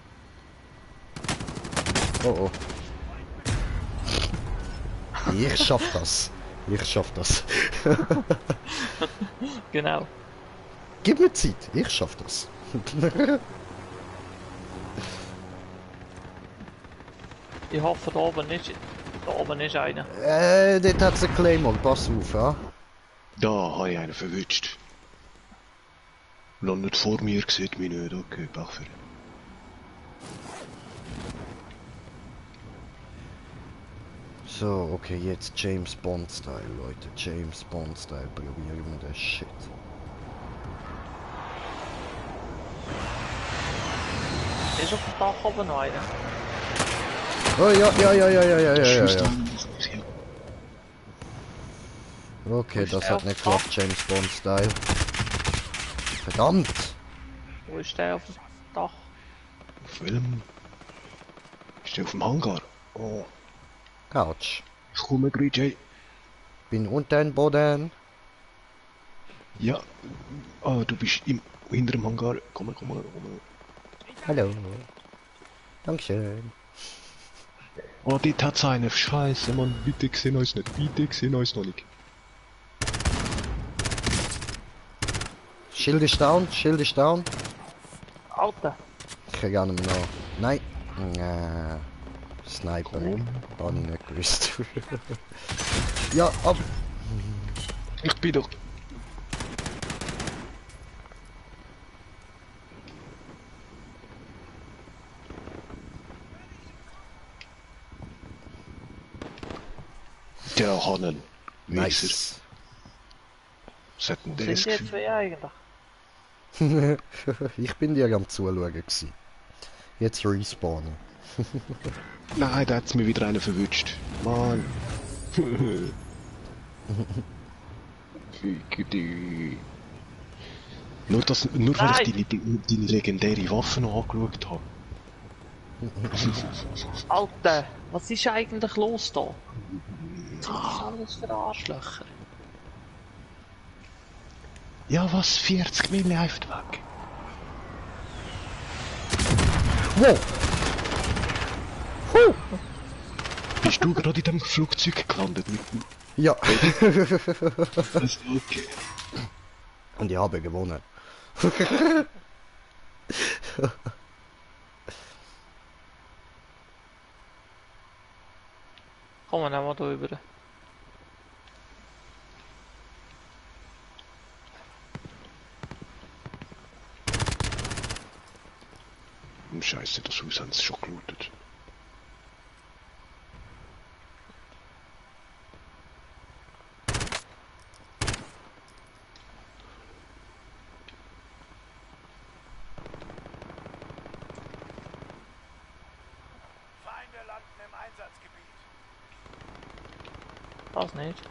Oh oh. Ich schaff das. Ich schaff das. Genau. Gib mir Zeit, ich schaff das. Ich hoffe, da oben ist, einer. Dort hat's einen Claymore, pass auf, ja? Da habe ich einen verwünscht. Landet vor mir, sieht mich nicht. Okay, Bach für ihn. So, okay, jetzt James Bond Style, Leute. James Bond Style, probieren wir das Shit. Ist auf dem Dach oben noch einer? Oh ja. Schießt Ja. einen nach mich, ja. Okay, Ist das der hat auf nicht dem geklappt, James Bond Style. Verdammt! Wo ist der auf dem Dach? Auf welchem? Ist der auf dem Hangar? Oh, Couch. ich komme, Grey J. Bin unter dem Boden. Ja. Ah, du bist hinter dem Hangar. Komm. Hallo. Dankeschön. Oh, dort hat's einen. Scheiße, Mann. Bitte sehen uns nicht. Bitte sehen uns noch nicht. Schild ist down, Schild ist down. Alter. Ich kann gar nicht mehr nach. Nein. Sniper. Hab ich nicht gewusst. Ja, ab. Ich bin doch... Der Hannen. Nice. Was hat denn Wo der sind die jetzt zwei eigentlich? Ich bin dir am Zuschauen gewesen. Jetzt respawnen. Nein, da hat's mir wieder einen verwünscht. Mann. Nur, weil ich deine legendäre Waffe noch angeschaut habe. Alter, was ist eigentlich los da? Was sind das alles für Arschlöcher? Ja, was? 40 Mille einfach weg. Wow! Bist du gerade in dem Flugzeug gelandet? Ja. Okay. Und ich habe gewonnen. Komm, wir nehmen hier rüber. Scheiße, das Haus haben sie schon gelootet. Feinde landen im Einsatzgebiet. Das nicht.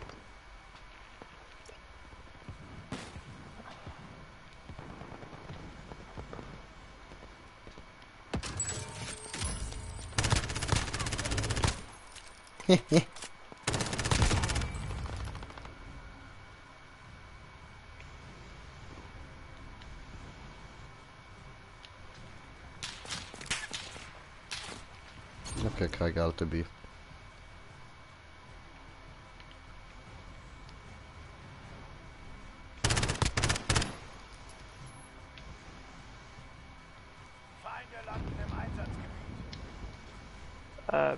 Okay, kein Geld dabei. Feinde landen im Einsatzgebiet.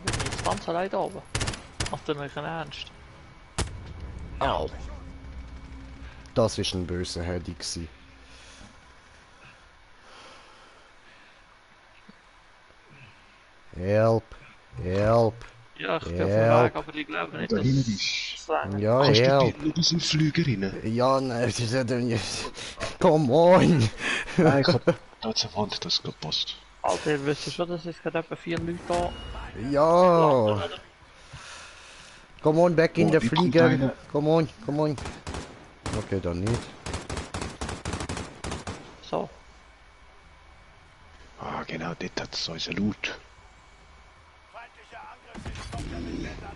Bin ich jetzt ganz allein da oben? Macht ihr euch einen Ernst? Au. Das ist ein böser Heady gsi. Help. Help. Ja, ich bin auf dem Help. Weg, aber ich glaube nicht, Da dass hinten ist... es reicht. Ja, Kannst du help. bitte nicht in Flüger rein? Ja, nein, das ist ja dann... Come on. Nein, ich hab... Da hat's eine Wand, das gerade passt. Alter, ihr wisst schon, dass es gerade etwa 4 Leute da. Ja. Come on, back in Oh, the die kommt Flieger. einer. Come on, come on. Okay, dann nicht. So. Ah, genau, dort hat's so einen Loot. Feindlicher Angriffshelikopter an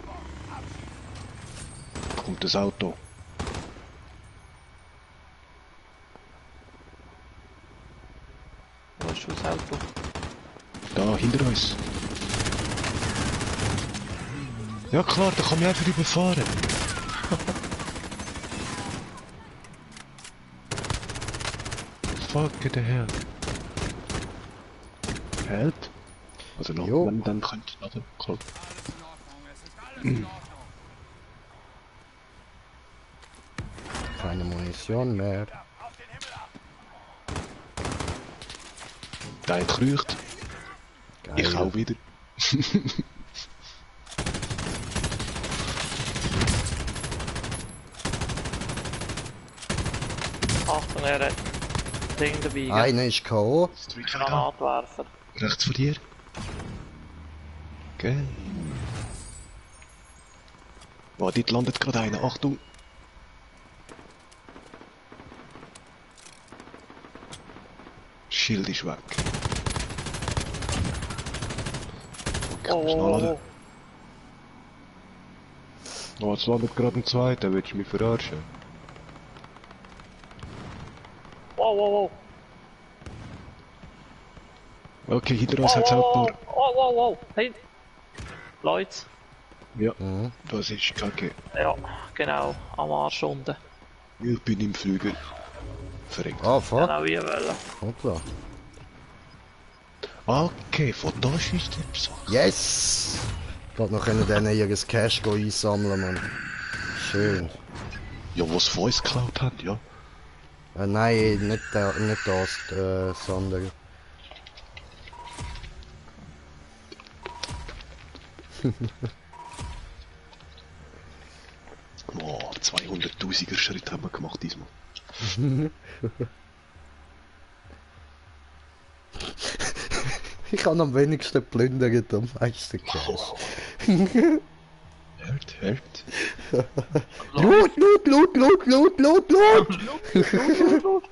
Bord. Abschießen. Da kommt das Auto. Wo ist das Auto? Da, hinter uns. Ja klar, da kann man einfach überfahren. Fuck the hell. Hält? Also noch, Jo. dann könnte noch klar. Keine Munition mehr. Auf den Himmel ab. Der eine kriecht. Geil. Ich auch wieder. Achtung, er hat Ding dabei. gell? Einer ist K.O. Granatwerfer. Rechts von dir. Okay. Oh, dort landet gerade einer. Achtung. Schild ist weg. Okay, Oh, schnell laden. Oh, jetzt landet gerade ein zweiter, willst du mich verarschen? Wow, wow, wow. Okay, hinter Wow, uns hat's auch ein wow, paar. wow, wow, wow. Hey. Leute. Ja, Mhm. das ist kacke. Ja, genau. Am Arsch unten. Ich bin im Flügel. Verreckt. Ah, fuck. Genau wie wollen. Hoppla. Okay, von da schießt der so. Yes! Gerade noch können dann ihr Cash einsammeln, Mann. Schön. Ja, was von uns geklaut hat, ja. Nein, nicht, nicht das, sondern... Oh, 200.000er Schritt haben wir gemacht diesmal. Ich habe am wenigsten plündert, am meisten Cash. Hört. Loot, loot, loot, loot, loot, loot, loot!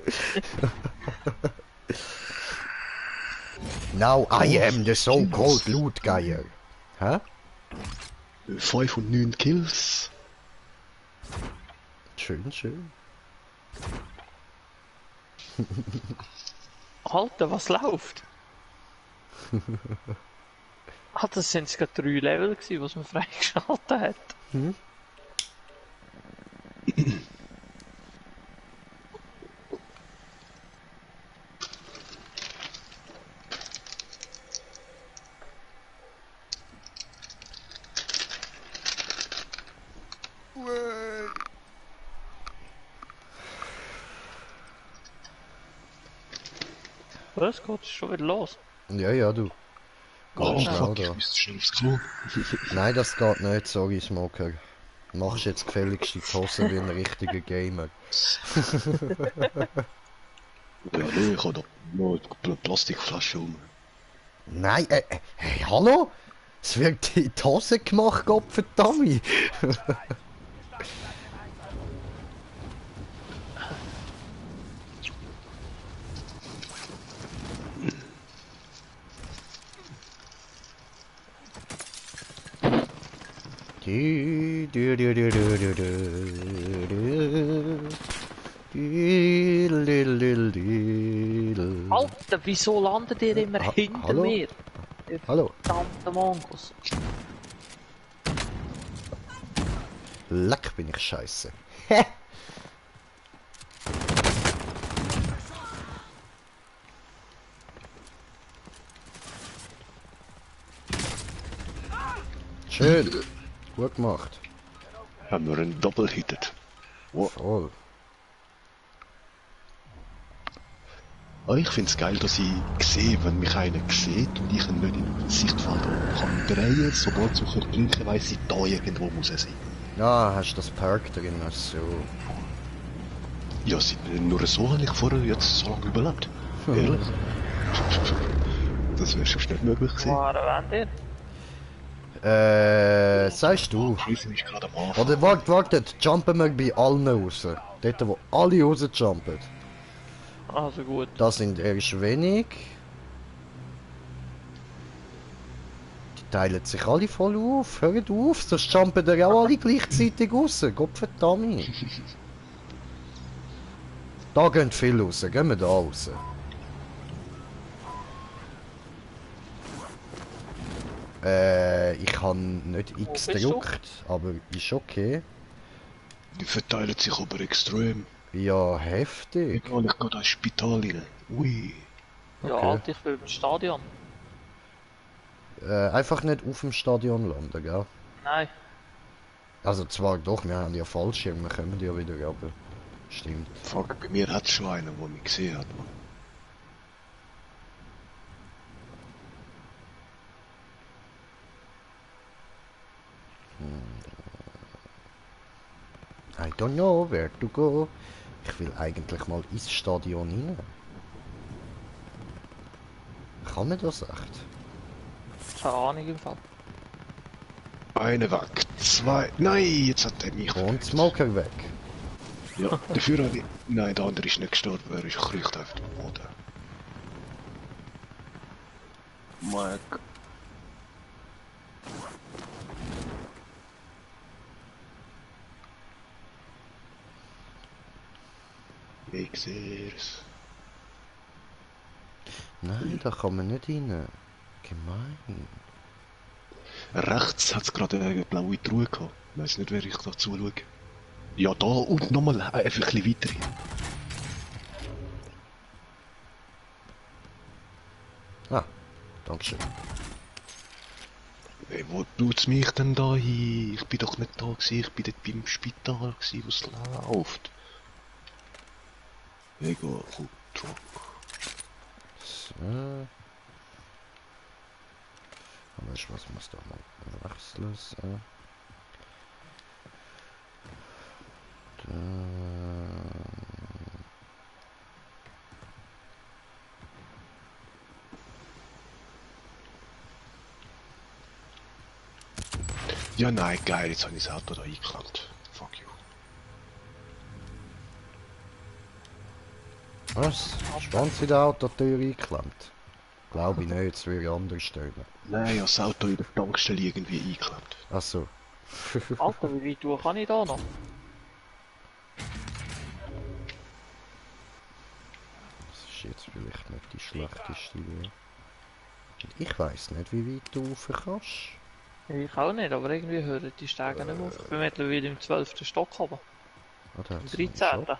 Now I am the so-called loot guy. Hä? 5 und 9 Kills. Schön, schön. Alter, was läuft? Ah, das sind gerade 3 Level gewesen, was man freigeschaltet hat. Was geht schon wieder los? Ja, ja, du. Oh, schnell fuck, da. ich müsste schnell aufs Klo. Nein, das geht nicht, sorry, Smoker. Machst jetzt gefälligst die Hose wie ein richtiger Gamer. Ja, nee, ich habe da noch eine Plastikflasche um. Nein, hey, hallo? Es wird in die Hose gemacht, Gottverdammt. Du, du, du, du, du, du, du, du. Diddle-diddle-diddle. Alter, wieso landet ihr immer hinter hallo? mir? Hallo, Verdammte Mongos. leck bin ich scheiße. Schön, gut gemacht. Haben wir einen Doppel-Hitted. Voll. Oh, ich find's geil, dass ich sehe, wenn mich einer sieht und ich ihn nicht in das Sichtfeld kann drehen, sobald so vergleichen, weiss ich, da irgendwo muss er sein. Ja, hast du das Perk drin, so. Ja, nur so habe ich vorher jetzt so lange überlebt. Ehrlich. Das wäre schon nicht möglich gewesen. Wo wollt ihr? Sagst du? Prison ist gerade am Anfang. Oder wartet, jumpen wir bei allen raus. Dort, wo alle rausjumpen. Also gut. Das sind erst wenig. Die teilen sich alle voll auf. Hört auf, sonst jumpen da auch alle gleichzeitig raus. Gottverdammt. Da gehen viele raus, gehen wir da raus. Ich habe nicht X Wo bist du? gedrückt, aber ist okay. Die verteilen sich aber extrem. Ja, heftig. Egal, ich gehe da ins Spital rein. Ui. Ja, Okay. Alter, ich will im Stadion. Einfach nicht auf dem Stadion landen, gell? Nein. Also zwar doch, wir haben ja Fallschirme, wir kommen ja wieder, aber stimmt. Fuck, bei mir hat es schon einen, der mich gesehen hat. Man. I don't know where to go. Ich will eigentlich mal ins Stadion rein. Kann man das echt? Keine Ahnung im Fall. Eine weg, zwei. Nein, jetzt hat er mich. Und Smoker weg. Ja, dafür habe ich. Nein, der andere ist nicht gestorben, er ist kriecht auf den Boden. Ich seh's. Nein, da kann man nicht rein. Gemein. Rechts hat's gerade eine blaue Truhe gehabt. Ich weiss nicht, wer ich da zuschaue. Ja, da und nochmal einfach ein bisschen weiter hin. Ah, dankeschön. Hey, wo tut's mich denn da hin? Ich bin doch nicht da gewesen, ich bin dort beim Spital gewesen, wo es läuft. Egal, komm, Truck. So. Aber ich muss da mal wechseln. So. Da. Ja, nein, geil, jetzt habe ich das Auto da eingeklemmt. Fuck you. Was? Schwanz in der Autotür eingeklemmt? Glaube ich nicht, jetzt würde ich anders stellen. Nein, ich habe das Auto in der Tankstelle irgendwie eingeklemmt. Ach so. Alter, wie weit durch kann ich da noch? Das ist jetzt vielleicht nicht die schlechteste Idee. Ich weiss nicht, wie weit du rauf kannst. Ich auch nicht, aber irgendwie hören die Stege nicht mehr auf. Ich bin mittlerweile im 12. Stock oben. Ah, da Im hat's noch einen 13. Shop.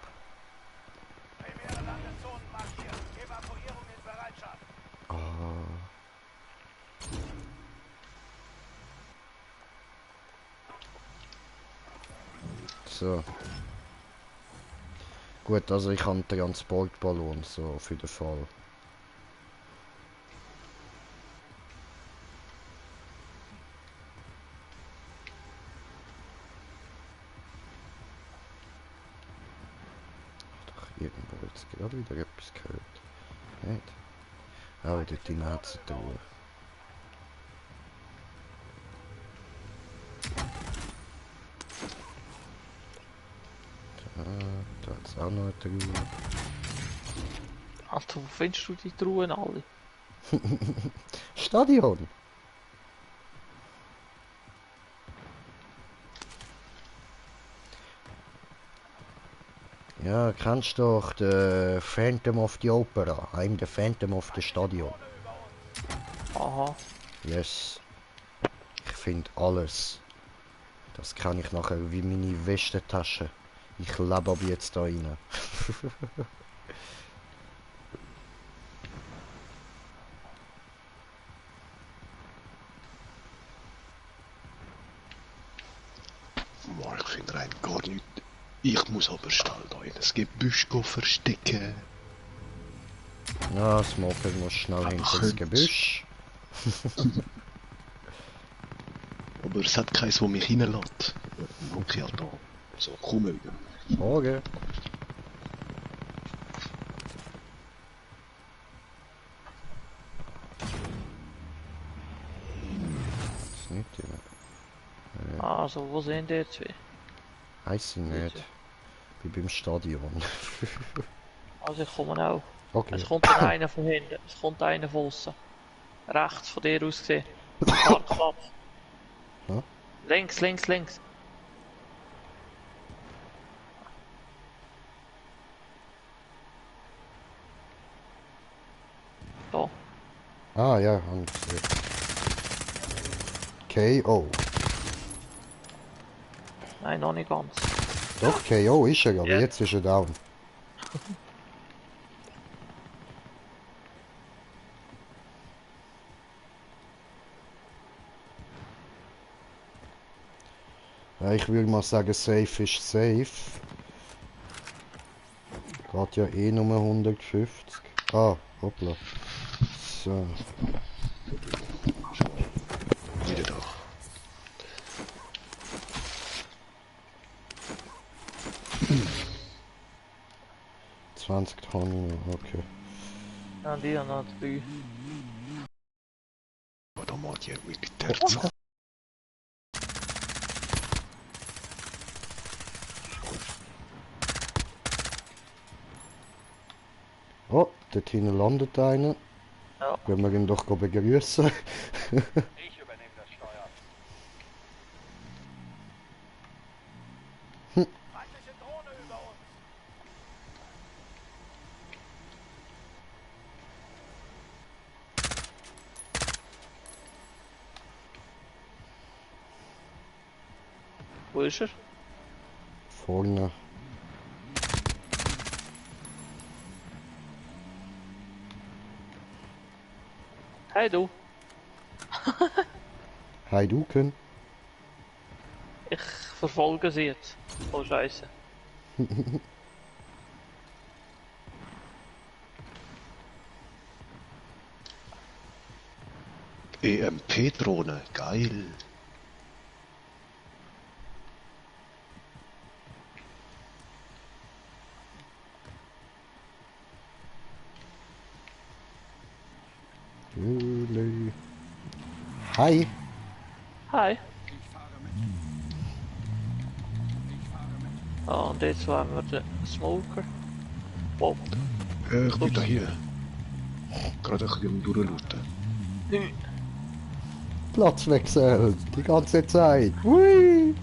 Primäre Landezonen markiert. Evakuierung in Bereitschaft. Ah. So. Gut, also ich habe einen Transportballon, so für den Fall. Doch irgendwo jetzt gerade wieder etwas gehört. Nicht? Auch wieder die Netze durch. Da hat es auch noch eine Truhe. Alter, wo findest du die Truhen alle? Stadion! Ja, kennst du doch den Phantom of the Opera, I'm the Phantom of the Stadion. Aha. Yes. Ich finde alles. Das kann ich nachher wie meine Westentasche. Ich lebe ab jetzt da rein. Boah, ich finde rein gar nichts. Ich muss aber schnell da in das Gebüsch verstecken. Ja, das Moped muss schnell hinter das Könnt's. Gebüsch. Aber es hat keins, das mich reinlässt. Okay, halt da. So, komm wieder. Morgen. Das ist nicht immer. Also, wo sind die zwei? Heiss ich nicht. Bin beim Stadion. Also, ich komme auch. Okay. Es kommt dann einer von hinten, es kommt einer von außen. Rechts von dir aus gesehen. Parkplatz. Hä? Links, links, links. Da. Ah ja, und KO. Nein, noch nicht ganz. Doch, KO ist er, aber Ja. jetzt ist er down. Ja, ich würde mal sagen, safe ist safe. Geht ja eh nur 150. Ah, hoppla. So. Wieder da. Hm. 20 Tonnen, okay. Ja, die haben noch 3. Aber da macht ihr Militär. Oh, dort hinten landet einer. Ja. Können wir ihn doch begrüßen. Ich übernehme das Steuer. Feindliche Drohne über uns. Wo ist er? Vorne. Hey du, Hi Duken. ich verfolge sie jetzt. Oh Scheiße. EMP-Drohne, geil. Hi. Hi. Oh, und jetzt haben wir den Smoker. Wow. Ich bin da hier. Gerade ein bisschen am Durchlooten. Platzwechsel. Die ganze Zeit. Hui.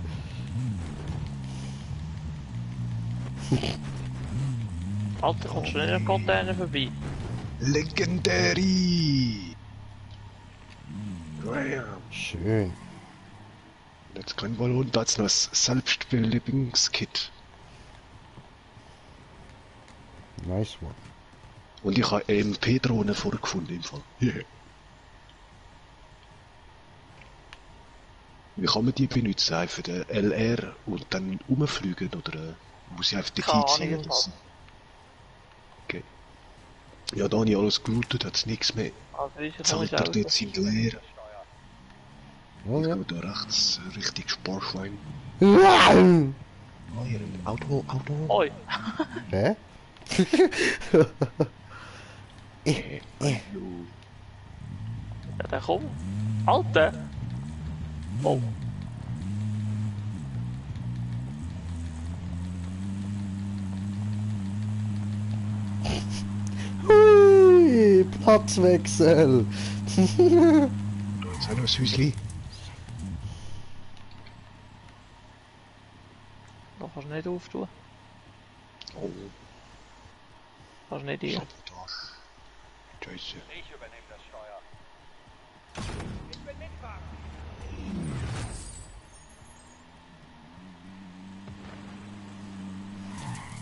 Alter, kommst du nicht an den Container vorbei? Legendary! Schön. Jetzt können wir runter als noch das Selbstbelebungskit. Nice one. Und ich habe EMP-Drohne vorgefunden im Fall. Yeah. Wie kann man die benutzen? Einfach den LR und dann rumfliegen oder muss ich einfach dort Keine hinziehen? Ahnung, oder so? Okay. Ja, da habe ich alles gelootet, hat es nichts mehr. Also ich Zahlt er dort sind leer. Oh, Ich ja. gehe da rechts richtig Sparschwein. Ja. Oh, hier, Auto. Oi, Hä? ja dann komm. Alter! Oh, Hui. Platzwechsel. Jetzt haben wir ein Häuschen. noch kannst du nicht auftun. Oh, Kannst nicht rein. Sabotage. Scheiße. Ich übernehme das Steuer. Ich bin Mitfahrer.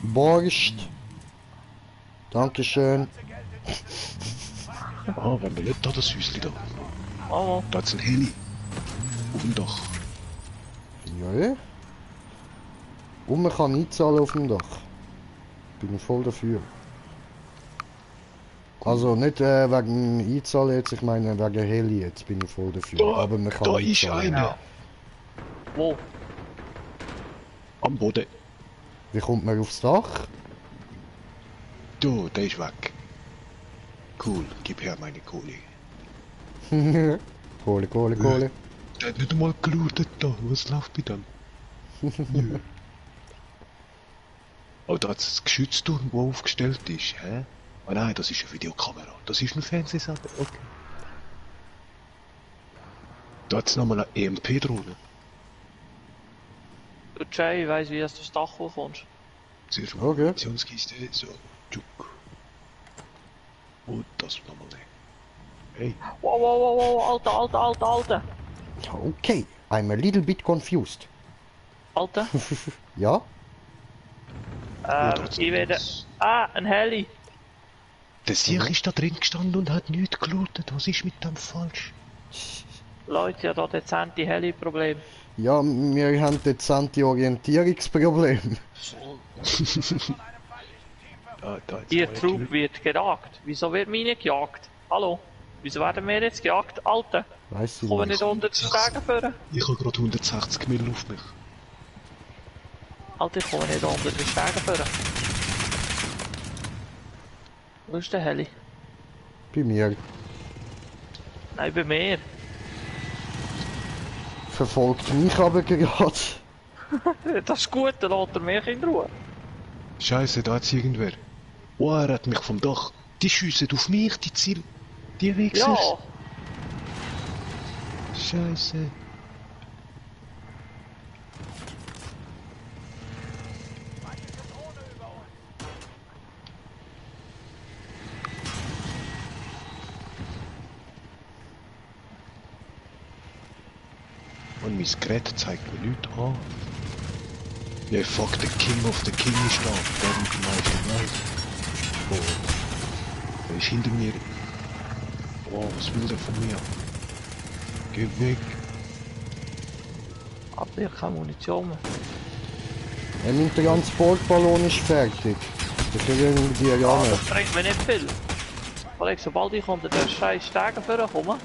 Borscht. Dankeschön. Ah, wenn wir nicht da das Häuschen da. Oh, Da hat's ein Heli. Auf dem Dach. Ja. Und man kann einzahlen auf dem Dach. Bin ich voll dafür. Also nicht wegen Einzahlen jetzt, ich meine wegen Heli jetzt bin ich voll dafür. Da, Aber man kann da ist einzahlen. einer. wo? Am Boden. Wie kommt man aufs Dach? Da, der ist weg. Cool, gib her meine Kohle. Kohle, Kohle, Kohle. Der hat nicht einmal gelootet da. Was läuft bei dem? Nö. Oh, da hat es ein Geschützturm, wo aufgestellt ist, hä? Oh nein, das ist eine Videokamera. Das ist ein Fernsehsender, okay. Da hat es nochmal eine EMP-Drohne. Du Jay, ich weiss wie du aufs Dach hochkommst. Sehr gut. Okay. Munitionskiste, so. Tschuk. Und das nochmal. Hey, Wow, wow, wow, wow, Alter. Okay, I'm a little bit confused. Alter, Ja? ich werde... Ah, ein Heli. der Sieg ist da drin gestanden und hat nichts gelootet. Was ist mit dem falsch? Leute, ja da dezente Heli-Problem. Ja, wir haben jetzt Anti-Orientierungsproblem. Da jetzt Ihr mal Trupp natürlich- wird gejagt. Wieso wird meine gejagt? Hallo? Wieso werden wir jetzt gejagt? Alter, Weiss ich kommen nicht. nicht unter die Stege führen? Ich habe gerade 160 Mil auf mich. Alter, ich komme nicht unter die Stege führen. Wo ist der Heli? Bei mir. Nein, bei mir. Verfolgt mich aber gerade. Das ist gut, dann lässt er mich in Ruhe. Scheiße, da hat's irgendwer. Oh, er hat mich vom Dach. Die schiessen auf mich, die Ziel. Die Wichser. Ja, Scheiße. Und mein Gerät zeigt mir nichts an. Ja, fuck, der King of the King ist da. Der mit dem meisten Geld. Oh. Der ist hinter mir. Oh, was will der von mir? Geh weg. Aber ich habe keine Munition mehr. Mein Transportballon ist fertig. Da können wir ja Das nicht. bringt mir nicht viel. Kollege, sobald ich unter den scheiß Stegen vorkomme,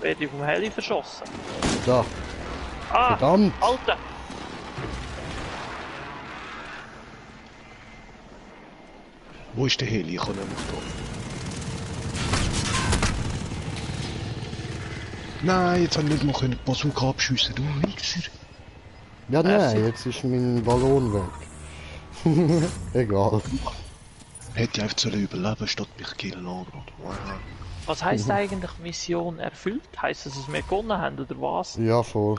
werde ich vom Heli verschossen. Da, Ah! verdammt! Alter! Wo ist der Heli? Ich kann nicht mehr da. Nein, jetzt haben wir nicht mal die Bazooka abschiessen, du Wichser. Ja, nein, jetzt ist mein Ballon weg. Egal. Hätte ich einfach sollen überleben statt mich killen lassen. Wow. Was heisst eigentlich Mission erfüllt? Heisst das, dass wir gewonnen haben oder was? Ja, voll.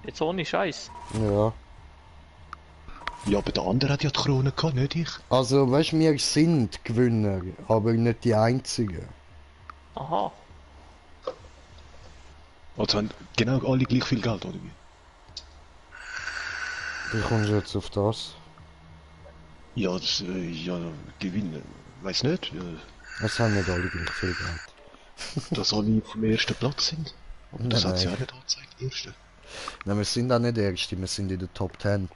Jetzt ohne Scheiß. Ja. Ja, aber der andere hat ja die Krone gehabt, nicht ich. Also, weißt du, wir sind Gewinner, aber nicht die einzigen. Aha. Also haben genau alle gleich viel Geld, oder wie? Wie kommst du jetzt auf das? Ja, das, ja, gewinnen. Weiß nicht, ja, Es haben nicht alle gleich viel Geld. dass alle vom ersten Platz sind. Aber das Nein, hat sie nein. auch nicht angezeigt, erste. Nein, wir sind auch nicht der Erste, wir sind in der Top 10.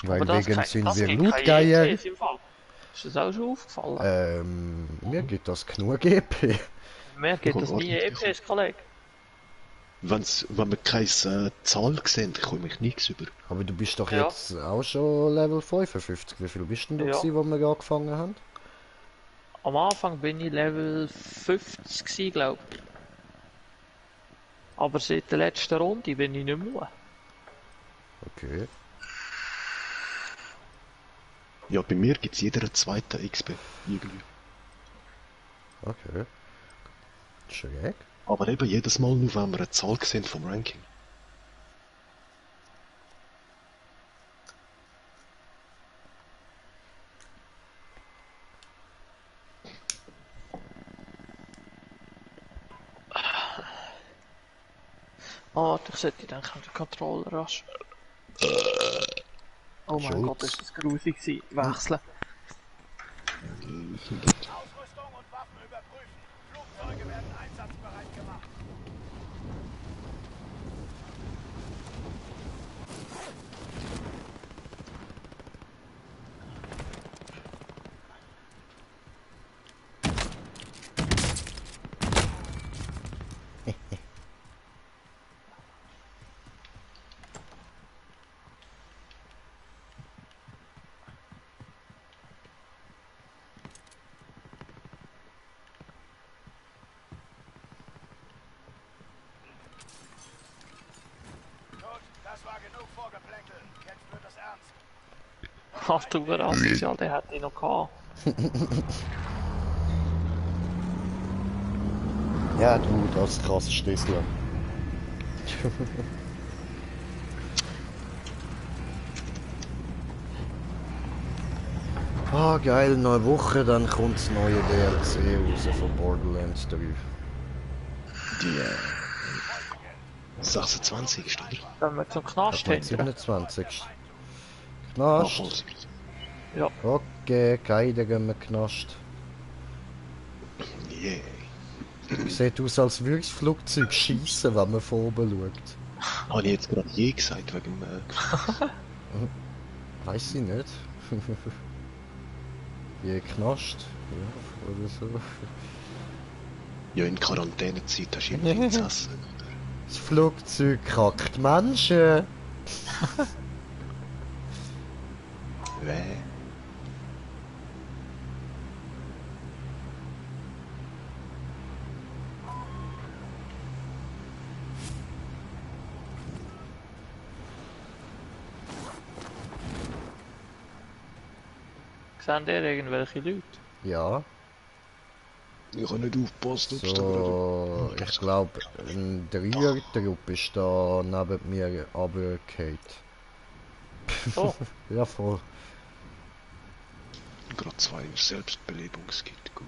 Weil Aber das wegen kein- sind das wir gibt keine Lootgeier. EPs im Fall. Ist das auch schon aufgefallen? Mir gibt das genug EP. Mehr gibt es Guck, nie warte, EPs, Kollege. Wenn wir keine Zahl sehen, komme ich nichts über. Aber du bist doch Ja. jetzt auch schon Level 55. Wie viel bist denn du Ja. gewesen, wo wir angefangen haben? Am Anfang bin ich Level 50 gewesen, glaub ich. Aber seit der letzten Runde bin ich nicht mehr. Okay. Ja, bei mir gibt es jeder zweite XP. Irgendwie. Okay. Schräg. Aber eben jedes Mal nur, wenn wir eine Zahl sehen vom Ranking. Ah, ich sollte dann den Controller rasch. Oh mein Schutz. Gott, ist das grusig gewesen. Wechseln. Ausrüstung und Waffen überprüfen. Flugzeuge werden einsatzbereit gemacht. Gut, das war genug Vorgeplänkel. Jetzt wird es ernst. Ach du Asozial, der hat ihn noch gehabt. Ja, du, das krass Stissler. Ah, geil, neue Woche, dann kommt das neue DLC raus von Borderlands 3. Die 26. oder? Wenn wir zum Knast Am hindern. 27. Ah, Knast. voll. Ja. Okay, geil, dann gehen wir Knast. Yeah. Sieht aus, als würde das Flugzeug schiessen, wenn man von oben schaut. Habe ich jetzt gerade je gesagt wegen Weiß ich nicht. Je Knast. Ja, oder so. ja, in Quarantänezeit hast du immer nichts zu essen. Das Flugzeug kackt Menschen. Weh. Sehen ihr irgendwelche Leute? Ja, Ich habe nicht aufgepasst, ob so, ich glaube, ein Dreiertrupp ist da neben mir runtergefallen. Oh, Ja, voll. gerade 2 Selbstbelebungskit. Gut.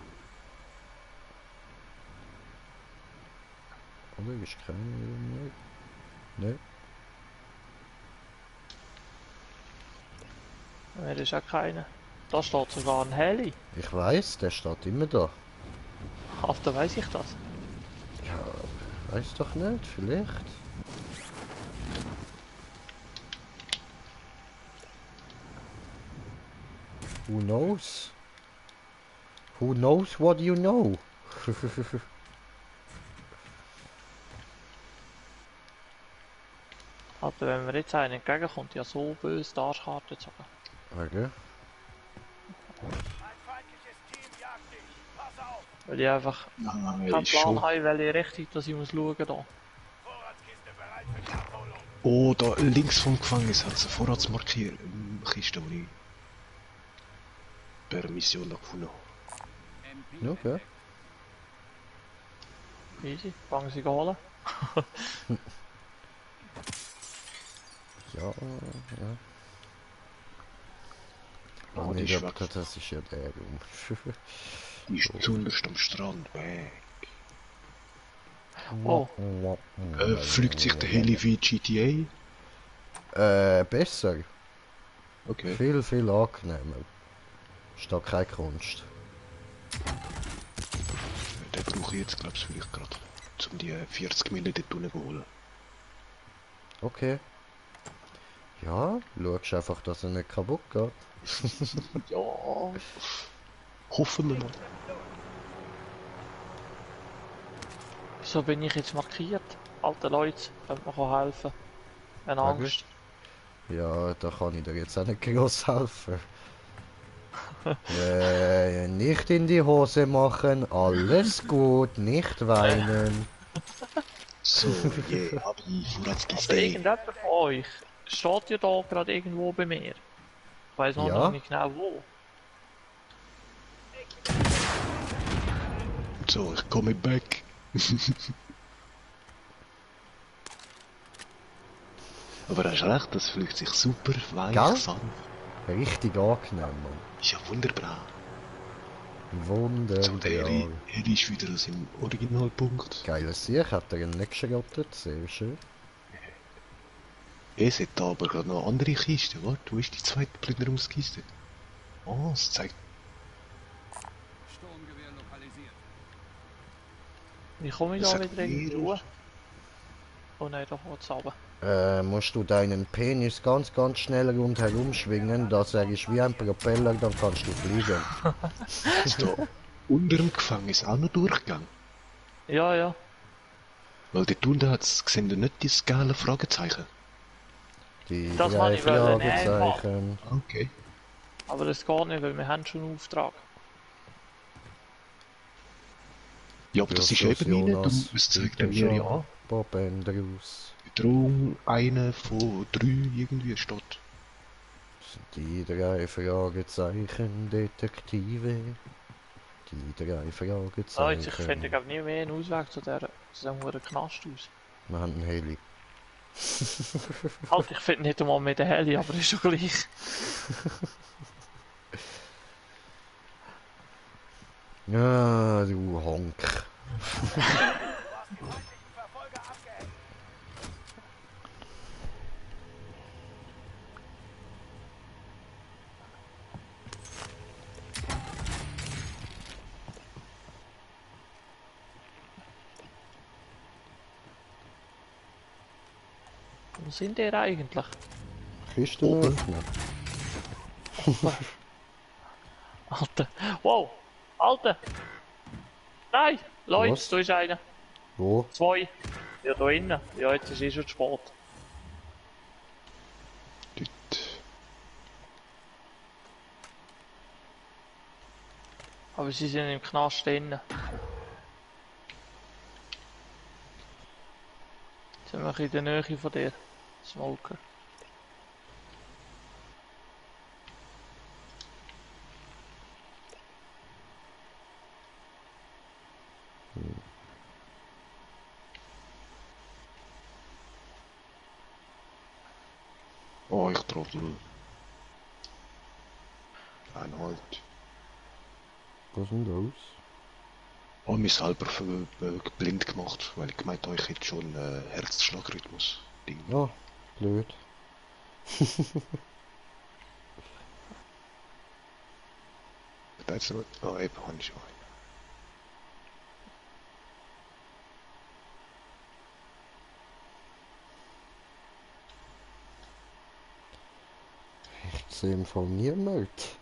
Oder? Ist keiner mehr? Nein. Mir ist auch keiner. Da steht sogar ein Heli. Ich weiß, der steht immer da. Alter, weiss ich das? Ja, weiß doch nicht, vielleicht. Who knows? Who knows what you know? Alter, wenn mir jetzt einer entgegenkommt, ja so böse die Arschkarte zogen. Okay. Ein feindliches Team jagt dich. Pass auf. Weil ich einfach Nein, keinen schon. Plan habe, in welche Richtung dass ich muss schauen da. Vorratskiste bereit für die Abholung. Oh, da links vom Gefängnis hat es eine Vorratsmarkierung. Kiste, die ich per Mission noch gefunden habe. MP Okay. Easy, fangen sie holen. Ja, ja. Oh, Oh, die nicht, ist aber weg. das ist ja der Raum. Die ist zuunterst am Strand. Oh, Fliegt sich der Heli wie GTA? Besser. Okay. Viel, viel angenehmer. Ist da keine Kunst. Den brauche ich jetzt, glaube ich, vielleicht gerade, um die 40 Mille dort unten zu holen. Okay. Ja, schaust einfach, dass er nicht kaputt geht. Ja. Hoffen wir mal. wieso bin ich jetzt markiert? Alte Leute, könnt mir helfen. Eine Ja, Angst. Ja, da kann ich dir jetzt auch nicht groß helfen. Nicht in die Hose machen, alles gut, nicht weinen. So, yeah, hab ich Also Vorratskiste. irgendjemand von euch steht ja da gerade irgendwo bei mir. Ich weiß noch Ja. nicht genau wo. So, ich komme back. Aber er ist recht, das fühlt sich super weich Gell? sanft. Richtig angenehm, Mann. Ist ja wunderbar. So, Wunderbar. der Heli ist wieder an seinem Originalpunkt. Geiler Sieg, hat er ihn nicht geschrottet, sehr schön. Es hat da aber gerade noch eine andere Kiste. Warte, wo ist die zweite Plünderungskiste? Oh, es zeigt. Sturmgewehr lokalisiert. Wie komme ich Das da sagt wieder irgendwie jeder. Ruhe? Oh nein, da geht's runter. Musst du deinen Penis ganz, ganz schnell rundherum schwingen, dass er ist wie ein Propeller, dann kannst du fliegen. Ist da unter dem Gefängnis auch noch Durchgang? Ja, ja. Weil dort unten hat's, sehen wir nicht das geile Fragezeichen. Die Das drei wollte ich wollen, Fragezeichen. Okay. Aber das geht nicht, weil wir haben schon einen Auftrag. Ja, aber das ist eben meine. Du, es zeigt mir ja an. Bob Andrews. Bedrohung, eine von 3 irgendwie steht. Die drei Fragezeichen, Detektive. Die drei Ah, jetzt, ich finde Fragezeichen. glaub nie mehr einen Ausweg zu diesem Knast aus. Wir haben einen Heli. Halt, ich finde nicht einmal mit der Heli, aber ist schon gleich. Ja, du Honk. Du hast die feindlichen Verfolger abgehängt. Wo sind die eigentlich? Kiste Oben. öffnen. Alter. Wow! Alter! Nein! Leute, Was? da ist einer. Wo? 2. Ja, da innen. Ja, jetzt ist schon zu spät. Dort. Aber sie sind im Knast drinnen. Jetzt sind wir in der Nähe von dir. Smoker. Oh, ich trottel. Ein halt. Was ist denn das? habe mich selber blind gemacht, weil ich gemeint habe, ich hätte schon Herzschlagrhythmus. Ding. Ja, blöd. Da jetzt noch... Ah, eben, habe ich schon einen. Ich sehe im Fall niemand.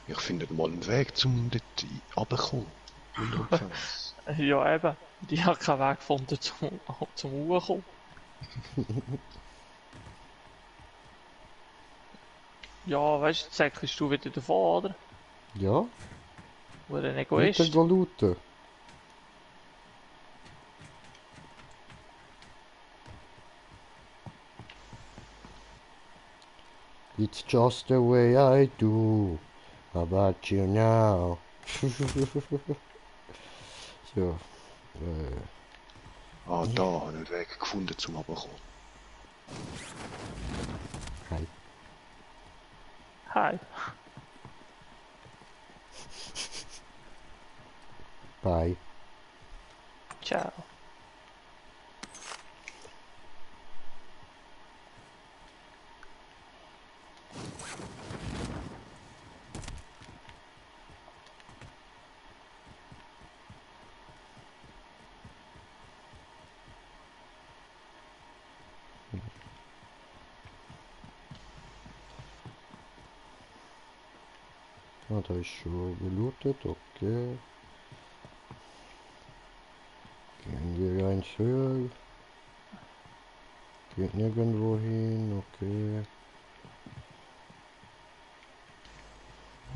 Ich finde mal einen Weg, um dort runterzukommen. Unter dem Gefängnis. Ja, eben. Die haben keinen Weg gefunden zum Hochkommen. Ja, weißt du, jetzt säckelst du wieder davon, oder? Ja, Wo ein weiter Egoist. go looten. It's just the way I do. How about you now? So, Ah, da habe ich einen Weg gefunden, zum runterzukommen. hi. Hi. Bye. Ciao. Ah, da ist schon gelootet, okay. Gehen wir eins höher. Geht nirgendwo hin, okay.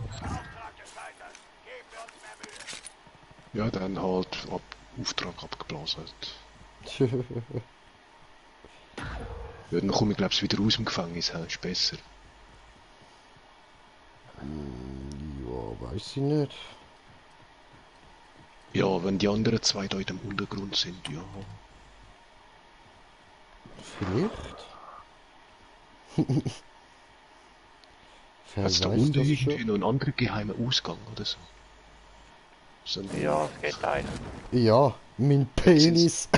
Auftrag gescheitert. Geben wir uns mehr Mühe. Ja, dann halt Auftrag abgeblasen. Ja, dann komme ich glaube ich wieder aus dem Gefängnis, ist besser. Ja, weiß ich nicht. Ja, wenn die anderen zwei da in dem Untergrund sind, ja. Vielleicht? Wer Hat es da weiß unten das irgendwie schon? noch einen anderen geheimen Ausgang oder so? So ein- Ja, es geht einer. Ja, mein Penis.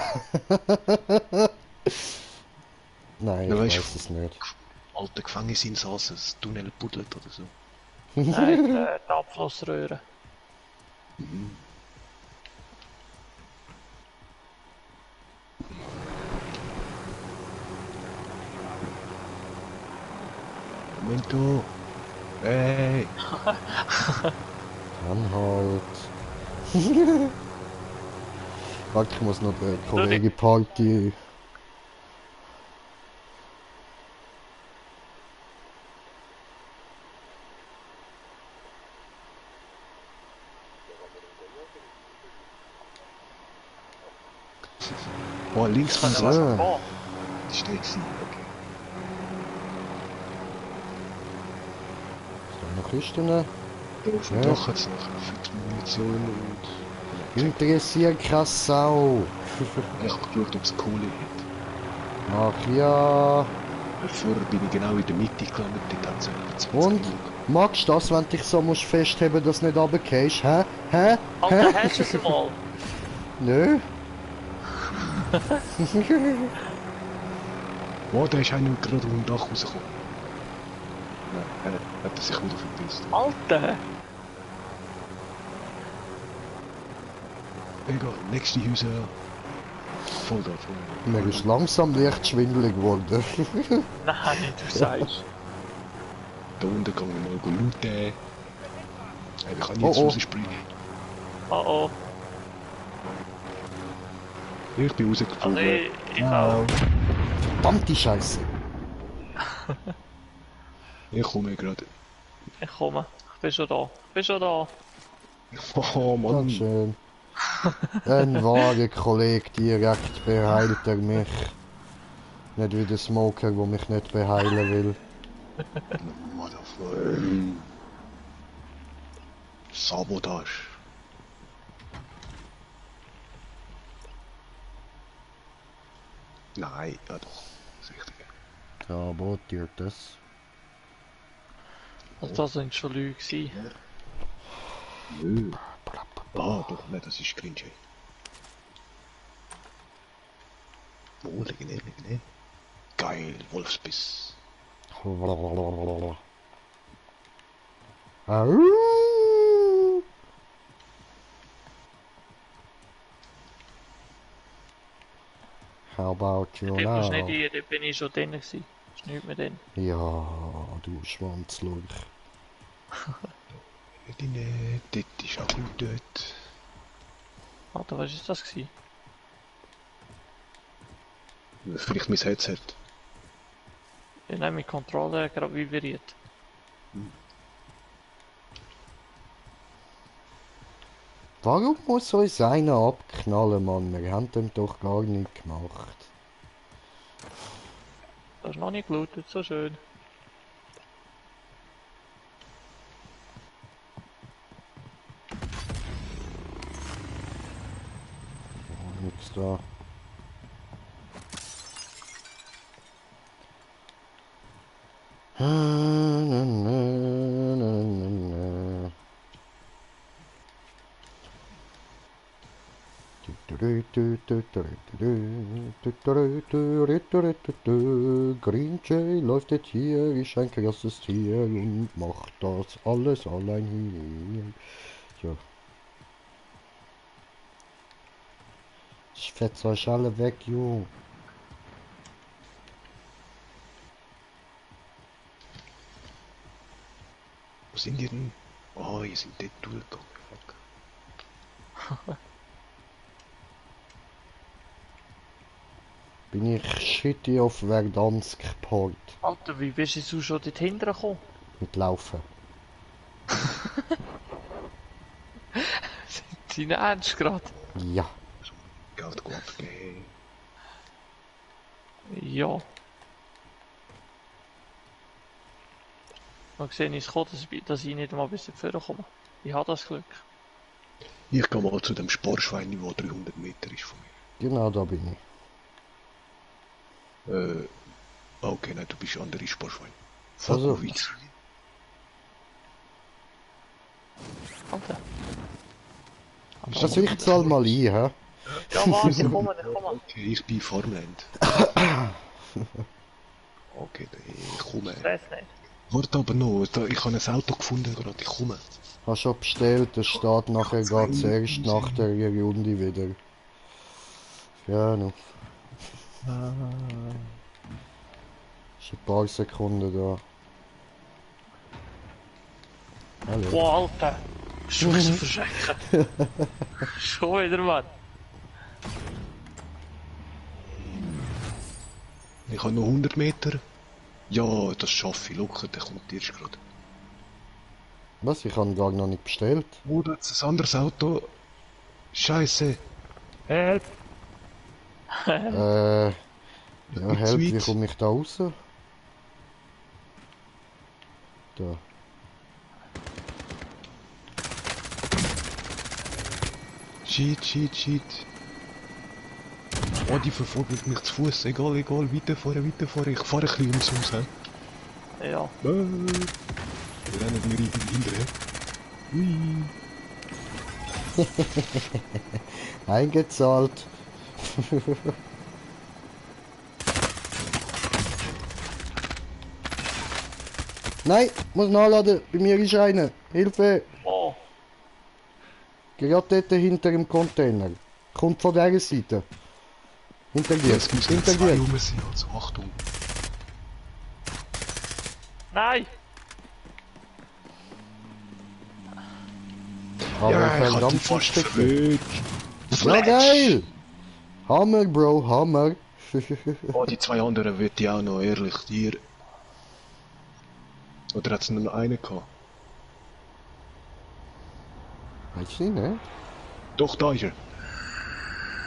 Nein, Ja, ich weißt weiß es nicht. alte Gefängnisinsassen, das Tunnel buddelt oder so. Nein, die Abflussröhre. Momento! Hey! Anhalt. Warte, ich muss noch der Kollege Party. Oh, links von Können wir so. noch gehen? Die steht sie. Okay. Ist da noch Kisten? Da auf dem Ja. Dach hat es noch Munition und... Interessiert keine Sau. Ich habe geschaut, ob es Kohle hat. Ach ja. Vorher bin ich genau in der Mitte gelandet, dort hat es etwa 20 Und? Kilo. Magst du das, wenn dich so musst festheben, dass du nicht runtergehst? Hä? Hä? Alter, hast du es mal? Nö? Oh, da ist einer gerade vom Dach rausgekommen. Nein, hat er sich wieder verpisst. Alter! Egal, nächste Häuser. Vollgas, Mir ist langsam leicht schwindelig geworden. Nein, du sagst. Da unten kann ich mal looten. Hey, ich kann Oh, jetzt oh. rausspringen. Oh oh. Ich bin Also rausgeflogen. ich auch. Verdammte Scheiße. Ich komme gerade. Ich komme. Ich bin schon da. Ich bin schon da. Oh Mann. Dankeschön. Ein wahrer Kollege, direkt beheilt er mich. Nicht wie der Smoker, der mich nicht beheilen will. Motherfucker. Sabotage. Nein, ja doch. Sabotiert das. Also das sind schon Lüge gewesen. Nö. Ah, doch, nein, das ist cringe. Oh, legendär. Geil, Wolfsbiss. Au! How about you Dort musst du now? nicht rein, dort bin ich schon drin gewesen. Ist nichts mehr drin. Ja, du Schwanzlurch. Deine, dort ist auch gut dort. Alter, was ist das gewesen? Vielleicht mein Headset. Ich nehme meinen Controller gerade vibriert. Warum muss uns einer abknallen, Mann? Wir haben dem doch gar nicht gemacht. Das ist noch nicht gelootet, so schön. Nix da. Green Jay läuft jetzt hier, ist ein krasses Tier und macht das alles allein hier. So. Ich fetz euch alle weg, Junge. Wo sind die denn? Oh, ihr sind dort durchgegangen. Fuck. Bin ich shitty auf Verdansk Port Alter, wie bist du schon dort hinten gekommen? mit Laufen. Sind Sie ernst gerade? Ja. Geld gut abgeben. Ja. Man sieht es kommen, dass ich nicht mal bis dorthin komme. Ich habe das Glück. Ich gehe mal zu dem Sporschwein, der 300 Meter ist von mir. Genau, da bin ich. Okay, nein, du bist andere Sporschwein. Also. Falkowitz. Alter. Das riecht halt mal ein, hä? Ja, warte, ich komme. Okay, ich bin Farmland. Okay, ich komme. Stress nicht. Warte aber noch, ich habe ein Auto gefunden gerade, ich komme. Hast schon bestellt, es steht nachher geht's erst nach der Runde wieder. Ja, noch. Ist ein paar Sekunden da. Hallo. Boah, Alter. Schon so verschrecken. Schon wieder, Mann. Ich habe noch 100 Meter. Ja, das schaffe ich locker, der kommt erst gerade. Was? Ich habe gar noch nicht bestellt. Oh, da ist ein anderes Auto. Scheiße. Help! Ja, help, wie weit. komme ich da raus? Da. Shit. Oh, die verfolgen mich zu Fuß. Egal, weiterfahren. Ich fahre ein bisschen ums Haus, hä? Ja. Wir rennen mir irgendwie hinterher. Hui. Eingezahlt. Nein, muss nachladen. Bei mir ist einer. Hilfe. Oh. Gerade dort hinter dem Container. Kommt von dieser Seite. Hinter dir. Es müssen Hinter zwei dir. rum sein, also Achtung. Nein! Aber Ja, ich ich habe hab die ganz fast verwirrt. verwirrt. Ja, geil. Hammer, Bro, Hammer. Oh, die zwei anderen wird ich auch noch, ehrlich, dir. Oder hat es nur noch einen gehabt? Weißt du nicht, ne? Doch, da ist er.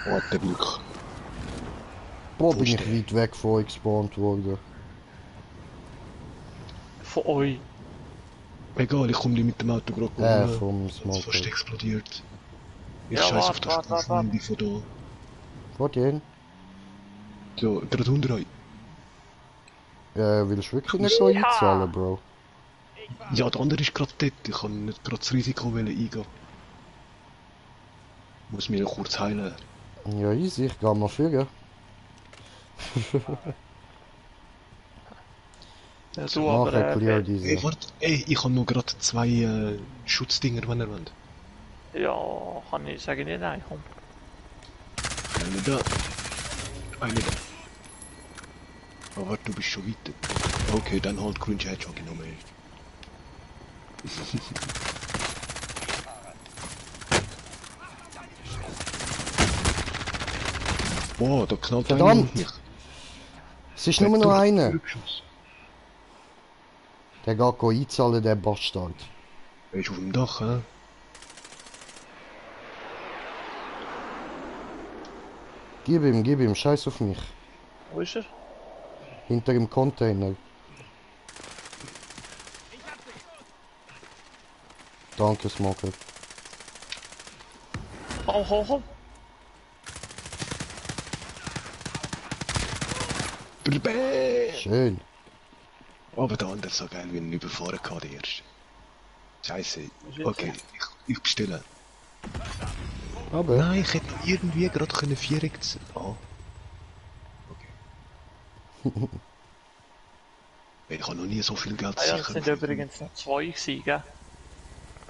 Oh, der Glück. Boah, Wo bin ist ich der? weit weg von euch gespawnt worden. Von euch. Egal, ich komme mit dem Auto gerade Vom Es ist Smoker. fast explodiert. Ich Ja, scheiß auf warte, das warte, warte. Stufenhandy von da. Wo denn? So, gerade unter euch. Willst du wirklich nicht noch einzahlen, Bro? Ja, der andere ist gerade dort. Ich kann nicht gerade das Risiko eingehen. Muss mich noch kurz heilen. Ja, easy, ich geh mal führen. Ja, du aber, Nachher clear Ey, diese. warte. Ey, ich habe noch gerade 2 Schutzdinger, wenn ihr wollt. ja, kann ich sagen, nicht nein, komm. Eine da. Eine da. Oh, warte, du bist schon weiter. Okay, dann halt Cringe Hedgehog genommen. Boah, da knallt einer Verdammt! auf mich. Es ist nur noch einer. Rückschuss. Der geht einzahlen, der Bastard. Er ist auf dem Dach, hä? Gib ihm, scheiß auf mich. Wo ist er? Hinter dem Container. Danke, Smoker. Komm. Bäh! Schön. Aber der andere ist so geil, wie ihn überfahren kann, der erste. Scheiße. Okay, ich bestelle. Aber Nein, ich hätte irgendwie gerade können 4 Oh. Okay. Ich habe noch nie so viel Geld Ah ja, es sicher. sind übrigens noch 2 gewesen, gell?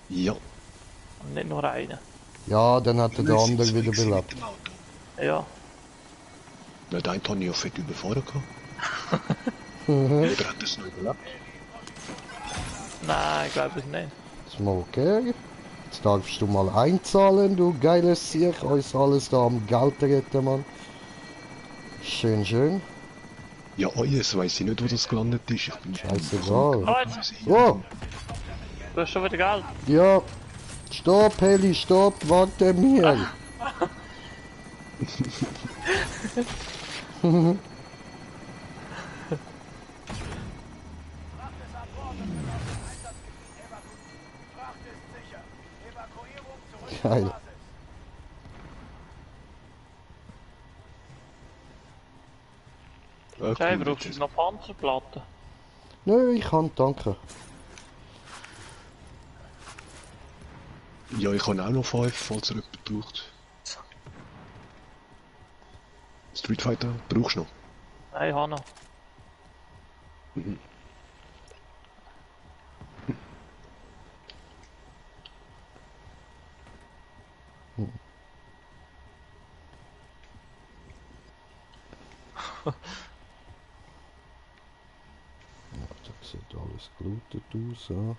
Ja. Und nicht nur einer. ja, dann hat er der Nein, andere sind wieder 2 gewesen belebt. mit dem Auto. Ja. Ja, der eine habe ich ja fett überfahren gehabt. Oder hat er es noch überlebt? Nein, ich glaube es nicht. Smoker. Jetzt darfst du mal einzahlen, du geiles Sieg. Uns alles da am Geld retten, Mann. Schön. Ja, jetzt weiss ich nicht, wo das gelandet ist. Ich bin Scheißegal. Oh, jetzt, Oh, du hast schon wieder Geld. ja. Stopp, Heli, stopp, warte mir. Fracht ist an Bord und wird zum Einsatzgebiet evakuiert. Fracht ist sicher. Evakuierung zurück zur Geil. Basis. Hey, brauchst du noch Panzerplatten? Nö, ich kann, danke. Ja, ich habe auch noch 5, falls er jemand braucht. Street Fighter, brauchst du noch? Nein, ich habe noch. Das sieht alles gelootet aus, ja.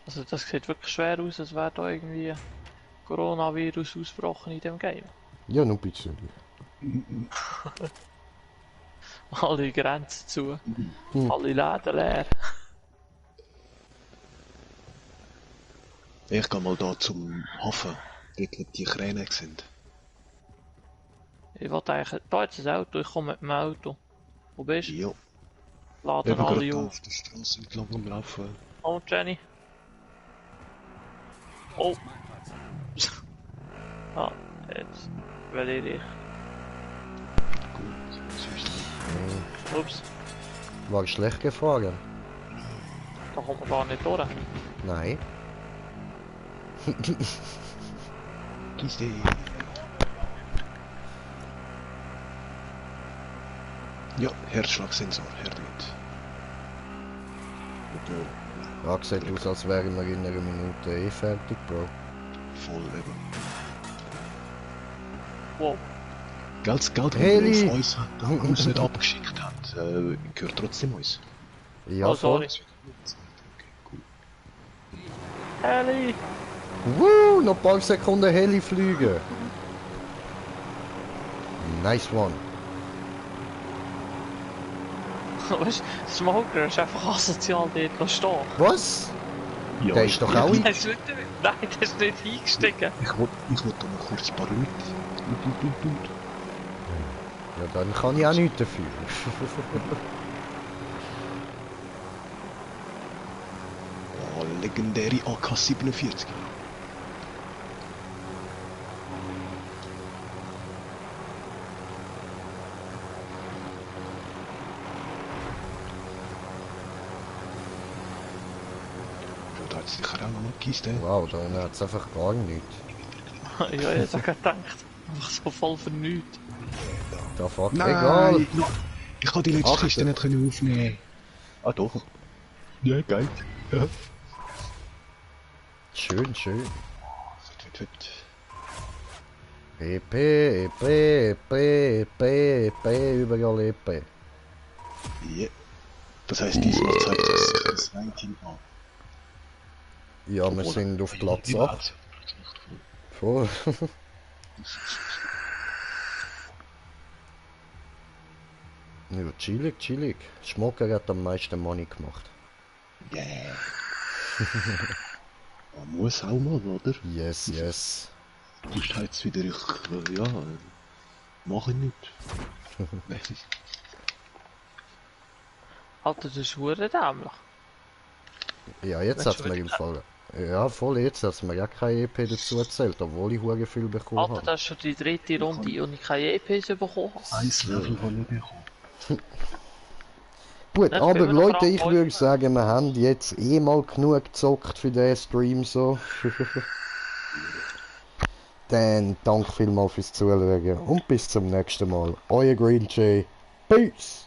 Also das sieht wirklich schwer aus, als wäre da irgendwie Coronavirus ausgebrochen in dem Game. Ja, nur ein bisschen. Alle Grenzen zu, alle Läden leer. Ich gehe mal da zum Hafen, dort wo die Kräne sind. Ich wollte eigentlich, da jetzt ein Auto, ich komme mit dem Auto. Wo bist du? Ja, Laden eben alle gerade da auf. auf der Straße entlang am Laufen. Oh, Jenny. Oh. Ah, jetzt will ich dich. Gut, was ist das? Ups, War schlecht gefahren? da kommt man gar nicht durch. Nein. Kiste. Ja, Herzschlagsensor, her damit. Ja, sieht aus, als wären wir in einer Minute eh fertig, Bro. Voll eben. Wow. Das Geld, das Heli! wir auf uns nicht abgeschickt hat, gehört trotzdem uns. Ja, Oh, sorry. Okay, cool. Heli! Woo, noch ein paar Sekunden Heli fliegen. Nice one. Weißt du, Smoker ist einfach asozial dort stehen. Was? Ja, Der ist doch auch Nein, das ist nicht, nein, das ist nicht eingestiegen. Ich wollte da noch kurz ein paar Leute. Ja, dann kann ich auch nichts dafür. Oh, legendäre AK-47. sicher auch noch Kiste. Wow, da hat es einfach gar nichts. Ja, jetzt habe ich gedacht. Einfach so voll für nichts. Da fuck, Nein, egal. ich kann die letzte Achte. Kiste nicht können aufnehmen. Ah doch. Ja, geil. Ja. Schön, schön. Fit. EP, überall EP. Ja. Das heisst, diesmal zeigt es das 19 an. Ja, wir sind auf Platz 8. Voll. Ja, chillig. Schmocker hat am meisten Money gemacht. Yeah. Man muss auch mal, oder? Yes. Du bist jetzt wieder, mach ich nicht. Alter, das ist hure dämlich. Ja, jetzt Willst hat du mir im wieder- Fall. Ja, voll, jetzt hat mir ja kein EP dazu erzählt, obwohl ich hure viel bekommen Alter, habe. das ist schon die dritte Runde und ich keine EPs bekommen habe. Eins Level habe ich bekommen. Gut, Dann aber spielen wir noch Leute, ich Frankreich. würde sagen, wir haben jetzt eh mal genug gezockt für den Stream so. Dann danke vielmals fürs Zuschauen und bis zum nächsten Mal. Euer Green Jay. Peace!